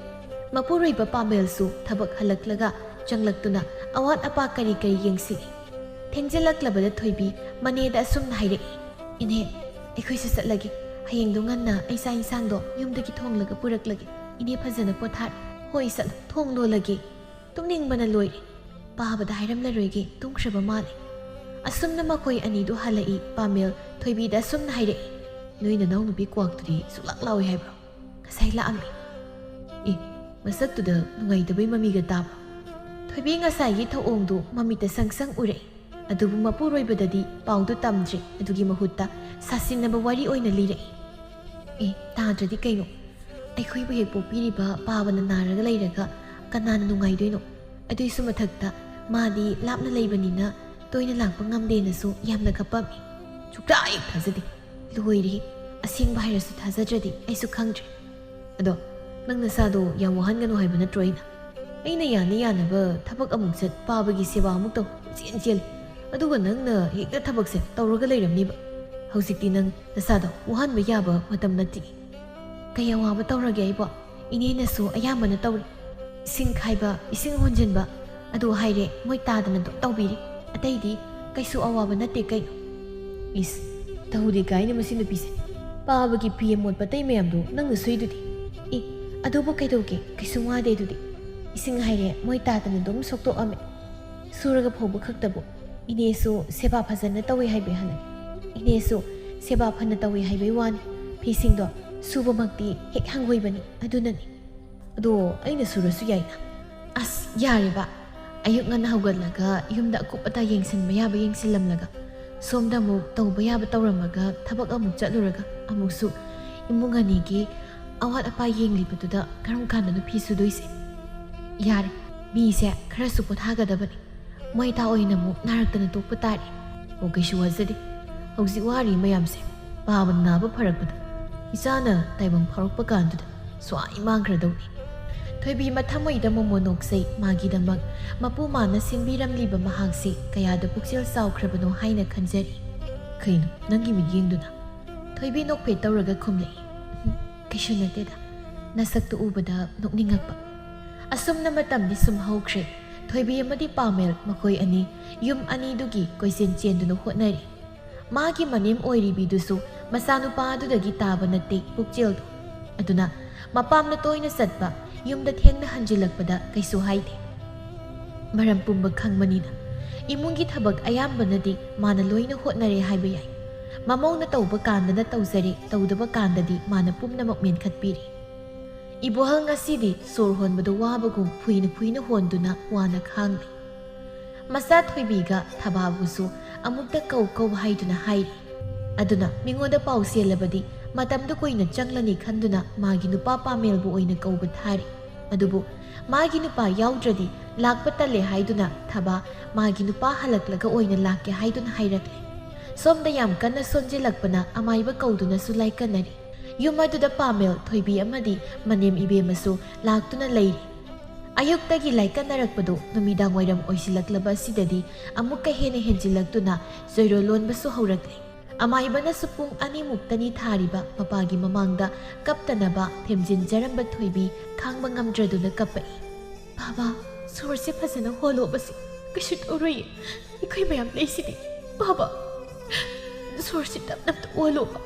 ꯃꯄꯨꯔꯣꯏꯕ ꯄꯥꯃꯦꯜꯁꯨ ꯊꯕꯛ ꯍꯜꯂꯛꯂꯒ ꯆꯪꯂꯛꯇꯨꯅ ꯑꯋꯥꯠ ꯑꯄꯥ ꯀꯔꯤ ꯀꯔꯤ ꯌꯦꯡꯁꯤꯜꯂꯤ꯫ ꯊꯦꯡꯖꯤꯜꯂꯛꯂꯕꯗ ꯊꯣꯏꯕꯤ ꯃꯅꯦꯗ ꯑꯁꯨꯝꯅ ꯍꯥꯏꯔꯛꯏ, "ꯏꯅꯦ, ꯑꯩꯈꯣꯏꯁꯨ ꯆꯠꯂꯒꯦ꯫ ꯍꯌꯦꯡꯗꯣ ꯉꯟꯅ ꯑꯩ ꯆꯥꯛ ꯏꯟꯁꯥꯡꯗꯣ ꯌꯨꯝꯗꯒꯤ ꯊꯣꯡꯂꯒ ꯄꯨꯔꯛꯂꯒꯦ꯫ ꯏꯅꯦ ꯐꯖꯅ ꯄꯣꯊꯥꯔꯣ꯫ ꯍꯣꯏ, ꯆꯠꯂꯣ, ꯊꯣꯡ ꯂꯣꯜꯂꯒꯦ꯫ ꯇꯨꯝꯅꯤꯡꯕꯅ ꯂꯣꯏꯔꯦ꯫ ꯄꯥꯕꯗ ꯍꯥꯏꯔꯝꯂꯔꯣꯏꯒꯦ, ꯇꯨꯝꯈ꯭ꯔꯕ ꯃꯥꯜꯂꯦ"꯫ ꯑꯁꯨꯝꯅ ꯃꯈꯣꯏ ꯑꯅꯤꯗꯨ ꯍꯜꯂꯛꯏ꯫ ꯄꯥꯃꯦꯜ ꯊꯣꯏꯕꯤꯗ ꯑꯁꯨꯝꯅ ꯍꯥꯏꯔꯛꯏ, "ꯅꯣꯏ ꯅꯅꯥꯎ ꯅꯨꯄꯤ ꯀ꯭ꯋꯥꯛꯇꯨꯗꯤ ꯁꯨꯛꯂꯥꯛ ꯂꯥꯛꯑꯣꯏ ꯍꯥꯏꯕ꯭ꯔꯣ? ꯉꯁꯥꯏ ꯂꯥꯛꯑꯝꯃꯤ"꯫ "ꯑꯦ, ꯃꯁꯛꯇꯨꯗ ꯅꯨꯡꯉꯥꯏꯇꯕꯩ ꯃꯃꯤꯒ ꯇꯥꯕ꯭ꯔꯣ?" ꯊꯣꯏꯕꯤ ꯉꯁꯥꯏꯒꯤ ꯊꯧꯑꯣꯡꯗꯨ ꯃꯃꯤꯠꯇ ꯁꯪ ꯁꯪ ꯎꯔꯛꯏ꯫ ꯑꯗꯨꯕꯨ ꯃꯄꯨꯔꯣꯏꯕꯗꯗꯤ ꯄꯥꯎꯗꯨ ꯇꯝꯗ꯭ꯔꯦ꯫ ꯑꯗꯨꯒꯤ ꯃꯍꯨꯠꯇ ꯁꯥꯁꯤꯟꯅꯕ ꯋꯥꯔꯤ ꯑꯣꯏꯅ ꯂꯤꯔꯛꯏ꯫ "ꯑꯦ, ꯇꯥꯗ꯭ꯔꯗꯤ ꯀꯩꯅꯣ? ꯑꯩꯈꯣꯏꯕꯨ ꯍꯦꯛ ꯄꯣꯛꯄꯤꯔꯤꯕ ꯄꯥꯕꯅ ꯅꯥꯔꯒ ꯂꯩꯔꯒ ꯀꯅꯥꯅ ꯅꯨꯡꯉꯥꯏꯗꯣꯏꯅꯣ? ꯑꯗꯨꯏꯁꯨ ꯃꯊꯛꯇ ꯃꯥꯗꯤ ꯂꯥꯞꯅ ꯂꯩꯕꯅꯤꯅ ꯇꯣꯏꯅ ꯂꯥꯛꯄ ꯉꯝꯗꯦꯅꯁꯨ ꯌꯥꯝꯅ ꯀꯞꯄꯝꯃꯤ"꯫ ꯁꯨꯛꯊꯥ ꯍꯦꯛ ꯊꯥꯖꯗꯦ꯫ ꯂꯣꯏꯔꯦ꯫ ꯑꯁꯦꯡꯕ ꯍꯥꯏꯔꯁꯨ ꯊꯥꯖꯗ꯭ꯔꯗꯤ ꯑꯩꯁꯨ ꯈꯪꯗ꯭ꯔꯦ꯫ "ꯑꯗꯣ ꯅꯪ ꯅꯁꯥꯗꯣ ꯌꯥꯝ ꯋꯥꯍꯟꯒꯅꯨ ꯍꯥꯏꯕ ꯅꯠꯇ꯭ꯔꯣ ꯑꯩꯅ? ꯑꯩꯅ ꯌꯥꯅ ꯌꯥꯅꯕ ꯊꯕꯛ ꯑꯃꯨꯛ ꯆꯠ, ꯄꯥꯕꯒꯤ ꯁꯦꯕꯥ ꯑꯃꯨꯛ ꯇꯧ, ꯆꯦꯟ ꯆꯦꯜꯂꯤ꯫ ꯑꯗꯨꯒ ꯅꯪꯅ ꯍꯦꯛꯇ ꯊꯕꯛꯁꯦ ꯇꯧꯔꯒ ꯂꯩꯔꯝꯅꯤꯕ꯫ ꯍꯧꯖꯤꯛꯇꯤ ꯅꯪ ꯅꯁꯥꯗꯣ ꯋꯥꯍꯟꯕ ꯌꯥꯕ ꯃꯇꯝ ꯅꯠꯇꯦ"꯫ "ꯀꯩ ꯑꯋꯥꯕ ꯇꯧꯔꯒꯦ ꯑꯩꯕꯣ? ꯏꯅꯦꯅꯁꯨ ꯑꯌꯥꯝꯕꯅ ꯇꯧꯔꯤ꯫ ꯏꯁꯤꯡ ꯈꯥꯏꯕ, ꯏꯁꯤꯡ ꯍꯣꯟꯖꯤꯟꯕ, ꯑꯗꯨ ꯍꯥꯏꯔꯦ, ꯃꯣꯏ ꯇꯥꯗꯅ ꯑꯗꯨꯝ ꯇꯧꯕꯤꯔꯤ꯫ ꯑꯇꯩꯗꯤ ꯀꯩꯁꯨ ꯑꯋꯥꯕ ꯅꯠꯇꯦ ꯀꯩꯅꯣ"꯫ "ꯏꯁ, ꯇꯧꯗꯦ ꯀꯥꯏꯅ ꯃꯁꯤ ꯅꯨꯄꯤꯁꯦ꯫ ꯄꯥꯕꯒꯤ ꯐꯤ ꯑꯃꯣꯠꯄ ꯑꯇꯩ ꯃꯌꯥꯝꯗꯣ ꯅꯪꯅ ꯁꯨꯏꯗꯨꯗꯤ꯫ ꯑꯦ, ꯑꯗꯨꯕꯨ ꯀꯩꯗꯧꯒꯦ? ꯀꯩꯁꯨ ꯋꯥꯗꯦ ꯑꯗꯨꯗꯤ꯫ ꯏꯁꯤꯡ ꯍꯥꯏꯔꯦ, ꯃꯣꯏ ꯇꯥꯗꯅ ꯑꯗꯨꯝ ꯁꯣꯛꯇꯣꯛꯑꯝꯃꯦ꯫ ꯁꯨꯔꯒ ꯐꯧꯕ ꯈꯛꯇꯕꯨ ꯏꯅꯦꯁꯨ ꯁꯦꯕꯥ ꯐꯖꯅ ꯇꯧꯏ ꯍꯥꯏꯕꯩ ꯍꯜꯂꯛꯏ꯫ ꯏꯅꯦꯁꯨ ꯁꯦꯕꯥ ꯐꯅ ꯇꯧꯏ ꯍꯥꯏꯕꯩ ꯋꯥꯅꯤ꯫ ꯐꯤꯁꯤꯡꯗꯣ ꯁꯨꯕꯃꯛꯇꯤ ꯍꯦꯛ ꯍꯪꯒꯣꯏꯕꯅꯤ, ꯑꯗꯨꯅꯅꯤ꯫ ꯑꯗꯣ ꯑꯩꯅ ꯁꯨꯔꯁꯨ ꯌꯥꯏꯅ"꯫ "ꯑꯁ, ꯌꯥꯔꯦꯕ꯫ ꯑꯌꯨꯛ ꯉꯟꯅ ꯍꯧꯒꯠꯂꯒ ꯌꯨꯝꯗ ꯑꯀꯨꯞ ꯑꯇꯥ ꯌꯦꯡꯁꯤꯟꯕ ꯌꯥꯕ ꯌꯦꯡꯁꯤꯜꯂꯝꯂꯒ, ꯁꯣꯝꯗ ꯑꯃꯨꯛ ꯇꯧꯕ ꯌꯥꯕ ꯇꯧꯔꯝꯃꯒ, ꯊꯕꯛ ꯑꯃꯨꯛ ꯆꯠꯂꯨꯔꯒ, ꯑꯃꯨꯛꯁꯨ ꯏꯃꯨꯡ ꯑꯅꯤꯒꯤ ꯑꯋꯥꯠ ꯑꯄꯥ ꯌꯦꯡꯂꯤꯕꯗꯨꯗ ꯀꯔꯝ ꯀꯥꯟꯗꯅꯣ ꯐꯤ ꯁꯨꯗꯣꯏꯁꯦ? ꯌꯥꯔꯦ, ꯃꯤꯁꯦ ꯈꯔꯁꯨ ꯄꯣꯊꯥꯒꯗꯕꯅꯤ꯫ ꯃꯣꯏ ꯇꯥ ꯑꯣꯏꯅ ꯑꯃꯨꯛ ꯅꯥꯔꯛꯇꯅ ꯇꯣꯛꯄ ꯇꯥꯔꯦ꯫ ꯑꯣ, ꯀꯩꯁꯨ ꯋꯥꯖꯗꯦ꯫ ꯍꯧꯖꯤꯛ ꯋꯥꯔꯤ ꯃꯌꯥꯝꯁꯦ ꯄꯥꯕ ꯅꯥꯕ ꯐꯔꯛꯄꯗ ꯏꯆꯥꯅ ꯇꯥꯏꯕꯪ ꯐꯥꯎꯔꯛꯄ ꯀꯥꯟꯗꯨꯗ ꯁ꯭ꯋꯥꯏ ꯃꯥꯡꯈ꯭ꯔꯗꯧꯅꯤ꯫ ꯊꯣꯏꯕꯤ ꯃꯊꯃꯣꯏꯗ ꯃꯣꯃꯣ ꯅꯣꯛꯆꯩ꯫ ꯃꯥꯒꯤꯗꯃꯛ ꯃꯄꯨ ꯃꯥꯅ ꯁꯤꯟꯕꯤꯔꯝꯂꯤꯕ ꯃꯍꯥꯛꯁꯤ ꯀꯌꯥꯗ ꯄꯨꯛꯆꯦꯜ ꯆꯥꯎꯈ꯭ꯔꯕꯅꯣ ꯍꯥꯏꯅ ꯈꯟꯖꯔꯤ꯫ "ꯀꯩꯅꯣ ꯅꯪꯒꯤ ꯃꯤꯠꯌꯦꯡꯗꯨꯅ?" ꯊꯣꯏꯕꯤ ꯅꯣꯛꯐꯦꯠ ꯇꯧꯔꯒ ꯈꯨꯝꯂꯛꯏ꯫ "ꯎꯝ, ꯀꯩꯁꯨ ꯅꯠꯇꯦꯗ, ꯅꯁꯛꯇꯨ ꯎꯕꯗ ꯅꯣꯛꯅꯤꯡꯉꯛꯄ"꯫ ꯑꯁꯨꯝꯅ ꯃꯇꯝꯗꯤ ꯁꯨꯝ ꯍꯧꯈ꯭ꯔꯦ꯫ ꯊꯣꯏꯕꯤ ꯑꯃꯗꯤ ꯄꯥꯃꯦꯜ ꯃꯈꯣꯏ ꯑꯅꯤ ꯌꯨꯝ ꯑꯅꯤꯗꯨꯒꯤ ꯀꯣꯏꯆꯦꯟ ꯆꯦꯟꯗꯨꯅ ꯍꯣꯠꯅꯔꯤ꯫ ꯃꯥꯒꯤ ꯃꯅꯦꯝ ꯑꯣꯏꯔꯤꯕꯤꯗꯨꯁꯨ ꯃꯆꯥꯅꯨꯄꯥ ꯑꯗꯨꯗꯒꯤ ꯇꯥꯕ ꯅꯠꯇꯦ ꯄꯨꯛꯆꯦꯜꯗꯨ꯫ ꯑꯗꯨꯅ ꯃꯄꯥꯝꯅ ꯇꯣꯏꯅ ꯆꯠꯄ, ꯌꯨꯝꯗ ꯊꯦꯡꯅ ꯍꯟꯖꯤꯜꯂꯛꯄꯗ ꯀꯩꯁꯨ ꯍꯥꯏꯗꯦ꯫ ꯃꯔꯝ ꯄꯨꯝꯕ ꯈꯪꯕꯅꯤꯅ ꯏꯃꯨꯡꯒꯤ ꯊꯕꯛ ꯑꯌꯥꯝꯕꯅꯗꯤ ꯃꯥꯅ ꯂꯣꯏꯅ ꯍꯣꯠꯅꯔꯦ ꯍꯥꯏꯕ ꯌꯥꯏ꯫ ꯃꯃꯧꯅ ꯇꯧꯕ ꯀꯥꯟꯗꯅ ꯇꯧꯖꯔꯦ, ꯇꯧꯗꯕ ꯀꯥꯟꯗꯗꯤ ꯃꯥꯅ ꯄꯨꯝꯅꯃꯛ ꯃꯦꯟꯈꯠꯄꯤꯔꯤ꯫ ꯏꯕꯣꯍꯜ ꯉꯁꯤꯗꯤ ꯁꯣꯔ ꯍꯣꯟꯕꯗ ꯋꯥꯕꯒꯨꯝ ꯐꯨꯏꯅ ꯐꯨꯏꯅ ꯍꯣꯟꯗꯨꯅ ꯋꯥꯅ ꯈꯥꯡꯂꯤ꯫ ꯃꯆꯥ ꯊꯣꯏꯕꯤꯒ ꯊꯕꯥꯕꯨꯁꯨ ꯑꯃꯨꯛꯇ ꯀꯧ ꯀꯧ ꯍꯥꯏꯗꯨꯅ ꯍꯥꯏꯔꯤ꯫ ꯑꯗꯨꯅ ꯃꯤꯉꯣꯟꯗ ꯄꯥꯎ ꯆꯦꯜꯂꯕꯗꯤ ꯃꯇꯝꯗꯨ ꯀꯨꯏꯅ ꯆꯪꯂꯅꯤ ꯈꯟꯗꯨꯅ ꯃꯥꯒꯤ ꯅꯨꯄꯥ ꯄꯥꯃꯦꯜꯕꯨ ꯑꯣꯏꯅ ꯀꯧꯕ ꯊꯥꯔꯤ꯫ ꯑꯗꯨꯕꯨ ꯃꯥꯒꯤ ꯅꯨꯄꯥ ꯌꯥꯎꯗ꯭ꯔꯗꯤ ꯂꯥꯛꯄ ꯇꯜꯂꯦ ꯍꯥꯏꯗꯨꯅ ꯊꯕꯥ ꯃꯥꯒꯤ ꯅꯨꯄꯥ ꯍꯜꯂꯛꯂꯒ ꯑꯣꯏꯅ ꯂꯥꯛꯀꯦ ꯍꯥꯏꯗꯨꯅ ꯍꯥꯏꯔꯛꯂꯦ꯫ ꯁꯣꯝꯗ ꯌꯥꯝ ꯀꯟꯅ ꯁꯣꯟꯖꯤꯜꯂꯛꯄꯅ ꯑꯃꯥꯏꯕ ꯀꯧꯗꯨꯅꯁꯨ ꯂꯥꯏꯀꯠꯅꯔꯤ꯫ ꯌꯨꯝ ꯑꯗꯨꯗ ꯄꯥꯃꯦꯜ ꯊꯣꯏꯕꯤ ꯑꯃꯗꯤ ꯃꯅꯦꯝ ꯏꯕꯦꯝꯃꯁꯨ ꯂꯥꯛꯇꯨꯅ ꯂꯩꯔꯤ꯫ ꯑꯌꯨꯛꯇꯒꯤ ꯂꯥꯏꯀꯠꯅꯔꯛꯄꯗꯨ ꯅꯨꯃꯤꯗꯥꯡ ꯋꯥꯏꯔꯝ ꯑꯣꯏꯁꯤꯜꯂꯛꯂꯕ ꯑꯁꯤꯗꯗꯤ ꯑꯃꯨꯛꯀ ꯍꯦꯟꯅ ꯍꯦꯟꯖꯤꯜꯂꯛꯇꯨꯅ ꯆꯣꯏꯔꯣꯜ ꯂꯣꯟꯕꯁꯨ ꯍꯧꯔꯛꯂꯦ꯫ ꯑꯃꯥꯏꯕꯅꯁꯨ ꯄꯨꯡ ꯑꯅꯤꯃꯨꯛꯇꯅꯤ ꯊꯥꯔꯤꯕ ꯃꯄꯥꯒꯤ ꯃꯃꯥꯡꯗ ꯀꯞꯇꯅꯕ ꯊꯦꯝꯖꯤꯟꯖꯔꯝꯕ ꯊꯣꯏꯕꯤ ꯈꯥꯡꯕ ꯉꯝꯗ꯭ꯔꯗꯨꯅ ꯀꯞꯄꯛꯏ꯫ "ꯕꯥꯕꯥ, ꯁꯣꯔꯁꯦ ꯐꯖꯅ ꯍꯣꯜꯂꯣꯕꯁꯦ, ꯀꯩꯁꯨ ꯇꯧꯔꯣꯏꯌꯦ, ꯑꯩꯈꯣꯏ ꯃꯌꯥꯝ ꯂꯩꯁꯤꯗꯤ꯫ ꯕꯥꯕꯥ, ꯁꯣꯔꯁꯦ ꯇꯞ ꯇꯞꯅ ꯍꯣꯜꯂꯣꯕ,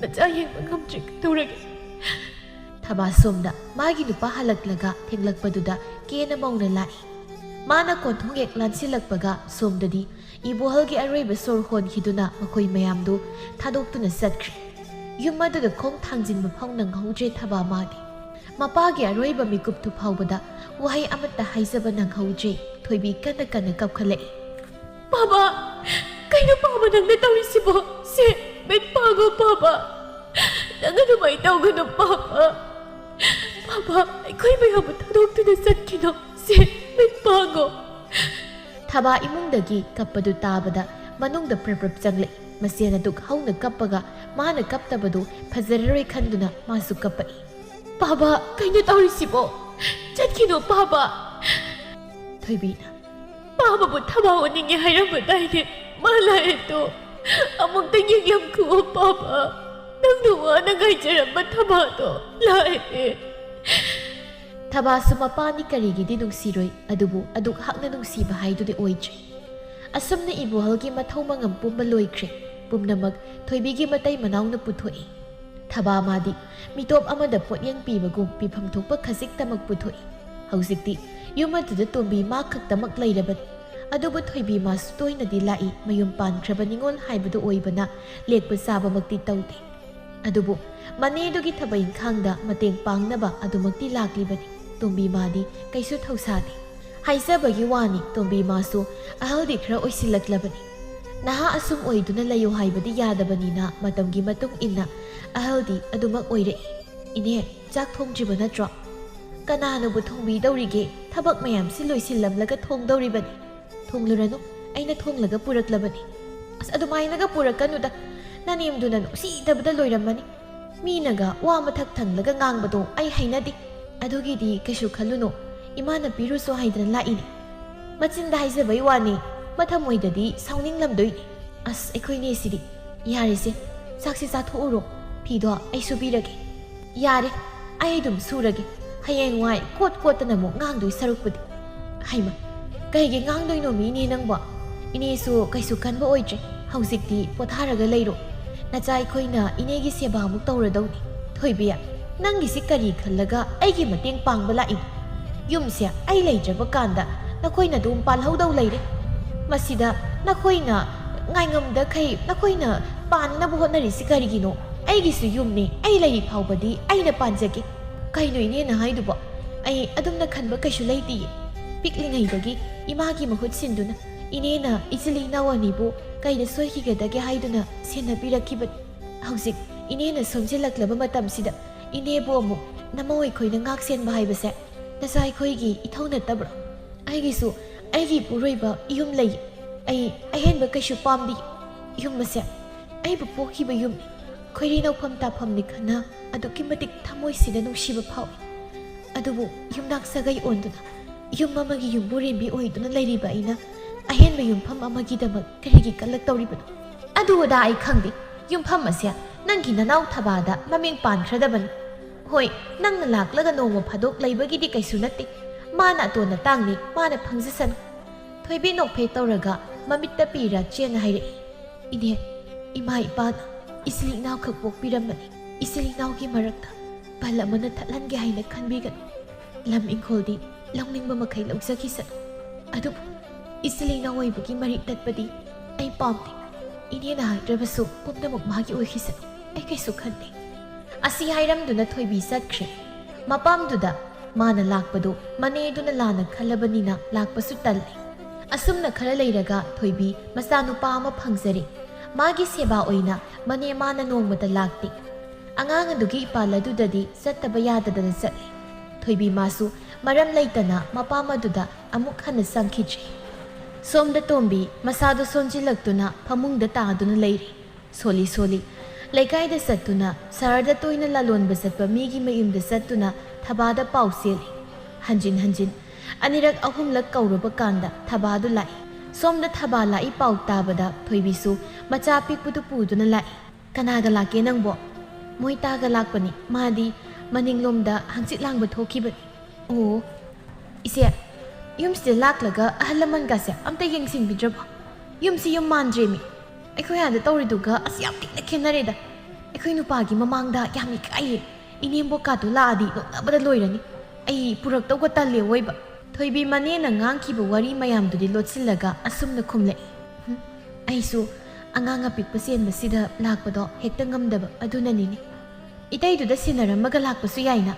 ꯅꯆꯥ ꯌꯦꯡꯕ ꯉꯝꯗ꯭ꯔꯦ, ꯀꯩꯗꯧꯔꯒꯦ?" ꯊꯕꯥ ꯁꯣꯝꯗ ꯃꯥꯒꯤ ꯅꯨꯄꯥ ꯍꯜꯂꯛꯂꯒ ꯊꯦꯡꯂꯛꯄꯗꯨꯗ ꯀꯦꯅ ꯃꯧꯅ ꯂꯥꯛꯏ꯫ ꯃꯥꯅ ꯀꯣꯟꯊꯣꯡ ꯍꯦꯛ ꯂꯥꯟꯁꯤꯜꯂꯛꯄꯒ ꯁꯣꯝꯗꯗꯤ ꯏꯕꯣꯍꯜꯒꯤ ꯑꯔꯣꯏꯕ ꯁꯣꯔ ꯍꯣꯟꯈꯤꯗꯨꯅ ꯃꯈꯣꯏ ꯃꯌꯥꯝꯗꯨ ꯊꯥꯗꯣꯛꯇꯨꯅ ꯆꯠꯈ꯭ꯔꯦ꯫ ꯌꯨꯝ ꯑꯗꯨꯗ ꯈꯣꯡ ꯊꯥꯡꯖꯤꯟꯕ ꯐꯥꯎ ꯅꯪꯍꯧꯗ꯭ꯔꯦ ꯊꯕꯥ ꯃꯥꯗꯤ꯫ ꯃꯄꯥꯒꯤ ꯑꯔꯣꯏꯕ ꯃꯤꯀꯨꯞꯇꯨ ꯐꯥꯎꯕꯗ ꯋꯥꯍꯩ ꯑꯃꯠꯇ ꯍꯥꯏꯖꯕ ꯅꯪꯍꯧꯗ꯭ꯔꯦ꯫ ꯊꯣꯏꯕꯤ ꯀꯟꯅ ꯀꯟꯅ ꯀꯞꯈꯠꯂꯛꯏ꯫ "ꯄꯥꯕ, ꯀꯩꯅꯣ ꯄꯥꯕ ꯅꯪꯅ ꯇꯧꯔꯤꯁꯤꯕꯣ? ꯁꯦ, ꯃꯤꯠ ꯄꯥꯡꯉꯣ ꯄꯥꯕ꯫ ꯅꯪ ꯑꯗꯨꯃꯥꯏꯅ ꯇꯧꯒꯅꯨ ꯄꯥꯕ꯫ ꯑꯃ ꯊꯥꯗꯣꯛꯇꯨꯅ ꯆꯠꯈꯤꯅꯣ꯫ ꯁꯦ, ꯃꯤꯠ ꯄꯥꯡꯉꯣ꯫ ꯊꯕꯥ ꯏꯃꯨꯡꯗꯒꯤ ꯀꯞꯄꯗꯨ ꯇꯥꯕꯗ ꯃꯅꯨꯡꯗ ꯄ꯭ꯔꯞ ꯄ꯭ꯔꯞ ꯆꯪꯂꯛꯏ꯫ ꯃꯁꯦꯟ ꯑꯗꯨꯛ ꯍꯧꯅ ꯀꯞꯄꯒ ꯃꯥꯅ ꯀꯞꯇꯕꯗꯨ ꯐꯖꯔꯔꯣꯏ ꯈꯟꯗꯨꯅ ꯃꯥꯁꯨ ꯀꯞꯄꯛꯏ꯫ "ꯄꯥꯕ, ꯀꯩꯅꯣ ꯇꯧꯔꯤꯁꯤꯕꯣ? ꯆꯠꯈꯤꯅꯣ, ꯄꯥꯕ!" ꯊꯣꯏꯕꯤꯅ, "ꯄꯥꯕꯕꯨ ꯊꯕꯥ ꯑꯣꯟꯅꯤꯡꯉꯦ ꯍꯥꯏꯔꯝꯕꯗꯥꯏꯅꯦ? ꯃꯥ ꯂꯥꯛꯑꯦꯗꯣ꯫ ꯑꯃꯨꯛꯇ ꯌꯦꯡꯂꯝꯈꯨꯑꯣ, ꯄꯥꯕ꯫ ꯅꯪꯅ ꯋꯥꯅ ꯉꯥꯏꯖꯔꯝꯕ ꯊꯕꯥꯗꯣ ꯂꯥꯛꯑꯦ꯫" ꯊꯕꯥꯁꯨ ꯃꯄꯥꯅꯤ ꯀꯔꯤꯒꯤꯗꯤ ꯅꯨꯡꯁꯤꯔꯣꯏ, ꯑꯗꯨꯕꯨ ꯑꯗꯨꯛ ꯍꯥꯛꯅ ꯅꯨꯡꯁꯤꯕ ꯍꯥꯏꯗꯨꯗꯤ ꯑꯣꯏꯗ꯭ꯔꯤ꯫ ꯑꯁꯨꯝꯅ ꯏꯕꯣꯍꯜꯒꯤ ꯃꯊꯧ ꯃꯉꯝ ꯄꯨꯝꯕ ꯂꯣꯏꯈ꯭ꯔꯦ꯫ ꯄꯨꯝꯅꯃꯛ ꯊꯣꯏꯕꯤꯒꯤ ꯃꯇꯩ ꯃꯅꯥꯎꯅ ꯄꯨꯊꯣꯛꯏ꯫ ꯊꯕꯥ ꯃꯥꯗꯤ ꯃꯤꯇꯣꯞ ꯑꯃꯗ ꯄꯣꯠꯌꯦꯡ ꯄꯤꯕꯒꯨꯝ ꯄꯤꯐꯝ ꯊꯣꯛꯄ ꯈꯖꯤꯛꯇꯃꯛ ꯄꯨꯊꯣꯛꯏ꯫ ꯍꯧꯖꯤꯛꯇꯤ ꯌꯨꯝ ꯑꯗꯨꯗ ꯇꯣꯝꯕꯤ ꯃꯥ ꯈꯛꯇꯃꯛ ꯂꯩꯔꯕꯅꯤ꯫ ꯑꯗꯨꯕꯨ ꯊꯣꯏꯕꯤ ꯃꯥꯁꯨ ꯇꯣꯏꯅꯗꯤ ꯂꯥꯛꯏ, ꯃꯌꯨꯝ ꯄꯥꯟꯈ꯭ꯔꯕ ꯅꯤꯉꯣꯜ ꯍꯥꯏꯕꯗꯨ ꯑꯣꯏꯕꯅ ꯂꯦꯛꯄ ꯆꯥꯕꯃꯛꯇꯤ ꯇꯧꯗꯦ꯫ ꯑꯗꯨꯕꯨ ꯃꯅꯦꯗꯨꯒꯤ ꯊꯕꯛ ꯏꯪꯈꯥꯡꯗ ꯃꯇꯦꯡ ꯄꯥꯡꯅꯕ ꯑꯗꯨꯃꯛꯇꯤ ꯂꯥꯛꯂꯤꯕꯅꯤ꯫ ꯇꯣꯝꯕꯤ ꯃꯥꯗꯤ ꯀꯩꯁꯨ ꯊꯧꯁꯥꯗꯦ꯫ ꯍꯥꯏꯖꯕꯒꯤ ꯋꯥꯅꯤ, ꯇꯣꯝꯕꯤ ꯃꯥꯁꯨ ꯑꯍꯜꯗꯤ ꯈꯔ ꯑꯣꯏꯁꯤꯜꯂꯛꯂꯕꯅꯤ꯫ ꯅꯍꯥ ꯑꯁꯨꯝ ꯑꯣꯏꯗꯨꯅ ꯂꯩꯌꯨ ꯍꯥꯏꯕꯗꯤ ꯌꯥꯗꯕꯅꯤꯅ ꯃꯇꯝꯒꯤ ꯃꯇꯨꯡ ꯏꯟꯅ ꯑꯍꯜꯗꯤ ꯑꯗꯨꯃꯛ ꯑꯣꯏꯔꯛꯏ꯫ "ꯏꯅꯦ, ꯆꯥꯛ ꯊꯣꯡꯗ꯭ꯔꯤꯕ ꯅꯠꯇ꯭ꯔꯣ?" "ꯀꯅꯥꯅꯕꯨ ꯊꯣꯡꯕꯤꯗꯧꯔꯤꯒꯦ? ꯊꯕꯛ ꯃꯌꯥꯝꯁꯤ ꯂꯣꯏꯁꯤꯜꯂꯝꯂꯒ ꯊꯣꯡꯗꯧꯔꯤꯕꯅꯤ꯫" "ꯊꯣꯡꯂꯨꯔꯅꯨ, ꯑꯩꯅ ꯊꯣꯡꯂꯒ ꯄꯨꯔꯛꯂꯕꯅꯤ꯫" "ꯑꯁ, ꯑꯗꯨꯃꯥꯏꯅꯒ ꯄꯨꯔꯛꯀꯅꯨꯗ, ꯅꯅꯦꯝꯗꯨꯅ ꯅꯨꯡꯁꯤꯗꯕꯗ ꯂꯣꯏꯔꯝꯃꯅꯤ꯫ ꯃꯤꯅꯒ ꯋꯥ ꯃꯊꯛ ꯊꯪꯂꯒ ꯉꯥꯡꯕꯗꯣ ꯑꯩ ꯍꯩꯅꯗꯦ꯫ ꯑꯗꯨꯒꯤꯗꯤ ꯀꯩꯁꯨ ꯈꯜꯂꯨꯅꯨ, ꯏꯃꯥꯅ ꯄꯤꯔꯨꯁꯣ ꯍꯥꯏꯗꯅ ꯂꯥꯛꯏꯅꯤ꯫ ꯃꯆꯤꯟꯗ ꯍꯥꯏꯖꯕꯩ ꯋꯥꯅꯤ, ꯃꯊꯃꯣꯏꯗꯗꯤ ꯁꯥꯎꯅꯤꯡꯂꯝꯗꯣꯏꯅꯤ꯫ ꯑꯁ, ꯑꯩꯈꯣꯏꯅꯦꯁꯤꯗꯤ꯫ ꯌꯥꯔꯦꯁꯦ, ꯆꯥꯛꯁꯦ ꯆꯥꯊꯣꯛꯎꯔꯣ, ꯐꯤꯗꯣ ꯑꯩ ꯁꯨꯕꯤꯔꯒꯦ꯫" "ꯌꯥꯔꯦ, ꯑꯩ ꯑꯗꯨꯝ ꯁꯨꯔꯒꯦ, ꯍꯌꯦꯡꯋꯥꯏ ꯀꯣꯠ ꯀꯣꯠꯇꯅ ꯑꯃꯨꯛ ꯉꯥꯡꯗꯣꯏ ꯁꯔꯨꯛꯄꯨꯗꯤ꯫" "ꯍꯩꯃ, ꯀꯩꯒꯤ ꯉꯥꯡꯗꯣꯏꯅꯣ ꯃꯤꯅꯦ ꯅꯪꯕꯣ? ꯏꯅꯦꯁꯨ ꯀꯩꯁꯨ ꯀꯟꯕ ꯑꯣꯏꯗ꯭ꯔꯦ, ꯍꯧꯖꯤꯛꯇꯤ ꯄꯣꯊꯥꯔꯒ ꯂꯩꯔꯣ꯫ ꯅꯆꯥ ꯑꯩꯈꯣꯏꯅ ꯏꯅꯦꯒꯤ ꯁꯦꯕꯥ ꯑꯃꯨꯛ ꯇꯧꯔꯗꯧꯅꯤ꯫" "ꯊꯣꯏꯕꯤ, ꯅꯪꯒꯤꯁꯤ ꯀꯔꯤ ꯈꯜꯂꯒ ꯑꯩꯒꯤ ꯃꯇꯦꯡ ꯄꯥꯡꯕ ꯂꯥꯛꯏꯅꯤ? ꯌꯨꯝꯁꯦ ꯑꯩ ꯂꯩꯇ꯭ꯔꯕ ꯀꯥꯟꯗ ꯅꯈꯣꯏꯅ ꯑꯗꯨꯝ ꯄꯥꯜꯍꯧꯗꯧ ꯂꯩꯔꯦ꯫ ꯃꯁꯤꯗ ꯅꯈꯣꯏꯅ ꯉꯥꯏꯉꯝꯗꯈꯩ ꯅꯈꯣꯏꯅ ꯄꯥꯟꯅꯕ ꯍꯣꯠꯅꯔꯤꯁꯤ ꯀꯔꯤꯒꯤꯅꯣ? ꯑꯩꯒꯤꯁꯨ ꯌꯨꯝꯅꯤ, ꯑꯩ ꯂꯩꯔꯤ ꯐꯥꯎꯕꯗꯤ ꯑꯩꯅ ꯄꯥꯟꯖꯒꯦ꯫" "ꯀꯩꯅꯣ ꯏꯅꯦꯅ ꯍꯥꯏꯗꯨꯕꯣ? ꯑꯩ ꯑꯗꯨꯝꯅ ꯈꯟꯕ ꯀꯩꯁꯨ ꯂꯩꯇꯤꯌꯦ꯫ ꯄꯤꯛꯂꯤꯉꯩꯗꯒꯤ ꯏꯃꯥꯒꯤ ꯃꯍꯨꯠ ꯁꯤꯟꯗꯨꯅ ꯏꯅꯦꯅ ꯏꯆꯤꯜ ꯏꯅꯥꯎ ꯑꯅꯤꯕꯨ ꯀꯩꯗ ꯁꯣꯏꯈꯤꯒꯗꯒꯦ ꯍꯥꯏꯗꯨꯅ ꯁꯦꯟꯅꯕꯤꯔꯛꯈꯤꯕꯅꯤ꯫ ꯍꯧꯖꯤꯛ ꯏꯅꯦꯅ ꯁꯣꯟꯖꯤꯜꯂꯛꯂꯕ ꯃꯇꯝꯁꯤꯗ ꯏꯅꯦꯕꯨ ꯑꯃꯨꯛ ꯅꯃꯧ ꯑꯩꯈꯣꯏꯅ ꯉꯥꯛ ꯁꯦꯟꯕ ꯍꯥꯏꯕꯁꯦ ꯅꯆꯥ ꯑꯩꯈꯣꯏꯒꯤ ꯏꯊꯧ ꯅꯠꯇꯕ꯭ꯔꯣ? ꯑꯩꯒꯤꯁꯨ ꯑꯩꯒꯤ ꯏꯄꯨꯔꯣꯏꯕ ꯌꯨꯝ ꯂꯩ꯫ ꯑꯩ ꯑꯍꯦꯟꯕ ꯀꯩꯁꯨ ꯄꯥꯝꯗꯦ꯫ ꯌꯨꯝ ꯑꯁꯦ ꯑꯩꯕꯨ ꯄꯣꯛꯈꯤꯕ ꯌꯨꯝꯅꯤ꯫ ꯈꯣꯏꯔꯤ ꯅꯧꯐꯝ ꯇꯥꯐꯝꯅꯤ ꯈꯟꯅ ꯑꯗꯨꯛꯀꯤ ꯃꯇꯤꯛ ꯊꯃꯣꯏꯁꯤꯗ ꯅꯨꯡꯁꯤꯕ ꯐꯥꯎꯏ꯫ ꯑꯗꯨꯕꯨ ꯌꯨꯝꯅꯥꯛ ꯁꯥꯒꯩ ꯑꯣꯟꯗꯨꯅ ꯌꯨꯝ ꯑꯃꯒꯤ ꯌꯨꯝꯕꯨꯔꯦꯝꯕꯤ ꯑꯣꯏꯗꯨꯅ ꯂꯩꯔꯤꯕ ꯑꯩꯅ ꯑꯍꯦꯟꯕ ꯌꯨꯝꯐꯝ ꯑꯃꯒꯤꯗꯃꯛ ꯀꯔꯤꯒꯤ ꯀꯜꯂꯛꯇꯧꯔꯤꯕꯅꯣ? ꯑꯗꯨ ꯑꯗꯥ ꯑꯩ ꯈꯪꯗꯦ꯫ ꯌꯨꯝꯐꯝ ꯑꯁꯦ ꯅꯪꯒꯤ ꯅꯅꯥꯎ ꯊꯕꯥꯗ ꯃꯃꯤꯡ ꯄꯥꯟꯈ꯭ꯔꯗꯕꯅꯤ꯫ ꯍꯣꯏ, ꯅꯪꯅ ꯂꯥꯛꯂꯒ ꯅꯣꯡꯃ ꯐꯥꯗꯣꯛ ꯂꯩꯕꯒꯤꯗꯤ ꯀꯩꯁꯨ ꯅꯠꯇꯦ꯫ ꯃꯥꯅ ꯑꯇꯣꯟ ꯑꯇꯥꯡꯅꯤ, ꯃꯥꯅ ꯐꯪꯖꯁꯅꯨ꯫ ꯊꯣꯏꯕꯤ ꯅꯣꯛꯐꯦꯠ ꯇꯧꯔꯒ ꯃꯃꯤꯠꯇ ꯄꯤꯔ ꯆꯦꯟꯅ ꯍꯥꯏꯔꯛꯏ, "ꯏꯅꯦ, ꯏꯃꯥ ꯏꯄꯥꯅ ꯏꯆꯤꯜ ꯏꯅꯥꯎꯈꯛ ꯄꯣꯛꯄꯤꯔꯝꯕꯅꯤ꯫ ꯏꯆꯤꯜ ꯏꯅꯥꯎꯒꯤ ꯃꯔꯛꯇ ꯕꯜ ꯑꯃꯅ ꯊꯠꯍꯟꯒꯦ ꯍꯥꯏꯅ ꯈꯟꯕꯤꯒꯅꯨ꯫ ꯂꯝ ꯏꯪꯈꯣꯜꯗꯤ ꯂꯧꯅꯤꯡꯕ ꯃꯈꯩ ꯂꯧꯖꯈꯤꯁꯅꯨ꯫ ꯑꯗꯨꯕꯨ ꯏꯆꯤꯜ ꯏꯅꯥꯎ ꯑꯣꯏꯕꯒꯤ ꯃꯔꯤꯛ ꯇꯠꯄꯗꯤ ꯑꯩ ꯄꯥꯝꯗꯦ꯫ ꯏꯅꯦꯅ ꯍꯥꯏꯗ꯭ꯔꯕꯁꯨ ꯄꯨꯝꯅꯃꯛ ꯃꯥꯒꯤ ꯑꯣꯏꯈꯤꯁꯅꯨ꯫ ꯑꯩ ꯀꯩꯁꯨ ꯈꯟꯗꯦ"꯫ ꯑꯁꯤ ꯍꯥꯏꯔꯝꯗꯨꯅ ꯊꯣꯏꯕꯤ ꯆꯠꯈ꯭ꯔꯦ꯫ ꯃꯄꯥꯝꯗꯨꯗ ꯃꯥꯅ ꯂꯥꯛꯄꯗꯨ ꯃꯅꯦꯗꯨꯅ ꯂꯥꯟꯅ ꯈꯜꯂꯕꯅꯤꯅ ꯂꯥꯛꯄꯁꯨ ꯇꯜꯂꯦ꯫ ꯑꯁꯨꯝꯅ ꯈꯔ ꯂꯩꯔꯒ ꯊꯣꯏꯕꯤ ꯃꯆꯥꯅꯨꯄꯥ ꯑꯃ ꯐꯪꯖꯔꯦ꯫ ꯃꯥꯒꯤ ꯁꯦꯕꯥ ꯑꯣꯏꯅ ꯃꯅꯦ ꯃꯥꯅ ꯅꯣꯡꯃꯇ ꯂꯥꯛꯇꯦ꯫ ꯑꯉꯥꯡ ꯑꯗꯨꯒꯤ ꯏꯄꯥꯜ ꯑꯗꯨꯗꯗꯤ ꯆꯠꯇꯕ ꯌꯥꯗꯗꯅ ꯆꯠꯂꯤ꯫ ꯊꯣꯏꯕꯤ ꯃꯥꯁꯨ ꯃꯔꯝ ꯂꯩꯇꯅ ꯃꯄꯥꯝ ꯑꯗꯨꯗ ꯑꯃꯨꯛ ꯍꯟꯅ ꯆꯪꯈꯤꯗ꯭ꯔꯤ꯫ ꯁꯣꯝꯗ ꯇꯣꯝꯕꯤ ꯃꯁꯥꯗꯨ ꯁꯣꯟꯖꯤꯜꯂꯛꯇꯨꯅ ꯐꯃꯨꯡꯗ ꯇꯥꯗꯨꯅ ꯂꯩꯔꯤ꯫ ꯁꯣꯜꯂꯤ ꯁꯣꯜꯂꯤ ꯂꯩꯀꯥꯏꯗ ꯆꯠꯇꯨꯅ, ꯁꯍꯔꯗ ꯇꯣꯏꯅ ꯂꯂꯣꯟꯕ ꯆꯠꯄ ꯃꯤꯒꯤ ꯃꯌꯨꯝꯗ ꯆꯠꯇꯨꯅ ꯊꯕꯥꯗ ꯄꯥꯎ ꯆꯦꯜꯂꯤ꯫ ꯍꯟꯖꯤꯟ ꯍꯟꯖꯤꯟ ꯑꯅꯤꯔꯛ ꯑꯍꯨꯝꯂꯛ ꯀꯧꯔꯨꯕ ꯀꯥꯟꯗ ꯊꯕꯥꯗꯨ ꯂꯥꯛꯏ꯫ ꯁꯣꯝꯗ ꯊꯕꯥ ꯂꯥꯛꯏ ꯄꯥꯎ ꯇꯥꯕꯗ ꯊꯣꯏꯕꯤꯁꯨ ꯃꯆꯥ ꯑꯄꯤꯛꯄꯗꯨ ꯄꯨꯗꯨꯅ ꯂꯥꯛꯏ꯫ "ꯀꯅꯥꯒ ꯂꯥꯛꯀꯦ ꯅꯪꯕꯣ?" "ꯃꯣꯏ ꯇꯥꯒ ꯂꯥꯛꯄꯅꯤ, ꯃꯥꯗꯤ ꯃꯅꯤꯡꯂꯣꯝꯗ ꯍꯪꯆꯤꯠ ꯂꯥꯡꯕ ꯊꯣꯛꯈꯤꯕꯅꯤ"꯫ "ꯑꯣ, ꯏꯆꯦ, ꯌꯨꯝꯁꯤꯗ ꯂꯥꯛꯂꯒ ꯑꯍꯜ ꯂꯃꯟꯒꯁꯦ ꯑꯝꯇ ꯌꯦꯡꯁꯤꯟꯕꯤꯗ꯭ꯔꯕꯣ? ꯌꯨꯝꯁꯤ ꯌꯨꯝ ꯃꯥꯟꯗ꯭ꯔꯦꯃꯤ꯫ ꯑꯩꯈꯣꯏ ꯑꯥꯗ ꯇꯧꯔꯤꯗꯨꯒ ꯑꯁ ꯌꯥꯝ ꯊꯤꯅ ꯈꯦꯠꯅꯔꯦꯗ꯫ ꯑꯩꯈꯣꯏ ꯅꯨꯄꯥꯒꯤ ꯃꯃꯥꯡꯗ ꯌꯥꯝ ꯏꯀꯥꯏꯌꯦ꯫ ꯏꯅꯦꯝꯕꯣꯛꯀꯥꯗꯣ ꯂꯥꯛꯑꯗꯤ ꯅꯣꯛꯅꯕꯗ ꯂꯣꯏꯔꯅꯤ꯫ ꯑꯩ ꯄꯨꯔꯛꯇꯧꯒ ꯇꯜꯂꯦ ꯑꯋꯣꯏꯕ"꯫ ꯊꯣꯏꯕꯤ ꯃꯅꯦꯅ ꯉꯥꯡꯈꯤꯕ ꯋꯥꯔꯤ ꯃꯌꯥꯝꯗꯨꯗꯤ ꯂꯣꯠꯁꯤꯜꯂꯒ ꯑꯁꯨꯝꯅ ꯈꯨꯝꯂꯛꯏ, "ꯍꯨꯝ, ꯑꯩꯁꯨ ꯑꯉꯥꯡ ꯑꯄꯤꯛꯄ ꯆꯦꯟꯕꯁꯤꯗ ꯂꯥꯛꯄꯗꯣ ꯍꯦꯛꯇ ꯉꯝꯗꯕ ꯑꯗꯨꯅꯅꯤꯅꯦ꯫ ꯏꯇꯩꯗꯨꯗ ꯁꯤꯟꯅꯔꯝꯃꯒ ꯂꯥꯛꯄꯁꯨ ꯌꯥꯏꯅ꯫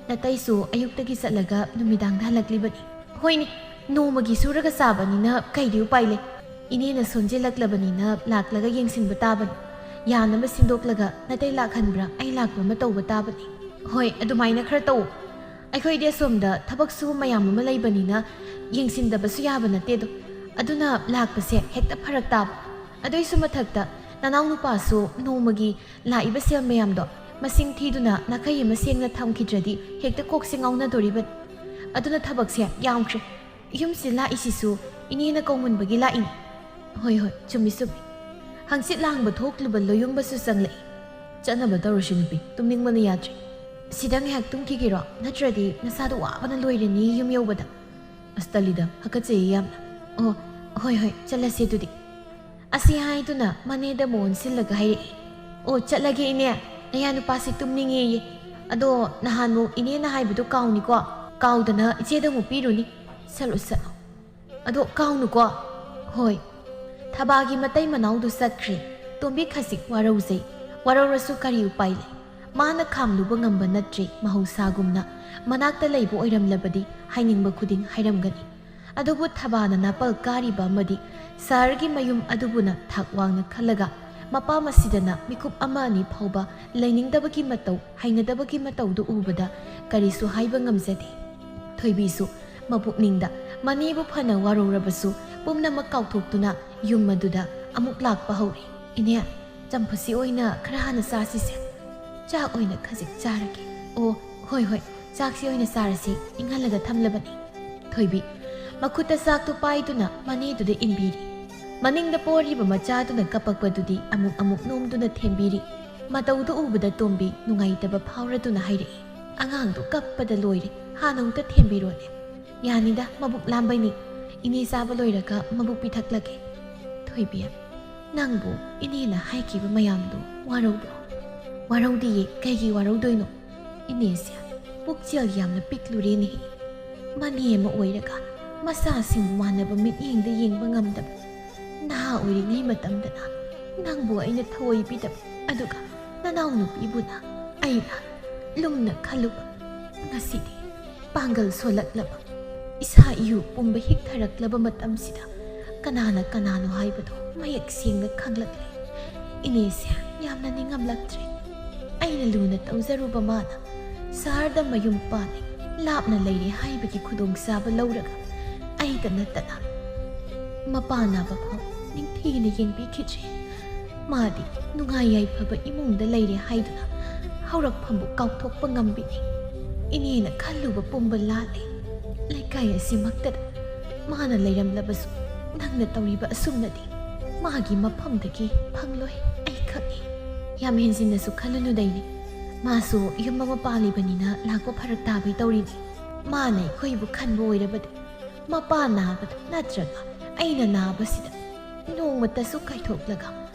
ꯅꯇꯩꯁꯨ ꯑꯌꯨꯛꯇꯒꯤ ꯆꯠꯂꯒ ꯅꯨꯃꯤꯗꯥꯡꯗ ꯍꯜꯂꯛꯂꯤꯕꯅꯤ"꯫ "ꯍꯣꯏꯅꯦ, ꯅꯣꯡꯃꯒꯤ ꯁꯨꯔꯒ ꯆꯥꯕꯅꯤꯅ ꯀꯩꯗꯤ ꯎꯄꯥꯏ ꯂꯩ? ꯏꯅꯦꯅ ꯁꯣꯟꯖꯤꯜꯂꯛꯂꯕꯅꯤꯅ ꯂꯥꯛꯂꯒ ꯌꯦꯡꯁꯤꯟꯕ ꯇꯥꯕꯅꯤ꯫ ꯌꯥꯅꯕ ꯁꯤꯟꯗꯣꯛꯂꯒ ꯅꯇꯩ ꯂꯥꯛꯍꯟꯕ꯭ꯔꯥ ꯑꯩ ꯂꯥꯛꯄ ꯑꯃ ꯇꯧꯕ ꯇꯥꯕꯅꯤ"꯫ ꯍꯣꯏ, ꯑꯗꯨꯃꯥꯏꯅ ꯈꯔ ꯇꯧ꯫ ꯑꯩꯈꯣꯏꯗꯤ ꯑꯁꯣꯝꯗ ꯊꯕꯛ ꯁꯨꯕ ꯃꯌꯥꯝ ꯑꯃ ꯂꯩꯕꯅꯤꯅ ꯌꯦꯡꯁꯤꯟꯗꯕꯁꯨ ꯌꯥꯕ ꯅꯠꯇꯦꯗꯣ꯫ ꯑꯗꯨꯅ ꯂꯥꯛꯄꯁꯦ ꯍꯦꯛꯇ ꯐꯔꯛ ꯇꯥꯕ꯫ ꯑꯗꯨꯏꯁꯨ ꯃꯊꯛꯇ ꯅꯅꯥꯎ ꯅꯨꯄꯥꯁꯨ ꯅꯣꯡꯃꯒꯤ ꯂꯥꯛꯏꯕ ꯁꯦꯜ ꯃꯌꯥꯝꯗꯣ ꯃꯁꯤꯡ ꯊꯤꯗꯨꯅ ꯅꯥꯈꯩ ꯑꯃ ꯁꯦꯡꯅ ꯊꯝꯈꯤꯗ꯭ꯔꯗꯤ ꯍꯦꯛꯇ ꯀꯣꯛꯁꯦ ꯉꯥꯎꯅꯗꯣꯔꯤꯕꯅꯤ꯫ ꯑꯗꯨꯅ ꯊꯕꯛꯁꯦ ꯌꯥꯝꯈ꯭ꯔꯦ꯫ ꯌꯨꯝꯁꯤ ꯂꯥꯛꯏꯁꯤꯁꯨ ꯏꯅꯦꯅ ꯀꯧꯃꯟꯕꯒꯤ ꯂꯥꯛꯏꯅꯤ꯫ ꯍꯣꯏ, ꯍꯣꯏ, ꯆꯨꯝꯃꯤ, ꯆꯨꯝꯃꯤ꯫ ꯍꯪꯆꯤꯠ ꯂꯥꯡꯕ ꯊꯣꯛꯂꯨꯕ ꯂꯣꯌꯨꯝꯕꯁꯨ ꯆꯪꯂꯛꯏ꯫ ꯆꯠꯅꯕ ꯇꯧꯔꯁꯤ ꯅꯨꯄꯤ, ꯇꯨꯝꯅꯤꯡꯕꯅ ꯌꯥꯗ꯭ꯔꯦ꯫ ꯁꯤꯗ ꯉꯥꯏꯍꯥꯛ ꯇꯨꯝꯈꯤꯒꯦꯔꯣ? ꯅꯠꯇ꯭ꯔꯗꯤ ꯅꯁꯥꯗꯣ ꯋꯥꯕꯅ ꯂꯣꯏꯔꯅꯤ ꯌꯨꯝ ꯌꯧꯕꯗ꯫ ꯑꯁ, ꯇꯜꯂꯤꯗ, ꯍꯥꯀꯠꯆꯩꯌꯦ ꯌꯥꯝꯅ꯫ ꯑꯣ, ꯍꯣꯏ, ꯍꯣꯏ, ꯆꯠꯂꯁꯦ ꯑꯗꯨꯗꯤ꯫ ꯑꯁꯤ ꯍꯥꯏꯗꯨꯅ ꯃꯅꯦꯗ ꯑꯃꯨꯛ ꯑꯣꯟꯁꯤꯜꯂꯒ ꯍꯥꯏꯔꯛꯏ, "ꯑꯣ, ꯆꯠꯂꯒꯦ ꯏꯅꯦ, ꯅꯌꯥ ꯅꯨꯄꯥꯁꯤ ꯇꯨꯝꯅꯤꯡꯉꯦꯌꯦ꯫ ꯑꯗꯣ ꯅꯍꯥꯟꯃꯨꯛ ꯏꯅꯦꯅ ꯍꯥꯏꯕꯗꯣ ꯀꯥꯎꯅꯤꯀꯣ? ꯀꯥꯎꯗꯅ ꯏꯆꯦꯗ ꯑꯃꯨꯛ ꯄꯤꯔꯨꯅꯤ꯫ ꯆꯠꯂꯣ, ꯆꯠꯂꯣ꯫ ꯑꯗꯣ ꯀꯥꯎꯅꯨꯀꯣ꯫" ꯍꯣꯏ꯫ ꯊꯕꯥꯒꯤ ꯃꯇꯩ ꯃꯅꯥꯎꯗꯨ ꯆꯠꯈ꯭ꯔꯦ꯫ ꯇꯣꯝꯕꯤ ꯈꯖꯤꯛ ꯋꯥꯔꯧꯖꯩ꯫ ꯋꯥꯔꯧꯔꯁꯨ ꯀꯔꯤ ꯎꯄꯥꯏ ꯂꯩ? ꯃꯥꯅ ꯈꯥꯝꯂꯨꯕ ꯉꯝꯕ ꯅꯠꯇ꯭ꯔꯦ꯫ ꯃꯍꯧꯁꯥꯒꯨꯝꯅ ꯃꯅꯥꯛꯇ ꯂꯩꯕ ꯑꯣꯏꯔꯝꯂꯕꯗꯤ ꯍꯥꯏꯅꯤꯡꯕ ꯈꯨꯗꯤꯡ ꯍꯥꯏꯔꯝꯒꯅꯤ꯫ ꯑꯗꯨꯕꯨ ꯊꯕꯥꯅ ꯅꯥꯄꯜ ꯀꯥꯔꯤꯕ ꯑꯃꯗꯤ ꯁꯍꯔꯒꯤ ꯃꯌꯨꯝ ꯑꯗꯨꯕꯨꯅ ꯊꯥꯛ ꯋꯥꯡꯅ ꯈꯜꯂꯒ ꯃꯄꯥ ꯃꯁꯤꯗꯅ ꯃꯤꯀꯨꯞ ꯑꯃ ꯑꯅꯤ ꯐꯥꯎꯕ ꯂꯩꯅꯤꯡꯗꯕꯒꯤ ꯃꯇꯧ, ꯍꯩꯅꯗꯕꯒꯤ ꯃꯇꯧꯗꯨ ꯎꯕꯗ ꯀꯔꯤꯁꯨ ꯍꯥꯏꯕ ꯉꯝꯖꯗꯦ꯫ ꯊꯣꯏꯕꯤꯁꯨ ꯃꯄꯨꯛꯅꯤꯡꯗ ꯃꯅꯦꯕꯨ ꯐꯅ ꯋꯥꯔꯧꯔꯕꯁꯨ ꯄꯨꯝꯅꯃꯛ ꯀꯥꯎꯊꯣꯛꯇꯨꯅ ꯌꯨꯝ ꯑꯗꯨꯗ ꯑꯃꯨꯛ ꯂꯥꯛꯄ ꯍꯧꯔꯦ꯫ "ꯏꯅꯦ, ꯆꯝꯐꯨꯠꯁꯤ ꯑꯣꯏꯅ ꯈꯔ ꯍꯥꯟꯅ ꯆꯥꯁꯤꯁꯦ꯫ ꯆꯥꯛ ꯑꯣꯏꯅ ꯈꯖꯤꯛ ꯆꯥꯔꯒꯦ꯫" "ꯑꯣ, ꯍꯣꯏ, ꯍꯣꯏ, ꯆꯥꯛꯁꯤ ꯑꯣꯏꯅ ꯆꯥꯔꯁꯤ, ꯏꯪꯍꯜꯂꯒ ꯊꯝꯂꯕꯅꯤ꯫" ꯊꯣꯏꯕꯤ ꯃꯈꯨꯠꯇ ꯆꯥꯛꯇꯨ ꯄꯥꯏꯗꯨꯅ ꯃꯅꯦꯗꯨꯗ ꯏꯟꯕꯤꯔꯤ꯫ ꯃꯅꯤꯡꯗ ꯄꯣꯔꯤꯕ ꯃꯆꯥꯗꯨꯅ ꯀꯞꯄꯛꯄꯗꯨꯗꯤ ꯑꯃꯨꯛ ꯑꯃꯨꯛ ꯅꯣꯝꯗꯨꯅ ꯊꯦꯝꯕꯤꯔꯤ꯫ ꯃꯇꯧꯗꯨ ꯎꯕꯗ ꯇꯣꯝꯕꯤ ꯅꯨꯡꯉꯥꯏꯇꯕ ꯐꯥꯎꯔꯗꯨꯅ ꯍꯥꯏꯔꯛꯏ, "ꯑꯉꯥꯡꯗꯨ ꯀꯞꯄꯗ ꯂꯣꯏꯔꯦ, ꯍꯥꯟꯅ ꯑꯃꯨꯛꯇ ꯊꯦꯝꯕꯤꯔꯣꯅꯦ꯫" "ꯌꯥꯅꯤꯗ, ꯃꯕꯨꯛ ꯂꯥꯝꯕꯩꯅꯤ꯫ ꯏꯅꯦ ꯆꯥꯕ ꯂꯣꯏꯔꯒ ꯃꯕꯨꯛ ꯄꯤꯊꯛꯂꯒꯦ꯫" "ꯊꯣꯏꯕꯤ, ꯅꯪꯕꯨ ꯏꯅꯦꯅ ꯍꯥꯏꯈꯤꯕ ꯃꯌꯥꯝꯗꯨ ꯋꯥꯔꯧꯕ꯭ꯔꯣ?" "ꯋꯥꯔꯧꯗꯤꯌꯦ, ꯀꯩꯒꯤ ꯋꯥꯔꯧꯗꯣꯏꯅꯣ? ꯏꯅꯦꯁꯦ ꯄꯨꯛꯆꯦꯜ ꯌꯥꯝꯅ ꯄꯤꯛꯂꯨꯔꯦꯅꯦꯍꯦ꯫ ꯃꯅꯦ ꯑꯃ ꯑꯣꯏꯔꯒ ꯃꯆꯥꯁꯤꯡ ꯃꯥꯟꯅꯕ ꯃꯤꯠꯌꯦꯡꯗ ꯌꯦꯡꯕ ꯉꯝꯗꯕ ꯅꯍꯥ ꯑꯣꯏꯔꯤꯉꯩ ꯃꯇꯝꯗꯅ ꯅꯪꯕꯨ ꯑꯩꯅ ꯊꯑꯣꯏꯕꯤꯗꯕ, ꯑꯗꯨꯒ ꯅꯅꯥꯎꯅꯨꯄꯤꯕꯨꯅ ꯑꯩꯅ ꯂꯨꯝꯅ ꯈꯜꯂꯨꯕ꯫ ꯉꯁꯤꯗꯤ ꯄꯥꯡꯒꯜ ꯁꯣꯜꯂꯛꯂꯕ, ꯏꯁꯥ ꯏꯌꯨ ꯄꯨꯝꯕ ꯍꯤꯛꯊꯔꯛꯂꯕ ꯃꯇꯝꯁꯤꯗ ꯀꯅꯥꯅ ꯀꯅꯥꯅꯣ ꯍꯥꯏꯕꯗꯨ ꯃꯌꯦꯛ ꯁꯦꯡꯅ ꯈꯪꯂꯛꯂꯦ꯫ ꯏꯅꯦꯁꯦ ꯌꯥꯝꯅ ꯅꯤꯡꯉꯝꯂꯛꯇ꯭ꯔꯦ꯫ ꯑꯩꯅ ꯂꯨꯅ ꯇꯧꯖꯔꯨꯕ ꯃꯥꯅ ꯁꯍꯔꯗ ꯃꯌꯨꯝ ꯄꯥꯜꯂꯦ, ꯂꯥꯞꯅ ꯂꯩꯔꯦ ꯍꯥꯏꯕꯒꯤ ꯈꯨꯗꯣꯡꯆꯥꯕ ꯂꯧꯔꯒ ꯑꯩꯗ ꯅꯠꯇꯅ ꯃꯄꯥ ꯅꯥꯕ ꯐꯥꯎ ꯅꯤꯡꯊꯤꯅ ꯌꯦꯡꯕꯤꯈꯤꯗ꯭ꯔꯦ꯫ ꯃꯥꯗꯤ ꯅꯨꯡꯉꯥꯏ ꯌꯥꯏꯐꯕ ꯏꯃꯨꯡꯗ ꯂꯩꯔꯦ ꯍꯥꯏꯗꯨꯅ ꯍꯧꯔꯛꯐꯝꯕꯨ ꯀꯥꯎꯊꯣꯛꯄ ꯉꯝꯕꯤꯗꯦ꯫ ꯏꯅꯦꯅ ꯈꯜꯂꯨꯕ ꯄꯨꯝꯕ ꯂꯥꯜꯂꯦ꯫ ꯂꯩꯀꯥꯏ ꯑꯁꯤꯃꯛꯇꯗ ꯃꯥꯅ ꯂꯩꯔꯝꯂꯕꯁꯨ ꯅꯪꯅ ꯇꯧꯔꯤꯕ ꯑꯁꯨꯝꯅꯗꯤ ꯃꯥꯒꯤ ꯃꯐꯝꯗꯒꯤ ꯐꯪꯂꯣꯏ, ꯑꯩ ꯈꯪꯏ꯫ ꯌꯥꯝ ꯍꯦꯟꯖꯤꯟꯅꯁꯨ ꯈꯜꯂꯨꯅꯨꯗ ꯏꯅꯦ꯫ ꯃꯥꯁꯨ ꯌꯨꯝ ꯑꯃ ꯄꯥꯜꯂꯤꯕꯅꯤꯅ ꯂꯥꯛꯄ ꯐꯔꯛ ꯇꯥꯕꯩ ꯇꯧꯔꯤꯅꯤ꯫ ꯃꯥꯅ ꯑꯩꯈꯣꯏꯕꯨ ꯈꯟꯕ ꯑꯣꯏꯔꯕꯗꯤ ꯃꯄꯥ ꯅꯥꯕꯗ ꯅꯠꯇ꯭ꯔꯒ ꯑꯩꯅ ꯅꯥꯕꯁꯤꯗ ꯅꯣꯡꯃꯇꯁꯨ ꯀꯥꯏꯊꯣꯛꯂꯒ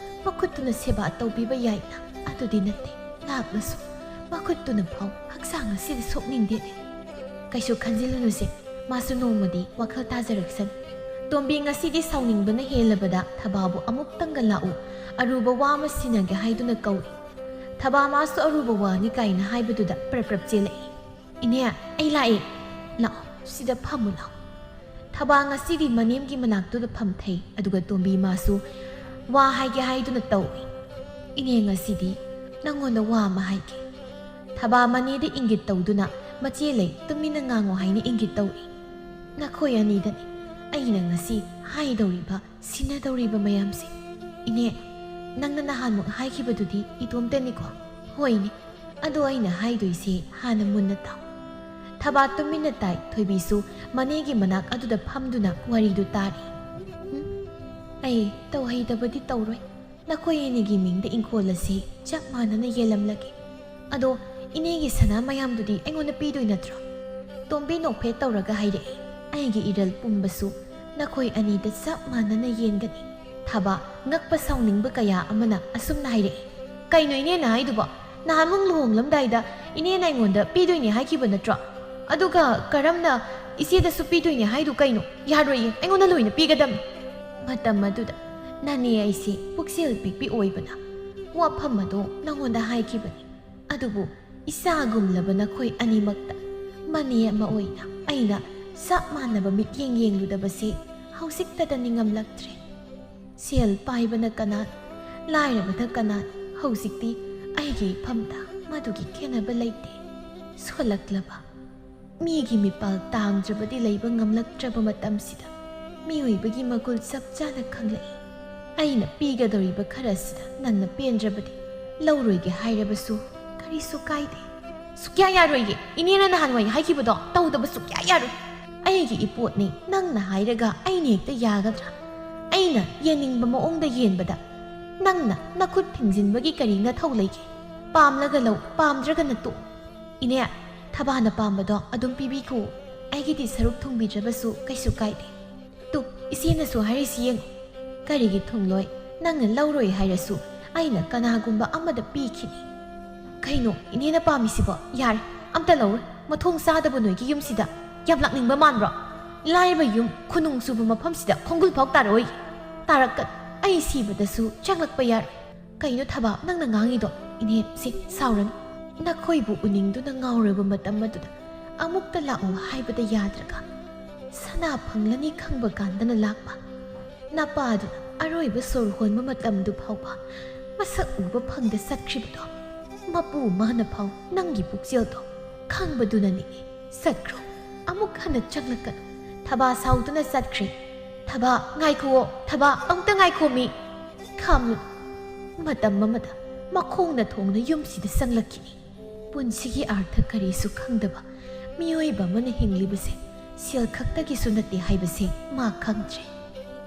ꯃꯈꯨꯠꯇꯨꯅ ꯁꯦꯕꯥ ꯇꯧꯕꯤꯕ ꯌꯥꯏꯅ꯫ ꯑꯗꯨꯗꯤ ꯅꯠꯇꯦ, ꯂꯥꯛꯂꯁꯨ ꯃꯈꯨꯠꯇꯨꯅ ꯐꯥꯎ ꯍꯛꯆꯥꯡ ꯑꯁꯤꯗ ꯁꯣꯛꯅꯤꯡꯗꯦꯅꯦ꯫ ꯀꯩꯁꯨ ꯈꯟꯖꯤꯜꯂꯨꯅꯨꯁꯦ, ꯃꯥꯁꯨ ꯅꯣꯡꯃꯗꯤ ꯋꯥꯈꯜ ꯇꯥꯖꯔꯛꯁꯅꯤ꯫ ꯇꯣꯝꯕꯤ ꯉꯁꯤꯗꯤ ꯁꯥꯎꯅꯤꯡꯕꯅ ꯍꯦꯜꯂꯕꯗ ꯊꯕꯥꯕꯨ ꯑꯃꯨꯛꯇꯪꯒ ꯂꯥꯛꯎ, ꯑꯔꯨꯕ ꯋꯥ ꯑꯃ ꯁꯤꯟꯅꯒꯦ ꯍꯥꯏꯗꯨꯅ ꯀꯧꯏ꯫ ꯊꯕꯥ ꯃꯥꯁꯨ ꯑꯔꯨꯕ ꯋꯥꯅꯤ ꯀꯥꯏꯅ ꯍꯥꯏꯕꯗꯨꯗ ꯄ꯭ꯔꯞ ꯄ꯭ꯔꯞ ꯆꯦꯜꯂꯛꯏ꯫ "ꯏꯅꯦ, ꯑꯩ ꯂꯥꯛꯑꯦ꯫ ꯂꯥꯛꯑꯣ, ꯁꯤꯗ ꯐꯝꯃꯨ ꯂꯥꯛꯑꯣ꯫" ꯊꯕꯥ ꯉꯁꯤꯗꯤ ꯃꯅꯦꯝꯒꯤ ꯃꯅꯥꯛꯇꯨꯗ ꯐꯝꯊꯩ, ꯑꯗꯨꯒ ꯇꯣꯝꯕꯤ ꯃꯥꯁꯨ ꯋꯥ ꯍꯥꯏꯒꯦ ꯍꯥꯏꯗꯨꯅ ꯇꯧꯏ꯫ "ꯏꯅꯦ, ꯉꯁꯤꯗꯤ ꯅꯪꯉꯣꯟꯗ ꯋꯥ ꯑꯃ ꯍꯥꯏꯒꯦ꯫" ꯊꯕꯥ ꯃꯅꯦꯗ ꯏꯪꯒꯤꯠ ꯇꯧꯗꯨꯅ, "ꯃꯆꯦ ꯂꯩ, ꯇꯨꯃꯤꯟꯅ ꯉꯥꯡꯉꯣ" ꯍꯥꯏꯅ ꯏꯪꯒꯤꯠ ꯇꯧꯏ꯫ "ꯅꯈꯣꯏ ꯑꯅꯤꯗꯅꯤ ꯑꯩꯅ ꯉꯁꯤ ꯍꯥꯏꯗꯧꯔꯤꯕ, ꯁꯤꯟꯅꯗꯧꯔꯤꯕ ꯃꯌꯥꯝꯁꯦ꯫ ꯏꯅꯦ, ꯅꯪꯅ ꯅꯍꯥꯟꯃꯨꯛ ꯍꯥꯏꯈꯤꯕꯗꯨꯗꯤ ꯏꯇꯣꯝꯇꯅꯤꯀꯣ?" "ꯍꯣꯏꯅꯦ, ꯑꯗꯣ ꯑꯩꯅ ꯍꯥꯏꯗꯣꯏꯁꯦ ꯍꯥꯟꯅ ꯃꯨꯟꯅ ꯇꯥꯎ꯫" ꯊꯕꯥ ꯇꯨꯃꯤꯟꯅ ꯇꯥꯏ꯫ ꯊꯣꯏꯕꯤꯁꯨ ꯃꯅꯦꯒꯤ ꯃꯅꯥꯛ ꯑꯗꯨꯗ ꯐꯝꯗꯨꯅ ꯋꯥꯔꯤꯗꯨ ꯇꯥꯔꯤ꯫ "ꯎꯝ, ꯑꯩ ꯇꯧꯍꯩꯗꯕꯗꯤ ꯇꯧꯔꯣꯏ꯫ ꯅꯈꯣꯏ ꯑꯅꯤꯒꯤ ꯃꯤꯡꯗ ꯏꯪꯈꯣꯜ ꯑꯁꯤ ꯆꯞ ꯃꯥꯟꯅꯅ ꯌꯦꯜꯂꯝꯂꯒꯦ꯫ ꯑꯗꯣ ꯏꯅꯦꯒꯤ ꯁꯅꯥ ꯃꯌꯥꯝꯗꯨꯗꯤ ꯑꯩꯉꯣꯟꯗ ꯄꯤꯗꯣꯏ ꯅꯠꯇ꯭ꯔꯣ?" ꯇꯣꯝꯕꯤ ꯅꯣꯛꯐꯦꯠ ꯇꯧꯔꯒ ꯍꯥꯏꯔꯛꯏ꯫ "ꯑꯩꯒꯤ ꯏꯔꯜ ꯄꯨꯝꯕꯁꯨ ꯅꯈꯣꯏ ꯑꯅꯤꯗ ꯆꯞ ꯃꯥꯟꯅꯅ ꯌꯦꯟꯒꯅꯤ꯫" ꯊꯕꯥ ꯉꯛꯄ ꯁꯥꯎꯅꯤꯡꯕ ꯀꯌꯥ ꯑꯃꯅ ꯑꯁꯨꯝꯅ ꯍꯥꯏꯔꯛꯏ꯫ "ꯀꯩꯅꯣ ꯏꯅꯦꯅ ꯍꯥꯏꯗꯨꯕꯣ? ꯅꯍꯥꯟꯃꯨꯛ ꯂꯨꯍꯣꯡꯂꯝꯗꯥꯏꯗ ꯏꯅꯦꯅ ꯑꯩꯉꯣꯟꯗ ꯄꯤꯗꯣꯏꯅꯦ ꯍꯥꯏꯈꯤꯕ ꯅꯠꯇ꯭ꯔꯣ? ꯑꯗꯨꯒ ꯀꯔꯝꯅ ꯏꯆꯦꯗꯁꯨ ꯄꯤꯗꯣꯏꯅꯦ ꯍꯥꯏꯗꯨ ꯀꯩꯅꯣ? ꯌꯥꯔꯣꯏꯌꯦ, ꯑꯩꯉꯣꯟꯗ ꯂꯣꯏꯅ ꯄꯤꯒꯗꯕꯅꯤ꯫" "ꯃꯇꯝ ꯑꯗꯨꯗ ꯅꯅꯦ ꯑꯩꯁꯦ ꯄꯨꯛꯆꯦꯜ ꯄꯤꯛꯄꯤ ꯑꯣꯏꯕꯅ ꯋꯥꯐꯝ ꯑꯗꯣ ꯅꯉꯣꯟꯗ ꯍꯥꯏꯈꯤꯕꯅꯤ꯫ ꯑꯗꯨꯕꯨ ꯏꯆꯥꯒꯨꯝꯂꯕ ꯅꯈꯣꯏ ꯑꯅꯤꯃꯛꯇ ꯃꯅꯦ ꯑꯃ ꯑꯣꯏꯅ ꯑꯩꯅ ꯆꯞ ꯃꯥꯟꯅꯕ ꯃꯤꯠꯌꯦꯡ ꯌꯦꯡꯂꯨꯗꯕꯁꯦ ꯍꯧꯖꯤꯛꯇꯗ ꯅꯤꯡꯉꯝꯂꯛꯇ꯭ꯔꯦ꯫ ꯁꯦꯜ ꯄꯥꯏꯕꯅ ꯀꯅꯥ, ꯂꯥꯏꯔꯕꯅ ꯀꯅꯥ, ꯍꯧꯖꯤꯛꯇꯤ ꯑꯩꯒꯤ ꯏꯐꯝꯗ ꯃꯗꯨꯒꯤ ꯈꯦꯠꯅꯕ ꯂꯩꯇꯦ꯫" ꯁꯣꯜꯂꯛꯂꯕ, ꯃꯤꯒꯤ ꯃꯤꯄꯥꯜ ꯇꯥꯡꯗ꯭ꯔꯕꯗꯤ ꯂꯩꯕ ꯉꯝꯂꯛꯇ꯭ꯔꯕ ꯃꯇꯝꯁꯤꯗ ꯃꯤꯑꯣꯏꯕꯒꯤ ꯃꯒꯨꯜ ꯆꯞ ꯆꯥꯅ ꯈꯪꯂꯛꯏ꯫ ꯑꯩꯅ ꯄꯤꯒꯗꯧꯔꯤꯕ ꯈꯔ ꯑꯁꯤꯗ ꯅꯪꯅ ꯄꯦꯟꯗ꯭ꯔꯕꯗꯤ ꯂꯧꯔꯣꯏꯒꯦ ꯍꯥꯏꯔꯕꯁꯨ ꯀꯔꯤꯁꯨ ꯀꯥꯏꯗꯦ꯫ ꯁꯨꯛꯌꯥ ꯌꯥꯔꯣꯏꯌꯦ꯫ ꯏꯅꯦꯅ ꯅꯍꯥꯟꯋꯥꯏ ꯍꯥꯏꯈꯤꯕꯗꯣ ꯇꯧꯗꯕ ꯁꯨꯛꯌꯥ ꯌꯥꯔꯣꯏ꯫ ꯑꯩꯒꯤ ꯏꯄꯣꯠꯅꯤ, ꯅꯪꯅ ꯍꯥꯏꯔꯒ ꯑꯩꯅ ꯍꯦꯛꯇ ꯌꯥꯒꯗ꯭ꯔꯥ? ꯑꯩꯅ ꯌꯦꯟꯅꯤꯡꯕ ꯃꯑꯣꯡꯗ ꯌꯦꯟꯕꯗ ꯅꯪꯅ ꯅꯈꯨꯠ ꯊꯤꯡꯖꯤꯟꯕꯒꯤ ꯀꯔꯤ ꯅꯊꯧ ꯂꯩꯒꯦ? ꯄꯥꯝꯂꯒ ꯂꯧ, ꯄꯥꯝꯗ꯭ꯔꯒꯅ ꯇꯣꯛ꯫ ꯏꯅꯦ, ꯊꯕꯥꯅ ꯄꯥꯝꯕꯗꯣ ꯑꯗꯨꯝ ꯄꯤꯕꯤꯈꯣ꯫ ꯑꯩꯒꯤꯗꯤ ꯁꯔꯨꯛ ꯊꯨꯡꯕꯤꯗ꯭ꯔꯕꯁꯨ ꯀꯩꯁꯨ ꯀꯥꯏꯗꯦ꯫ ꯇꯨ, ꯏꯆꯦꯅꯁꯨ ꯍꯥꯏꯔꯤꯁꯤ ꯌꯦꯡꯉꯨ꯫ ꯀꯔꯤꯒꯤ ꯊꯨꯡꯂꯣꯏ? ꯅꯪꯅ ꯂꯧꯔꯣꯏ ꯍꯥꯏꯔꯁꯨ ꯑꯩꯅ ꯀꯅꯥꯒꯨꯝꯕ ꯑꯃꯗ ꯄꯤꯈꯤꯅꯤ꯫ ꯀꯩꯅꯣ ꯏꯅꯦꯅ ꯄꯥꯝꯃꯤꯁꯤꯕꯣ? ꯌꯥꯔꯦ, ꯑꯝꯇ ꯂꯧꯔꯣꯏ꯫ ꯃꯊꯣꯡ ꯆꯥꯗꯕ ꯅꯣꯏꯒꯤ ꯌꯨꯝꯁꯤꯗ ꯌꯥꯝ ꯂꯥꯛꯅꯤꯡꯕ ꯃꯥꯟꯕ꯭ꯔꯣ? ꯂꯥꯏꯔꯕ ꯌꯨꯝ, ꯈꯨꯅꯨꯡ ꯆꯨꯕ ꯃꯐꯝꯁꯤꯗ ꯈꯣꯡꯒꯨꯜ ꯐꯥꯎ ꯇꯥꯔꯛꯑꯣꯏ꯫ ꯇꯥꯔꯛꯀꯅꯨ꯫ ꯑꯩ ꯁꯤꯕꯗꯁꯨ ꯆꯪꯂꯛꯄ ꯌꯥꯔꯣꯏ꯫ ꯀꯩꯅꯣ ꯊꯕꯥ, ꯅꯪꯅ ꯉꯥꯡꯉꯤꯗꯣ? ꯏꯅꯦ, ꯁꯤ ꯁꯥꯎꯔꯅꯨ꯫ ꯅꯈꯣꯏꯕꯨ ꯎꯅꯤꯡꯗꯨꯅ ꯉꯥꯎꯔꯕ ꯃꯇꯝ ꯑꯗꯨꯗ ꯑꯃꯨꯛꯇ ꯂꯥꯛꯎ ꯍꯥꯏꯕꯗ ꯌꯥꯗ꯭ꯔꯒ, ꯁꯅꯥ ꯐꯪꯂꯅꯤ ꯈꯪꯕ ꯀꯥꯟꯗꯅ ꯂꯥꯛꯄ꯫ ꯅꯄꯥꯗꯨꯅ ꯑꯔꯣꯏꯕ ꯁꯣꯔ ꯍꯣꯟꯕ ꯃꯇꯝꯗꯨ ꯐꯥꯎꯕ ꯃꯁꯛ ꯎꯕ ꯐꯪꯗ ꯆꯠꯈ꯭ꯔꯤꯕꯗꯣ, ꯃꯄꯨ ꯃꯥꯅ ꯐꯥꯎ ꯅꯪꯒꯤ ꯄꯨꯛꯆꯦꯜꯗꯣ ꯈꯪꯕꯗꯨꯅꯅꯤ꯫ ꯆꯠꯈ꯭ꯔꯣ, ꯑꯃꯨꯛ ꯍꯟꯅ ꯆꯪꯂꯛꯀꯅꯨ꯫ ꯊꯕꯥ ꯁꯥꯎꯗꯨꯅ ꯆꯠꯈ꯭ꯔꯦ꯫ ꯊꯕꯥ, ꯉꯥꯏꯈꯨꯑꯣ, ꯊꯕꯥ, ꯑꯃꯨꯛꯇ ꯉꯥꯏꯈꯣꯃꯤ꯫ ꯈꯥꯝꯂꯨ꯫ ꯃꯇꯝ ꯑꯃꯗ ꯃꯈꯣꯡꯅ ꯊꯣꯡꯅ ꯌꯨꯝꯁꯤꯗ ꯆꯪꯂꯛꯈꯤꯅꯤ꯫ ꯄꯨꯟꯁꯤꯒꯤ ꯑꯥꯔꯊ ꯀꯔꯤꯁꯨ ꯈꯪꯗꯕ ꯃꯤꯑꯣꯏꯕ ꯑꯃꯅ ꯍꯤꯡꯂꯤꯕꯁꯦ ꯁꯦꯜ ꯈꯛꯇꯒꯤꯁꯨ ꯅꯠꯇꯦ ꯍꯥꯏꯕꯁꯦ ꯃꯥ ꯈꯪꯗ꯭ꯔꯦ꯫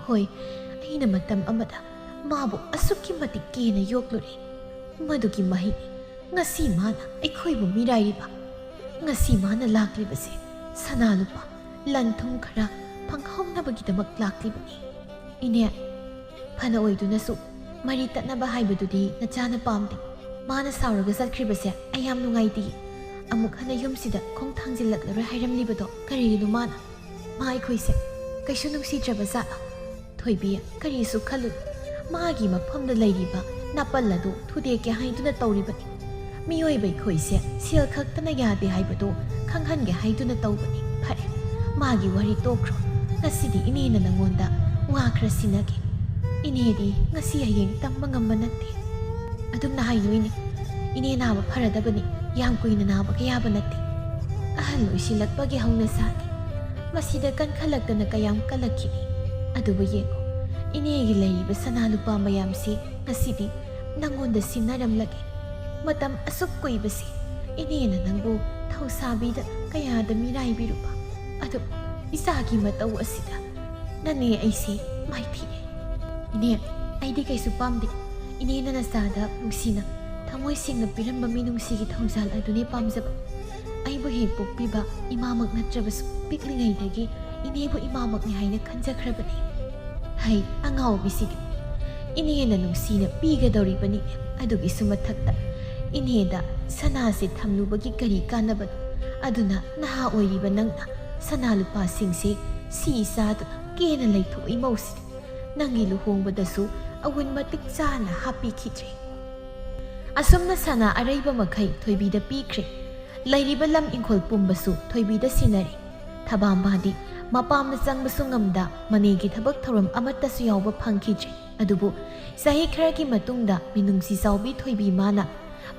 ꯍꯣꯏ, ꯑꯩꯅ ꯃꯇꯝ ꯑꯃꯗ ꯃꯥꯕꯨ ꯑꯁꯨꯛꯀꯤ ꯃꯇꯤꯛ ꯀꯦꯅ ꯌꯣꯛꯂꯨꯔꯦ꯫ ꯃꯗꯨꯒꯤ ꯃꯍꯩꯅꯤ ꯉꯁꯤ ꯃꯥꯅ ꯑꯩꯈꯣꯏꯕꯨ ꯃꯤꯔꯥꯏꯔꯤꯕ꯫ ꯉꯁꯤ ꯃꯥꯅ ꯂꯥꯛꯂꯤꯕꯁꯦ ꯁꯅꯥ ꯂꯨꯄꯥ, ꯂꯟ ꯊꯨꯝ ꯈꯔ ꯐꯪꯍꯧꯅꯕꯒꯤꯗꯃꯛ ꯂꯥꯛꯂꯤꯕꯅꯤ꯫ ꯏꯅꯦ, ꯐꯅ ꯑꯣꯏꯗꯨꯅꯁꯨ ꯃꯔꯤ ꯇꯠꯅꯕ ꯍꯥꯏꯕꯗꯨꯗꯤ ꯅꯆꯥꯅ ꯄꯥꯝꯗꯦ꯫ ꯃꯥꯅ ꯁꯥꯎꯔꯒ ꯆꯠꯈ꯭ꯔꯤꯕꯁꯦ ꯑꯩ ꯌꯥꯝ ꯅꯨꯡꯉꯥꯏꯇꯦ꯫ ꯑꯃꯨꯛ ꯍꯟꯅ ꯌꯨꯝꯁꯤꯗ ꯈꯣꯡ ꯊꯥꯡꯖꯤꯜꯂꯛꯂꯔꯣꯏ ꯍꯥꯏꯔꯝꯂꯤꯕꯗꯣ ꯀꯔꯤꯒꯤꯅꯣ ꯃꯥꯅ? ꯃꯥ ꯑꯩꯈꯣꯏꯁꯦ ꯀꯩꯁꯨ ꯅꯨꯡꯁꯤꯗ꯭ꯔꯕ ꯖꯥꯠꯂꯣ? ꯊꯣꯏꯕꯤ, ꯀꯔꯤꯁꯨ ꯈꯜꯂꯨꯅꯨ꯫ ꯃꯥꯒꯤ ꯃꯐꯝꯗ ꯂꯩꯔꯤꯕ ꯅꯥꯄꯜ ꯑꯗꯨ ꯊꯨꯗꯦꯛꯀꯦ ꯍꯥꯏꯗꯨꯅ ꯇꯧꯔꯤꯕꯅꯤ꯫ ꯃꯤꯑꯣꯏꯕ ꯑꯩꯈꯣꯏꯁꯦ ꯁꯦꯜ ꯈꯛꯇꯅ ꯌꯥꯗꯦ ꯍꯥꯏꯕꯗꯨ ꯈꯪꯍꯟꯒꯦ ꯍꯥꯏꯗꯨꯅ ꯇꯧꯕꯅꯤ꯫ ꯐꯔꯦ, ꯃꯥꯒꯤ ꯋꯥꯔꯤ ꯇꯣꯛꯈ꯭ꯔꯣ꯫ ꯉꯁꯤꯗꯤ ꯏꯅꯦꯅ ꯅꯉꯣꯟꯗ ꯋꯥ ꯈꯔ ꯁꯤꯟꯅꯒꯦ꯫ ꯏꯅꯦꯗꯤ ꯉꯁꯤ ꯍꯌꯦꯡ ꯇꯝꯕ ꯉꯝꯕ ꯅꯠꯇꯦ꯫ ꯑꯗꯨꯝꯅ ꯍꯥꯏꯅꯨ ꯏꯅꯦ꯫ ꯏꯅꯦ ꯅꯥꯕ ꯐꯔꯗꯕꯅꯤ, ꯌꯥꯝ ꯀꯨꯏꯅ ꯅꯥꯕ ꯀꯌꯥꯕ ꯅꯠꯇꯦ꯫ ꯑꯍꯜ ꯑꯣꯏꯁꯤꯜꯂꯛꯄꯒꯤ ꯍꯧꯅꯁꯥꯅꯤ꯫ ꯃꯁꯤꯗ ꯀꯟꯈꯠꯂꯛꯇꯅ ꯀꯌꯥꯝ ꯀꯜꯂꯛꯈꯤꯅꯤ꯫ ꯑꯗꯨꯕꯨ ꯌꯦꯡꯉꯨ, ꯏꯅꯦꯒꯤ ꯂꯩꯔꯤꯕ ꯁꯅꯥ ꯂꯨꯄꯥ ꯃꯌꯥꯝꯁꯤ ꯉꯁꯤꯗꯤ ꯅꯪꯉꯣꯟꯗ ꯁꯤꯟꯅꯔꯝꯂꯒꯦ꯫ ꯃꯇꯝ ꯑꯁꯨꯛ ꯀꯨꯏꯕꯁꯤ ꯏꯅꯦꯅ ꯅꯪꯕꯨ ꯊꯧꯁꯥꯕꯤꯗ ꯀꯌꯥꯗ ꯃꯤꯔꯥꯏꯕꯤꯔꯨꯕ꯫ ꯑꯗꯨ ꯏꯆꯥꯒꯤ ꯃꯇꯧ ꯑꯁꯤꯗ ꯅꯅꯦ ꯑꯩꯁꯦ ꯃꯥꯏꯊꯤꯔꯦ꯫ ꯏꯅꯦ, ꯑꯩꯗꯤ ꯀꯩꯁꯨ ꯄꯥꯝꯗꯦ꯫ ꯏꯅꯦꯅ ꯅꯆꯥꯗ ꯅꯨꯡꯁꯤꯅ, ꯊꯃꯣꯏ ꯁꯦꯡꯅ ꯄꯤꯔꯝꯕ ꯃꯤꯅꯨꯡꯁꯤꯒꯤ ꯊꯧꯖꯥꯜ ꯑꯗꯨꯅꯦ ꯄꯥꯝꯖꯕ꯫ ꯑꯩꯕꯨ ꯍꯦꯛ ꯄꯣꯛꯄꯤꯕ ꯏꯃꯥꯃꯛ ꯅꯠꯇ꯭ꯔꯕꯁꯨ ꯄꯤꯛꯂꯤꯉꯩꯗꯒꯤ ꯏꯅꯦꯕꯨ ꯏꯃꯥꯃꯛꯅꯤ ꯍꯥꯏꯅ ꯈꯟꯖꯈ꯭ꯔꯕꯅꯤ꯫ ꯍꯩ, ꯑꯉꯥꯎꯕꯤꯁꯤꯗꯤ꯫ ꯏꯅꯦꯅ ꯅꯨꯡꯁꯤꯅ ꯄꯤꯒꯗꯧꯔꯤꯕꯅꯤ꯫ ꯑꯗꯨꯒꯤꯁꯨ ꯃꯊꯛꯇ ꯏꯅꯦꯗ ꯁꯅꯥꯁꯦ ꯊꯝꯂꯨꯕꯒꯤ ꯀꯔꯤ ꯀꯥꯟꯅꯕꯅꯣ? ꯑꯗꯨꯅ ꯅꯍꯥ ꯑꯣꯏꯔꯤꯕ ꯅꯪꯅ ꯁꯅꯥ ꯂꯨꯄꯥꯁꯤꯡꯁꯦ ꯁꯤ ꯆꯥꯗꯨꯅ ꯀꯦꯅ ꯂꯩꯊꯣꯛꯏ ꯃꯧꯁꯤꯗꯤ꯫ ꯅꯪꯒꯤ ꯂꯨꯍꯣꯡꯕꯗꯁꯨ ꯑꯋꯨꯟ ꯃꯇꯤꯛ ꯆꯥꯅ ꯍꯥꯞꯄꯤꯈꯤꯗ꯭ꯔꯦ꯫ ꯑꯁꯨꯝꯅ ꯁꯅꯥ ꯑꯔꯩꯕ ꯃꯈꯩ ꯊꯣꯏꯕꯤꯗ ꯄꯤꯈ꯭ꯔꯦ꯫ ꯂꯩꯔꯤꯕ ꯂꯝ ꯏꯪꯈꯣꯜ ꯄꯨꯝꯕꯁꯨ ꯊꯣꯏꯕꯤꯗ ꯁꯤꯟꯅꯔꯦ꯫ ꯊꯕꯥꯝꯕꯥꯗꯤ ꯃꯄꯥꯝꯗ ꯆꯪꯕꯁꯨ ꯉꯝꯗ, ꯃꯅꯦꯒꯤ ꯊꯕꯛ ꯊꯧꯔꯝ ꯑꯃꯠꯇꯁꯨ ꯌꯥꯎꯕ ꯐꯪꯈꯤꯗ꯭ꯔꯦ꯫ ꯑꯗꯨꯕꯨ ꯆꯍꯤ ꯈꯔꯒꯤ ꯃꯇꯨꯡꯗ ꯃꯤꯅꯨꯡꯁꯤ ꯆꯥꯎꯕꯤ ꯊꯣꯏꯕꯤ ꯃꯥꯅ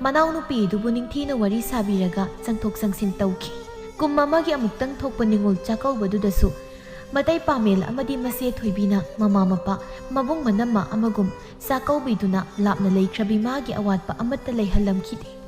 ꯃꯅꯥꯎꯅꯨꯄꯤ ꯑꯗꯨꯕꯨ ꯅꯤꯡꯊꯤꯅ ꯋꯥꯔꯤ ꯁꯥꯕꯤꯔꯒ ꯆꯪꯊꯣꯛ ꯆꯪꯁꯤꯟ ꯇꯧꯈꯤ꯫ ꯀꯨꯝ ꯑꯃꯒꯤ ꯑꯃꯨꯛꯇꯪ ꯊꯣꯛꯄ ꯅꯤꯉꯣꯜ ꯆꯥꯛꯀꯧꯕꯗꯨꯗꯁꯨ ꯃꯇꯩ ꯄꯥꯃꯦꯜ ꯑꯃꯗꯤ ꯃꯆꯦ ꯊꯣꯏꯕꯤꯅ ꯃꯃꯥ ꯃꯄꯥ, ꯃꯕꯨꯡ ꯃꯅꯝꯃ ꯑꯃꯒꯨꯝ ꯆꯥꯛꯀꯧꯕꯤꯗꯨꯅ ꯂꯥꯞꯅ ꯂꯩꯈ꯭ꯔꯕꯤ ꯃꯥꯒꯤ ꯑꯋꯥꯠꯄ ꯑꯃꯠꯇ ꯂꯩꯍꯜꯂꯝꯈꯤꯗꯦ꯫